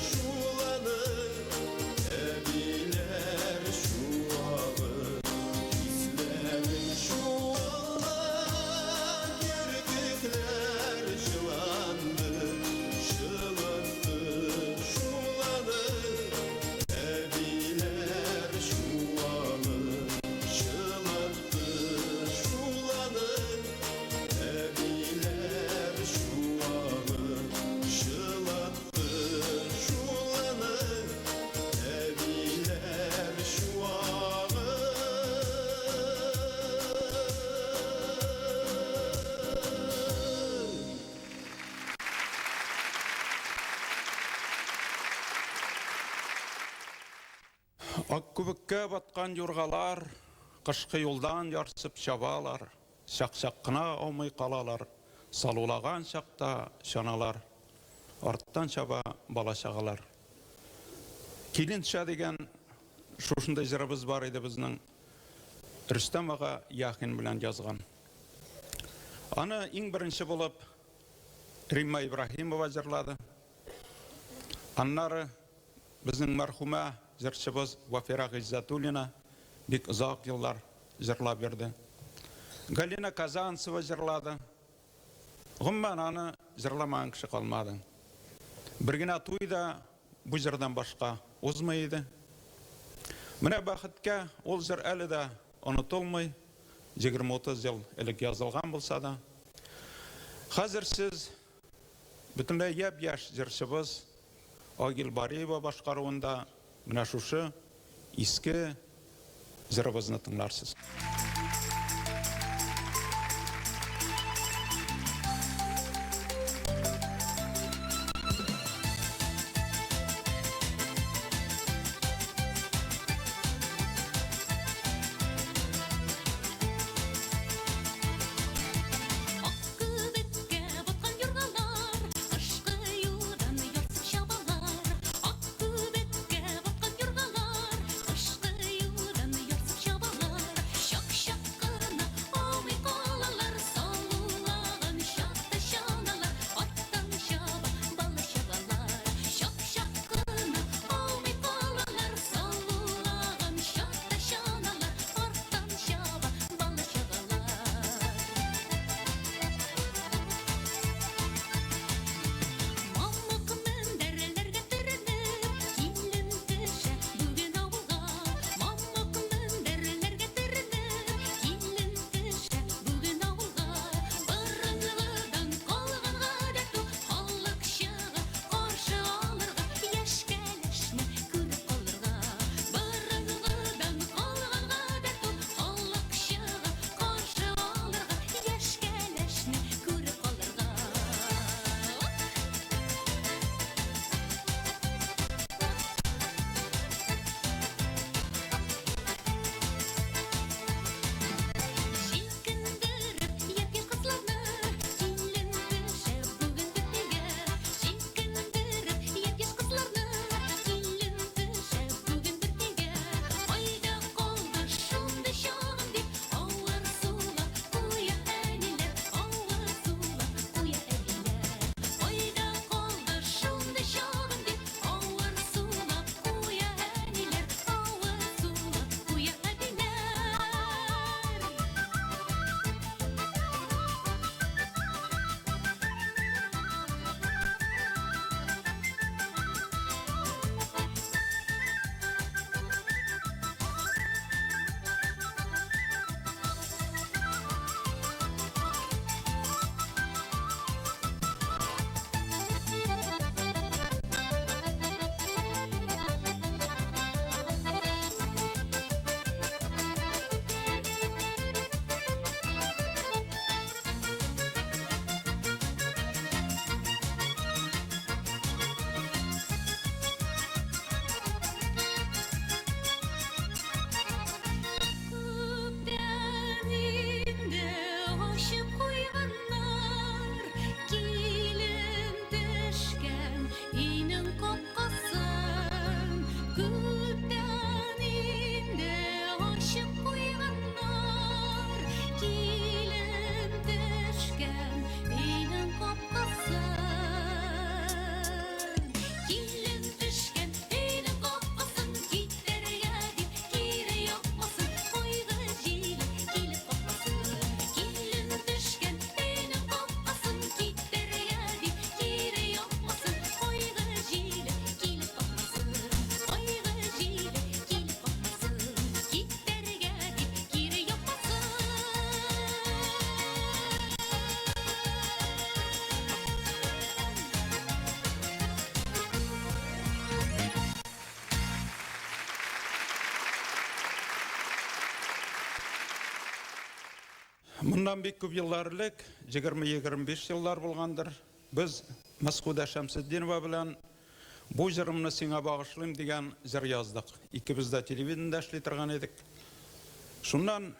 шуланы Әбиләр чуагы. Хисләрем чуалды, Керфекләр чыланды, Чылатты шуланы Әбиләр чуагы. Чылатты шуланы Әбиләр чуагы. Чылатты шуланы Әбиләр чуагы. Ак күбеккә баткан юргалар Кышкы юлдан ярсып чабалар, Чак-чак кына аумый калалар, Салулаган чакта чаналар, Арттан чаба бала-чагалар. Килен төшә дигән шушындый җырыбыз бар иде безнең. Рөстәм ага Яхин белән язган. Аны иң беренче булып Римма Ибраһимова җырлады. Аннары Безнең мәрхүмә җырчыбыз Вафира Гыйззәтуллина бик озак еллар җырлап йөрде. Галина Казанцева җырлады. Гомумән, аны җырламаган кеше калмады. Бер генә туй да бу җырдан башка узмый иде. Менә бәхеткә, ул җыр әле дә онытылмый, 20-30 ел элек язылган булса да. Хәзер сез бөтенләй япь-яшь җырчыбыз Агил Бариева башкаруында менә шушы иске җырыбызны тыңларсыз. Моннан бик күп еллар элек, 20-25 еллар булгандыр, без Мәсхүдә Шәмсетдинова белән Бу җырымны сиңа багышлыйм дигән җыр яздык. Икебез дә телевидениедә эшли торган идек. Шуннан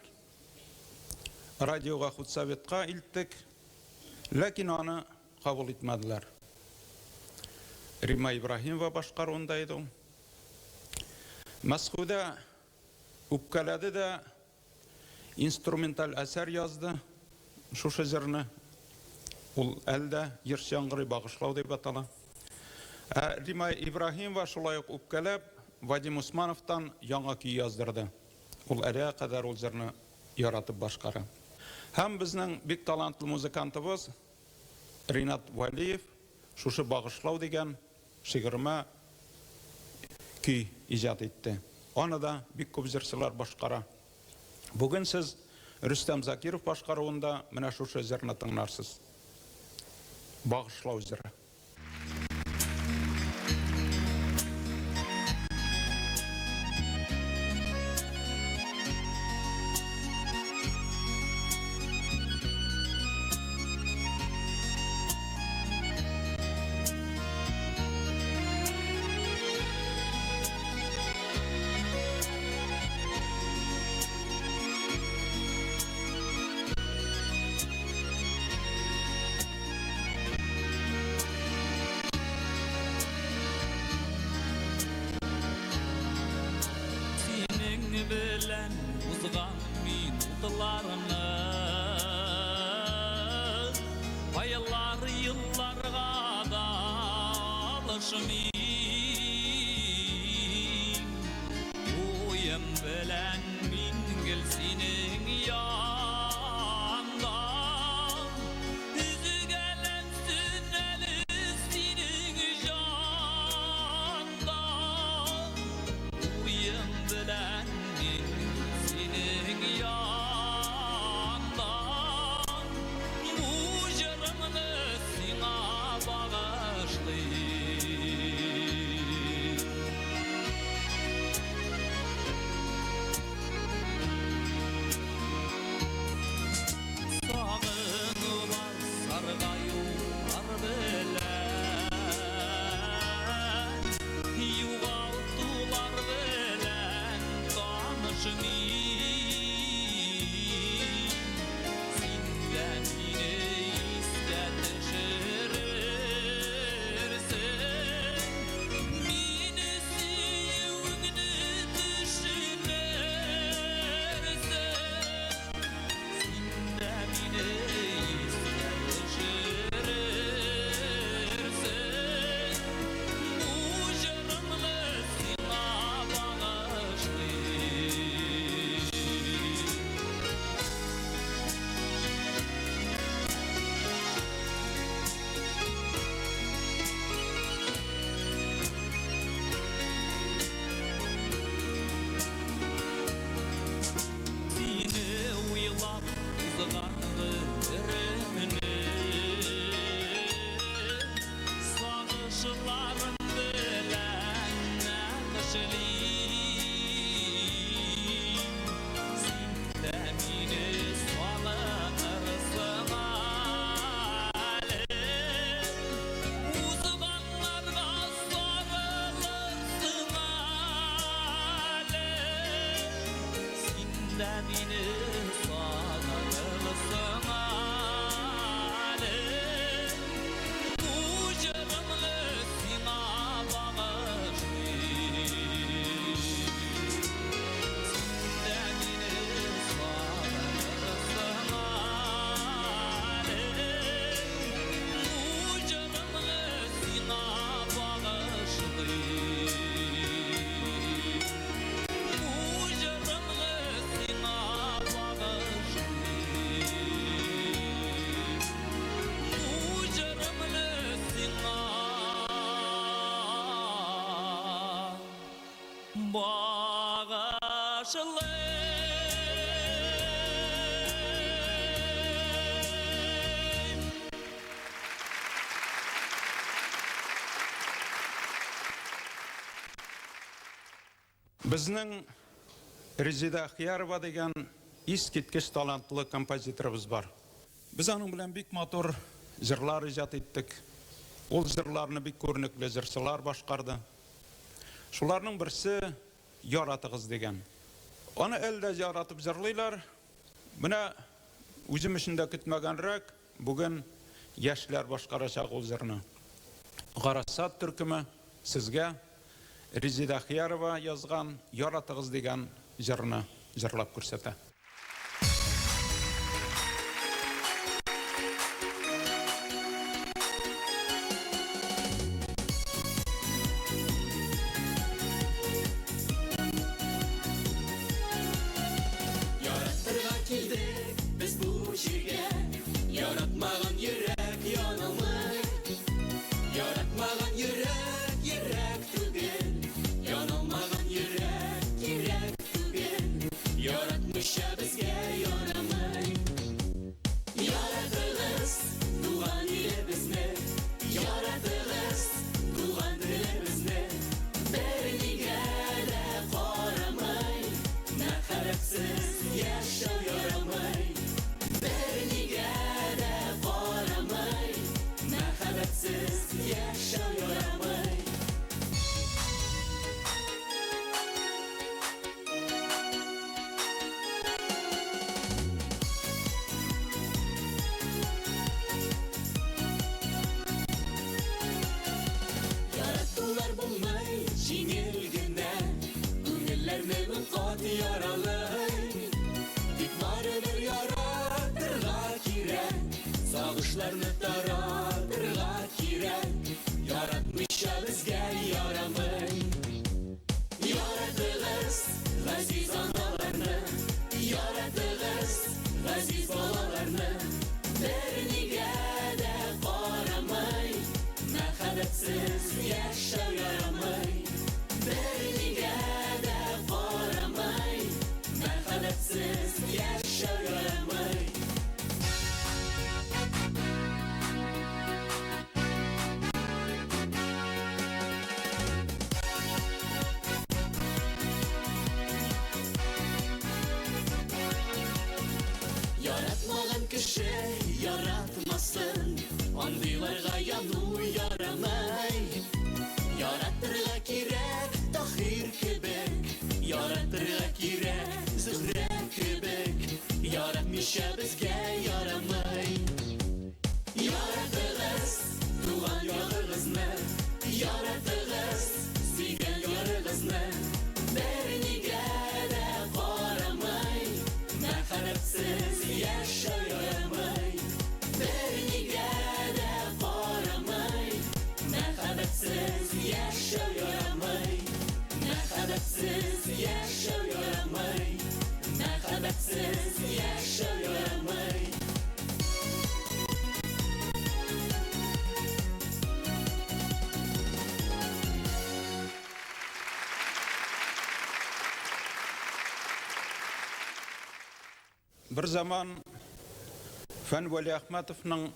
радиога худсоветка илттек, ләкин аны кабул итмәделәр. Римма Ибраһимова башкаруында иде ул. Мәсхүдә үпкәләде дә инструменталь әсәр язды. Шушы җырны ул әле дә еш яңгырый, Багышлау дип атала. Ә Римма Ибраһимова шулай ук үпкәләп Вадим Усмановтан яңа көй яздырды. Ул әлегә кадәр ул җырны яратып башкара. Һәм безнең бик талантлы музыкантыбыз Ринат Вәлиев шушы Багышлау дигән шигыремә көй иҗат итте. Аны да бик күп җырчылар башкара. Бүген сез Рөстәм Закиров башкаруында менә шушы җырны тыңларсыз. Багышлау җыры. Синең белән узган минутларны Айлар, елларга да алышмыйм. Уем белән мин гел синең янда. Өзгәләнсен әле синең җанда. Уем белән мин синең янда. Бу җырымны сиңа багышлыйм. Сагынулар, саргаюлар белән, Югалтулар белән таныш мин. Син дә мине искә төшерерсең, Мине сөюеңне төшенерсең. Син дә мине искә төшерерсең. Бу җырымны сиңа багышлыйм. Сине уйлап узган гомеремне, Сагышларым белән нәкышлим. Син дә мине сагынырсың әле, Узганнарга сарылырсың әле. Син дә мине сагынырсың әле. Бу җырымны сиңа багышлыйм. Син дә мине сагынырсың әле. Бу җырымны сиңа багышлыйм. Бу җырымны сиңа багышлыйм. Бу җырымны сиңа багышлыйм. Безнең Резеда Ахиярова дигән искиткеч талантлы композиторыбыз бар. Без аның белән бик матур җырлар иҗат иттек. Ул җырларны бик күренекле җырчылар башкарды. Шуларның берсе Яратыгыз дигән. Аны әле дә яратып җырлыйлар. Менә үзем өчен дә көтмәгәнрәк, бүген яшьләр башкарачак ул җырны. Гарасат төркеме сезгә Резеда Әхиярова язган Яратыгыз дигән җырны җырлап күрсәтә. Яратырга килдек без бу җиргә, Яратмаган йөрәк яналмый. Яратмаган йөрәк йөрәк түгел, Яналмаган йөрәк кирәк түгел. Яратмыйча безгә ярамый. Яратыгыз туган илебезне, Яратыгыз туган телебезне. Бернигә дә карамый, Мәхәббәтсез яшәү ярамый. Бернигә дә карамый, Мәхәббәтсез яшәү ярамый. Яратулар булмый җиңел генә, Күңелләрне мең кат яралый. Тик барыбер яратырга кирәк, Сагышларны таратырга кирәк. Яратмыйча безгә ярамый. Яратыгыз газиз аналарны, Яратыгыз газиз балаларны. Бернигә дә карамый, Мәхәббәтсез яшәү ярамый. Бернигә дә карамый, Мәхәббәтсез яшәү ярамый. Яратмаган кеше яратмасын, Андыйларга яну ярамый. Яратырга кирәк Таһир кебек, Яратырга кирәк Зөһрә кебек, Яратмыйча безгә ярамый. Яратыгыз туган ягыгызны, Яратыгыз сөйгән ярыгызны. Бернигә дә карамый, Мәхәббәтсез яшәү ярамый. Бернигә дә карамый, Мәхәббәтсез яшәү ярамый. Мәхәббәтсез яшәү ярамый. Мәхәббәтсез яшәү ярамый. Бер заман Фән Вәлиәхмәтовның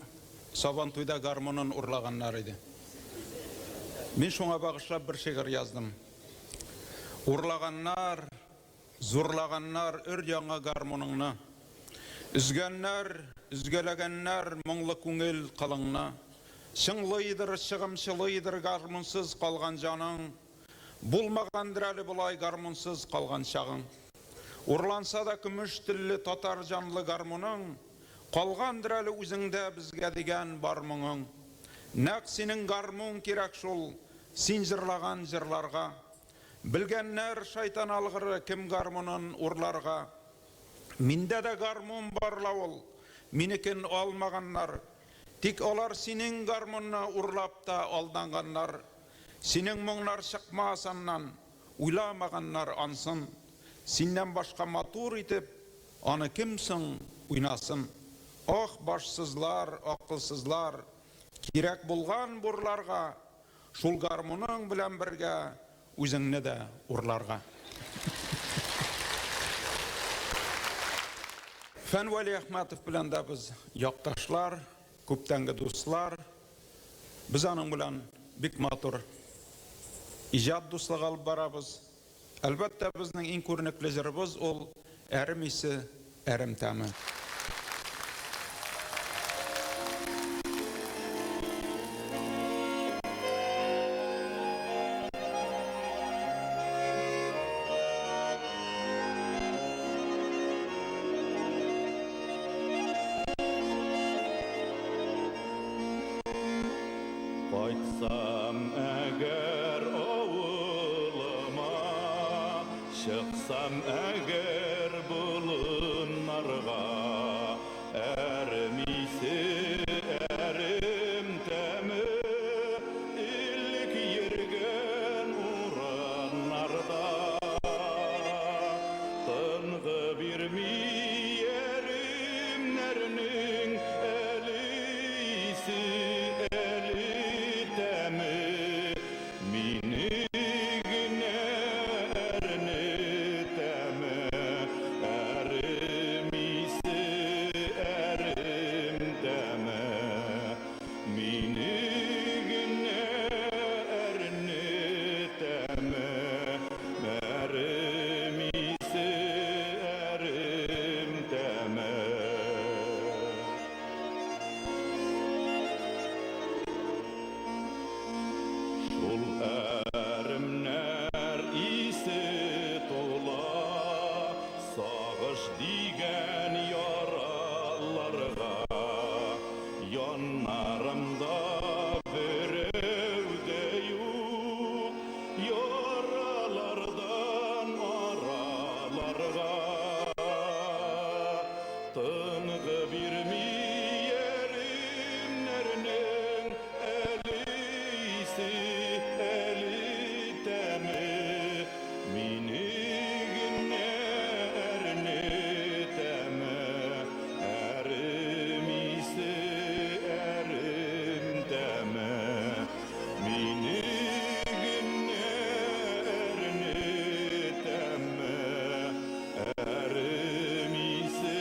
Сабантуйда гармунын урлаганнар иде. Мин шуңа багышлап бер шигырь яздым. Урлаганнар, зурлаганнар өр-яңа гармуныңны. Өзгәннәр, өзгәләгәннәр моңлы күңел кылыңны. Чыңлыйдыр, чыгымчылыйдыр гармунсыз калган җаның. Булмагандыр әле болай гармунсыз калган чагың. Урланса да көмеш телле татар җанлы гармуның, Калгандыр әле үзеңдә безгә дигән бар моңың. Нәкъ синең гармун кирәк шул, син җырлаган җырларга. Белгәннәр, шайтан алгыры, кем гармунын урларга. Миндә дә гармун бар ла ул, минекен алмаганнар. Тик алар синең гармунны урлап та алданганнар. Синең моңнар чыкмас аннан, уйламаганнар ансын. Синнән башка матур итеп аны кем соң уйнасын? Ах, башсызлар, акылсызлар, кирәк булган бурларга, шул гармуның белән бергә үзеңне дә урларга. Фән Вәлиәхмәтов белән дә без якташлар, күптәнге дуслар. Без аның белән бик матур иҗат дуслыгы алып барабыз. Әлбәттә, безнең иң күренекле җырыбыз ул Әрем исе, Әрем тәме. Кайтсам әгәр авылыма, Чыксам әгәр болыннарга, Әрем исе, әрем тәме Элек йөргән урыннарда. Тынгы бирми әремнәрнең Әле исе, әле тәме. Мине генә әрнетәме, Әрем исе, әрем тәме. Мине генә әрнетәме, Әрем исе, әрем тәме. Шул әремнәр исе тула Сагыш дигән яраларга. Яннарымда берәү дә юк, Яралардан араларга. Тынгы бирми әремнәрнең Әле исе, әле тәме. Мине генә әрнетәме, Әрем исе, әрем тәме. Мине генә әрнетәме, Әрем исе,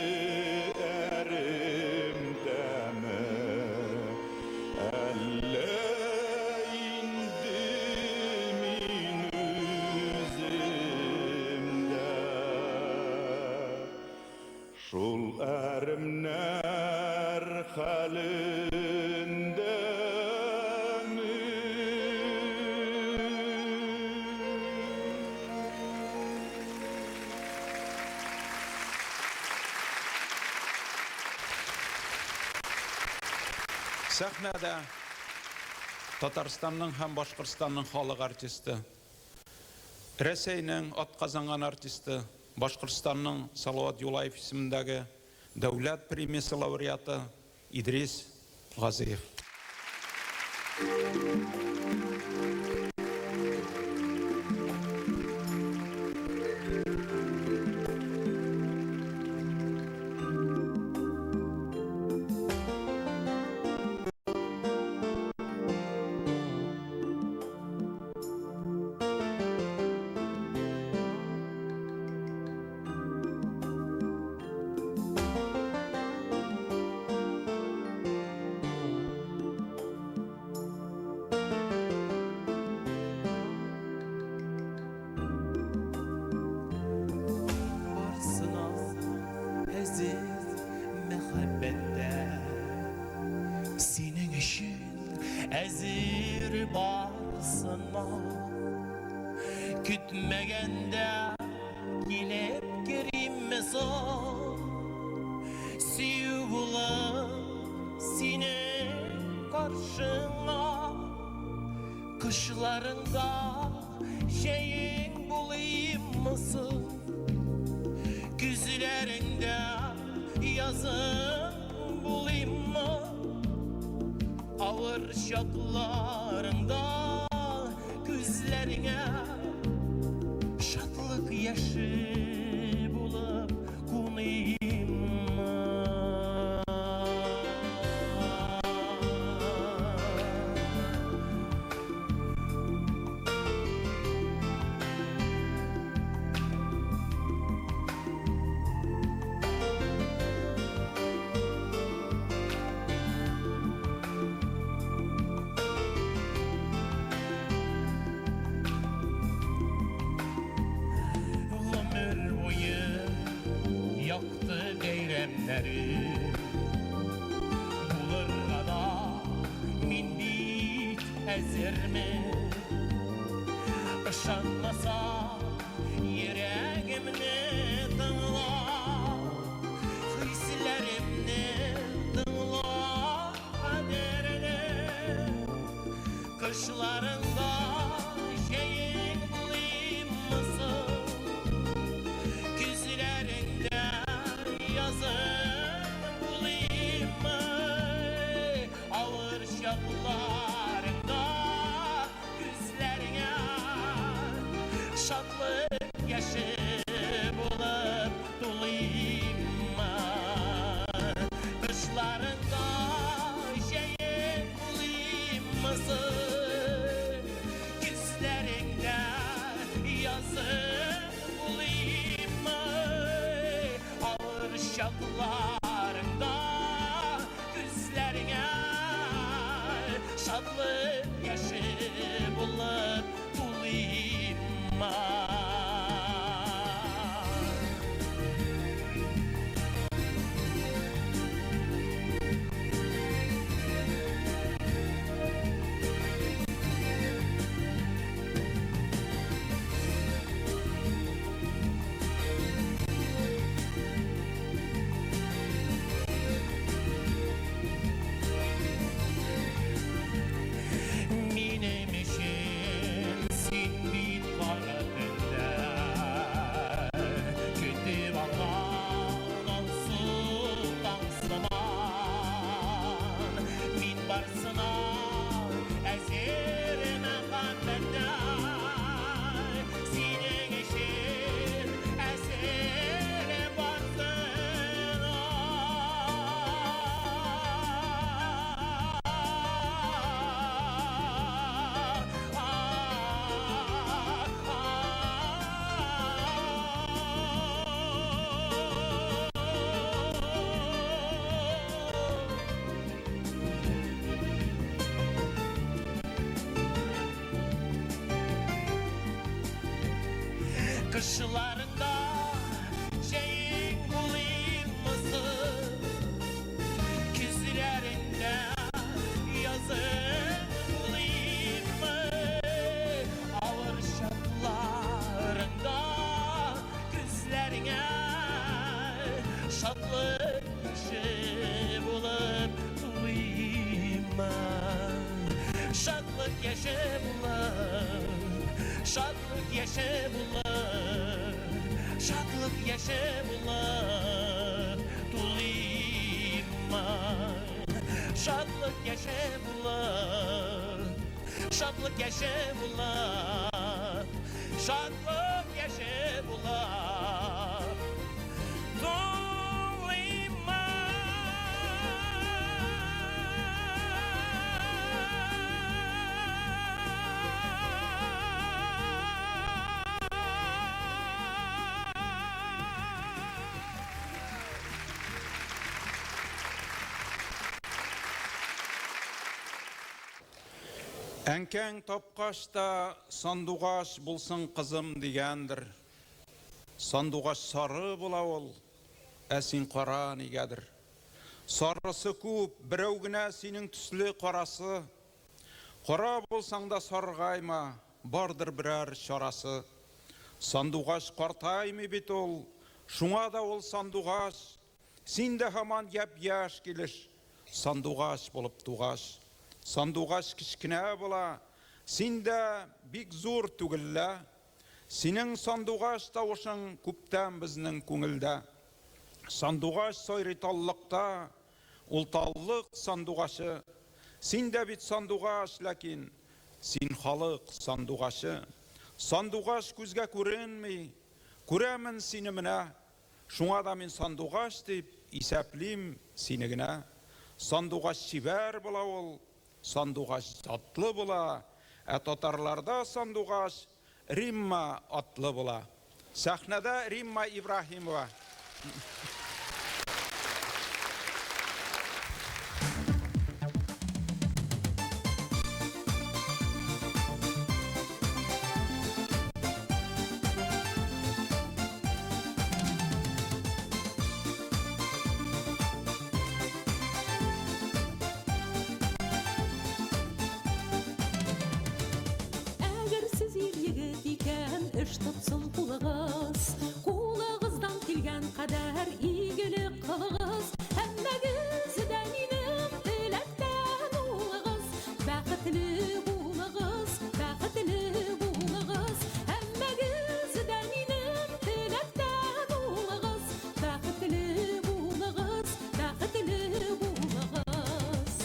әрем тәме. Әллә инде мин үзем дә Шул әремнәр хәлендәме? Сәхнәдә Татарстанның һәм Башкортстанның халык артисты, Рәсәйнең атказанган артисты, Башкортстанның Салават Юлаев исемендәге Дәүләт премиясе лауреаты Идрис Газыев. Барсына әзер мәхәббәттә, Синең өчен әзер барсына. Көтмәгәндә килеп керимме соң, Сөю булып синең каршыңа? Кышларыңда җәең булыйммы соң, Көзләреңдә язың булыйммы? Авыр чакларыңда күзләреңә Шатлык яше булып куныйммы? Хисләре булырга да мин бит әзермен. Ышанмасаң, йөрәгемне тыңла, хисләремне тыңла, кадерлем. Кышларыңда җәең булыйммы соң? Көзләреңдә язың булыйммы? Авыр чакларыңда күзләреңә шатлык яше булып тулыйммы? Кышларыңда җәең булыйммы соң? Көзләреңдә язың булыйммы? Авыр чакларыңда күзләреңә шатлык яше булып тулыйммы? Минем өчен син бит кара төндә көтеп алган алсу таң сыман. Мин барсына әзер мәхәббәттә, синең өчен әзер барсына. Кышларыңда җәең булыйммы соң? Көзләреңдә язың булыйммы? Авыр чакларыңда күзләреңә шатлык яше булып тулыйммы? Шатлык яше булып, шатлык яше булып, шатлык яше булып тулыйммы? Шатлык яше булып, шатлык яше булып, шатлык яше булып тулыйммы? Әнкәң тапкач та сандугач булсын кызым дигәндер. Сандугач сары була ул, ә син кара нигәдер. Сарысы күп, берәү генә синең төсле карасы. Кара булсаң да саргайма, бардыр берәр чарасы. Сандугач картаймый бит ул, шуңа да ул сандугач. Син дә һаман япь-яшь килеш, сандугач булып тугач. Сандугач кечкенә була, син дә бик зур түгел лә. Синең сандугач тавышың күптән безнең күңелдә. Сандугач сайрый таллыкта, ул таллык сандугачы. Син дә бит сандугач, ләкин син халык сандугачы. Сандугач күзгә күренми, күрәмен сине менә. Шуңа да мин сандугач дип исәплим сине генә. Сандугач чибәр була ул, сандугач затлы була, ә татарларда сандугач Римма атлы була. Сәхнәдә Римма Ибраһимова. кадәр игелек кылыгыз. Һәммәгез дә минем теләктән уңыгыз. Бәхетле булыгыз, бәхетле булыгыз. Һәммәгез дә минем теләктән уңыгыз. Бәхетле булыгыз, бәхетле булыгыз.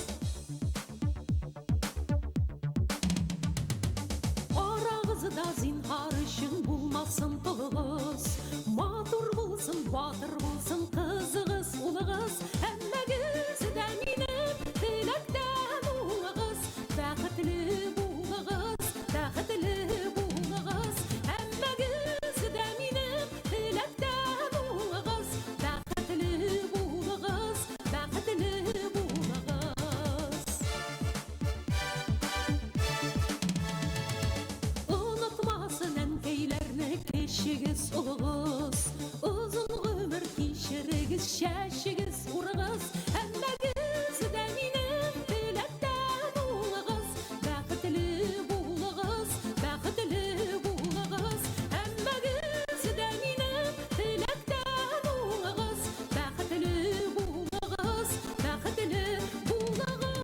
Арагызда зинһар өчен булмасын толыгыз. Матур булсын, батыр булсын кызыгыз, улыгыз. Һәммәгез дә минем теләктән уңыгыз. Бәхетле булыгыз, бәхетле булыгыз. Һәммәгез дә минем теләктән уңыгыз. Бәхетле булыгыз, бәхетле булыгыз. Онытмасын әнкәйләрне кечегез, олыгыз. Озын гомер кичерегез, чәчегез, урыгыз. Һәммәгез дә минем теләктән уңыгыз. Бәхетле булыгыз, бәхетле булыгыз. Һәммәгез дә минем теләктән уңыгыз. Бәхетле булыгыз, бәхетле булыгыз.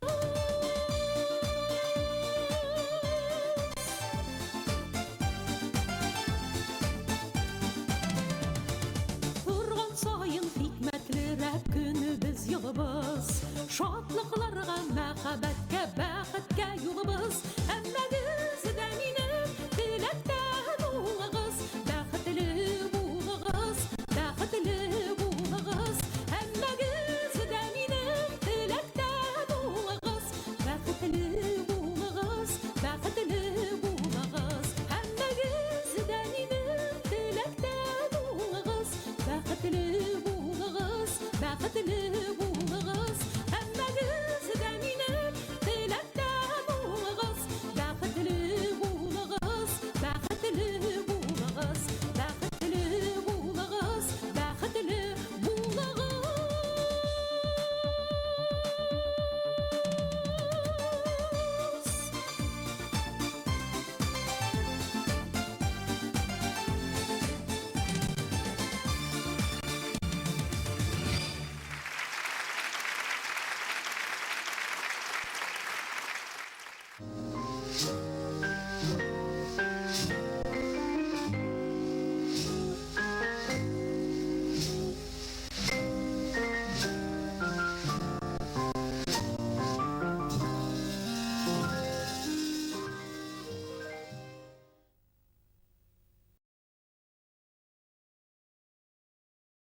Торган саен хикмәтлерәк көнебез, елыбыз. Шатлыкларга, мәхәббәткә, бәхеткә юлыбыз. Һәммәгез дә минем теләктән уңыгыз. Бәхетле булыгыз, бәхетле булыгыз. Һәммәгез дә минем теләктән уңыгыз. Бәхетле булыгыз, бәхетле булыгыз. Һәммәгез дә минем теләктән уңыгыз. Бәхетле булыгыз, бәхетле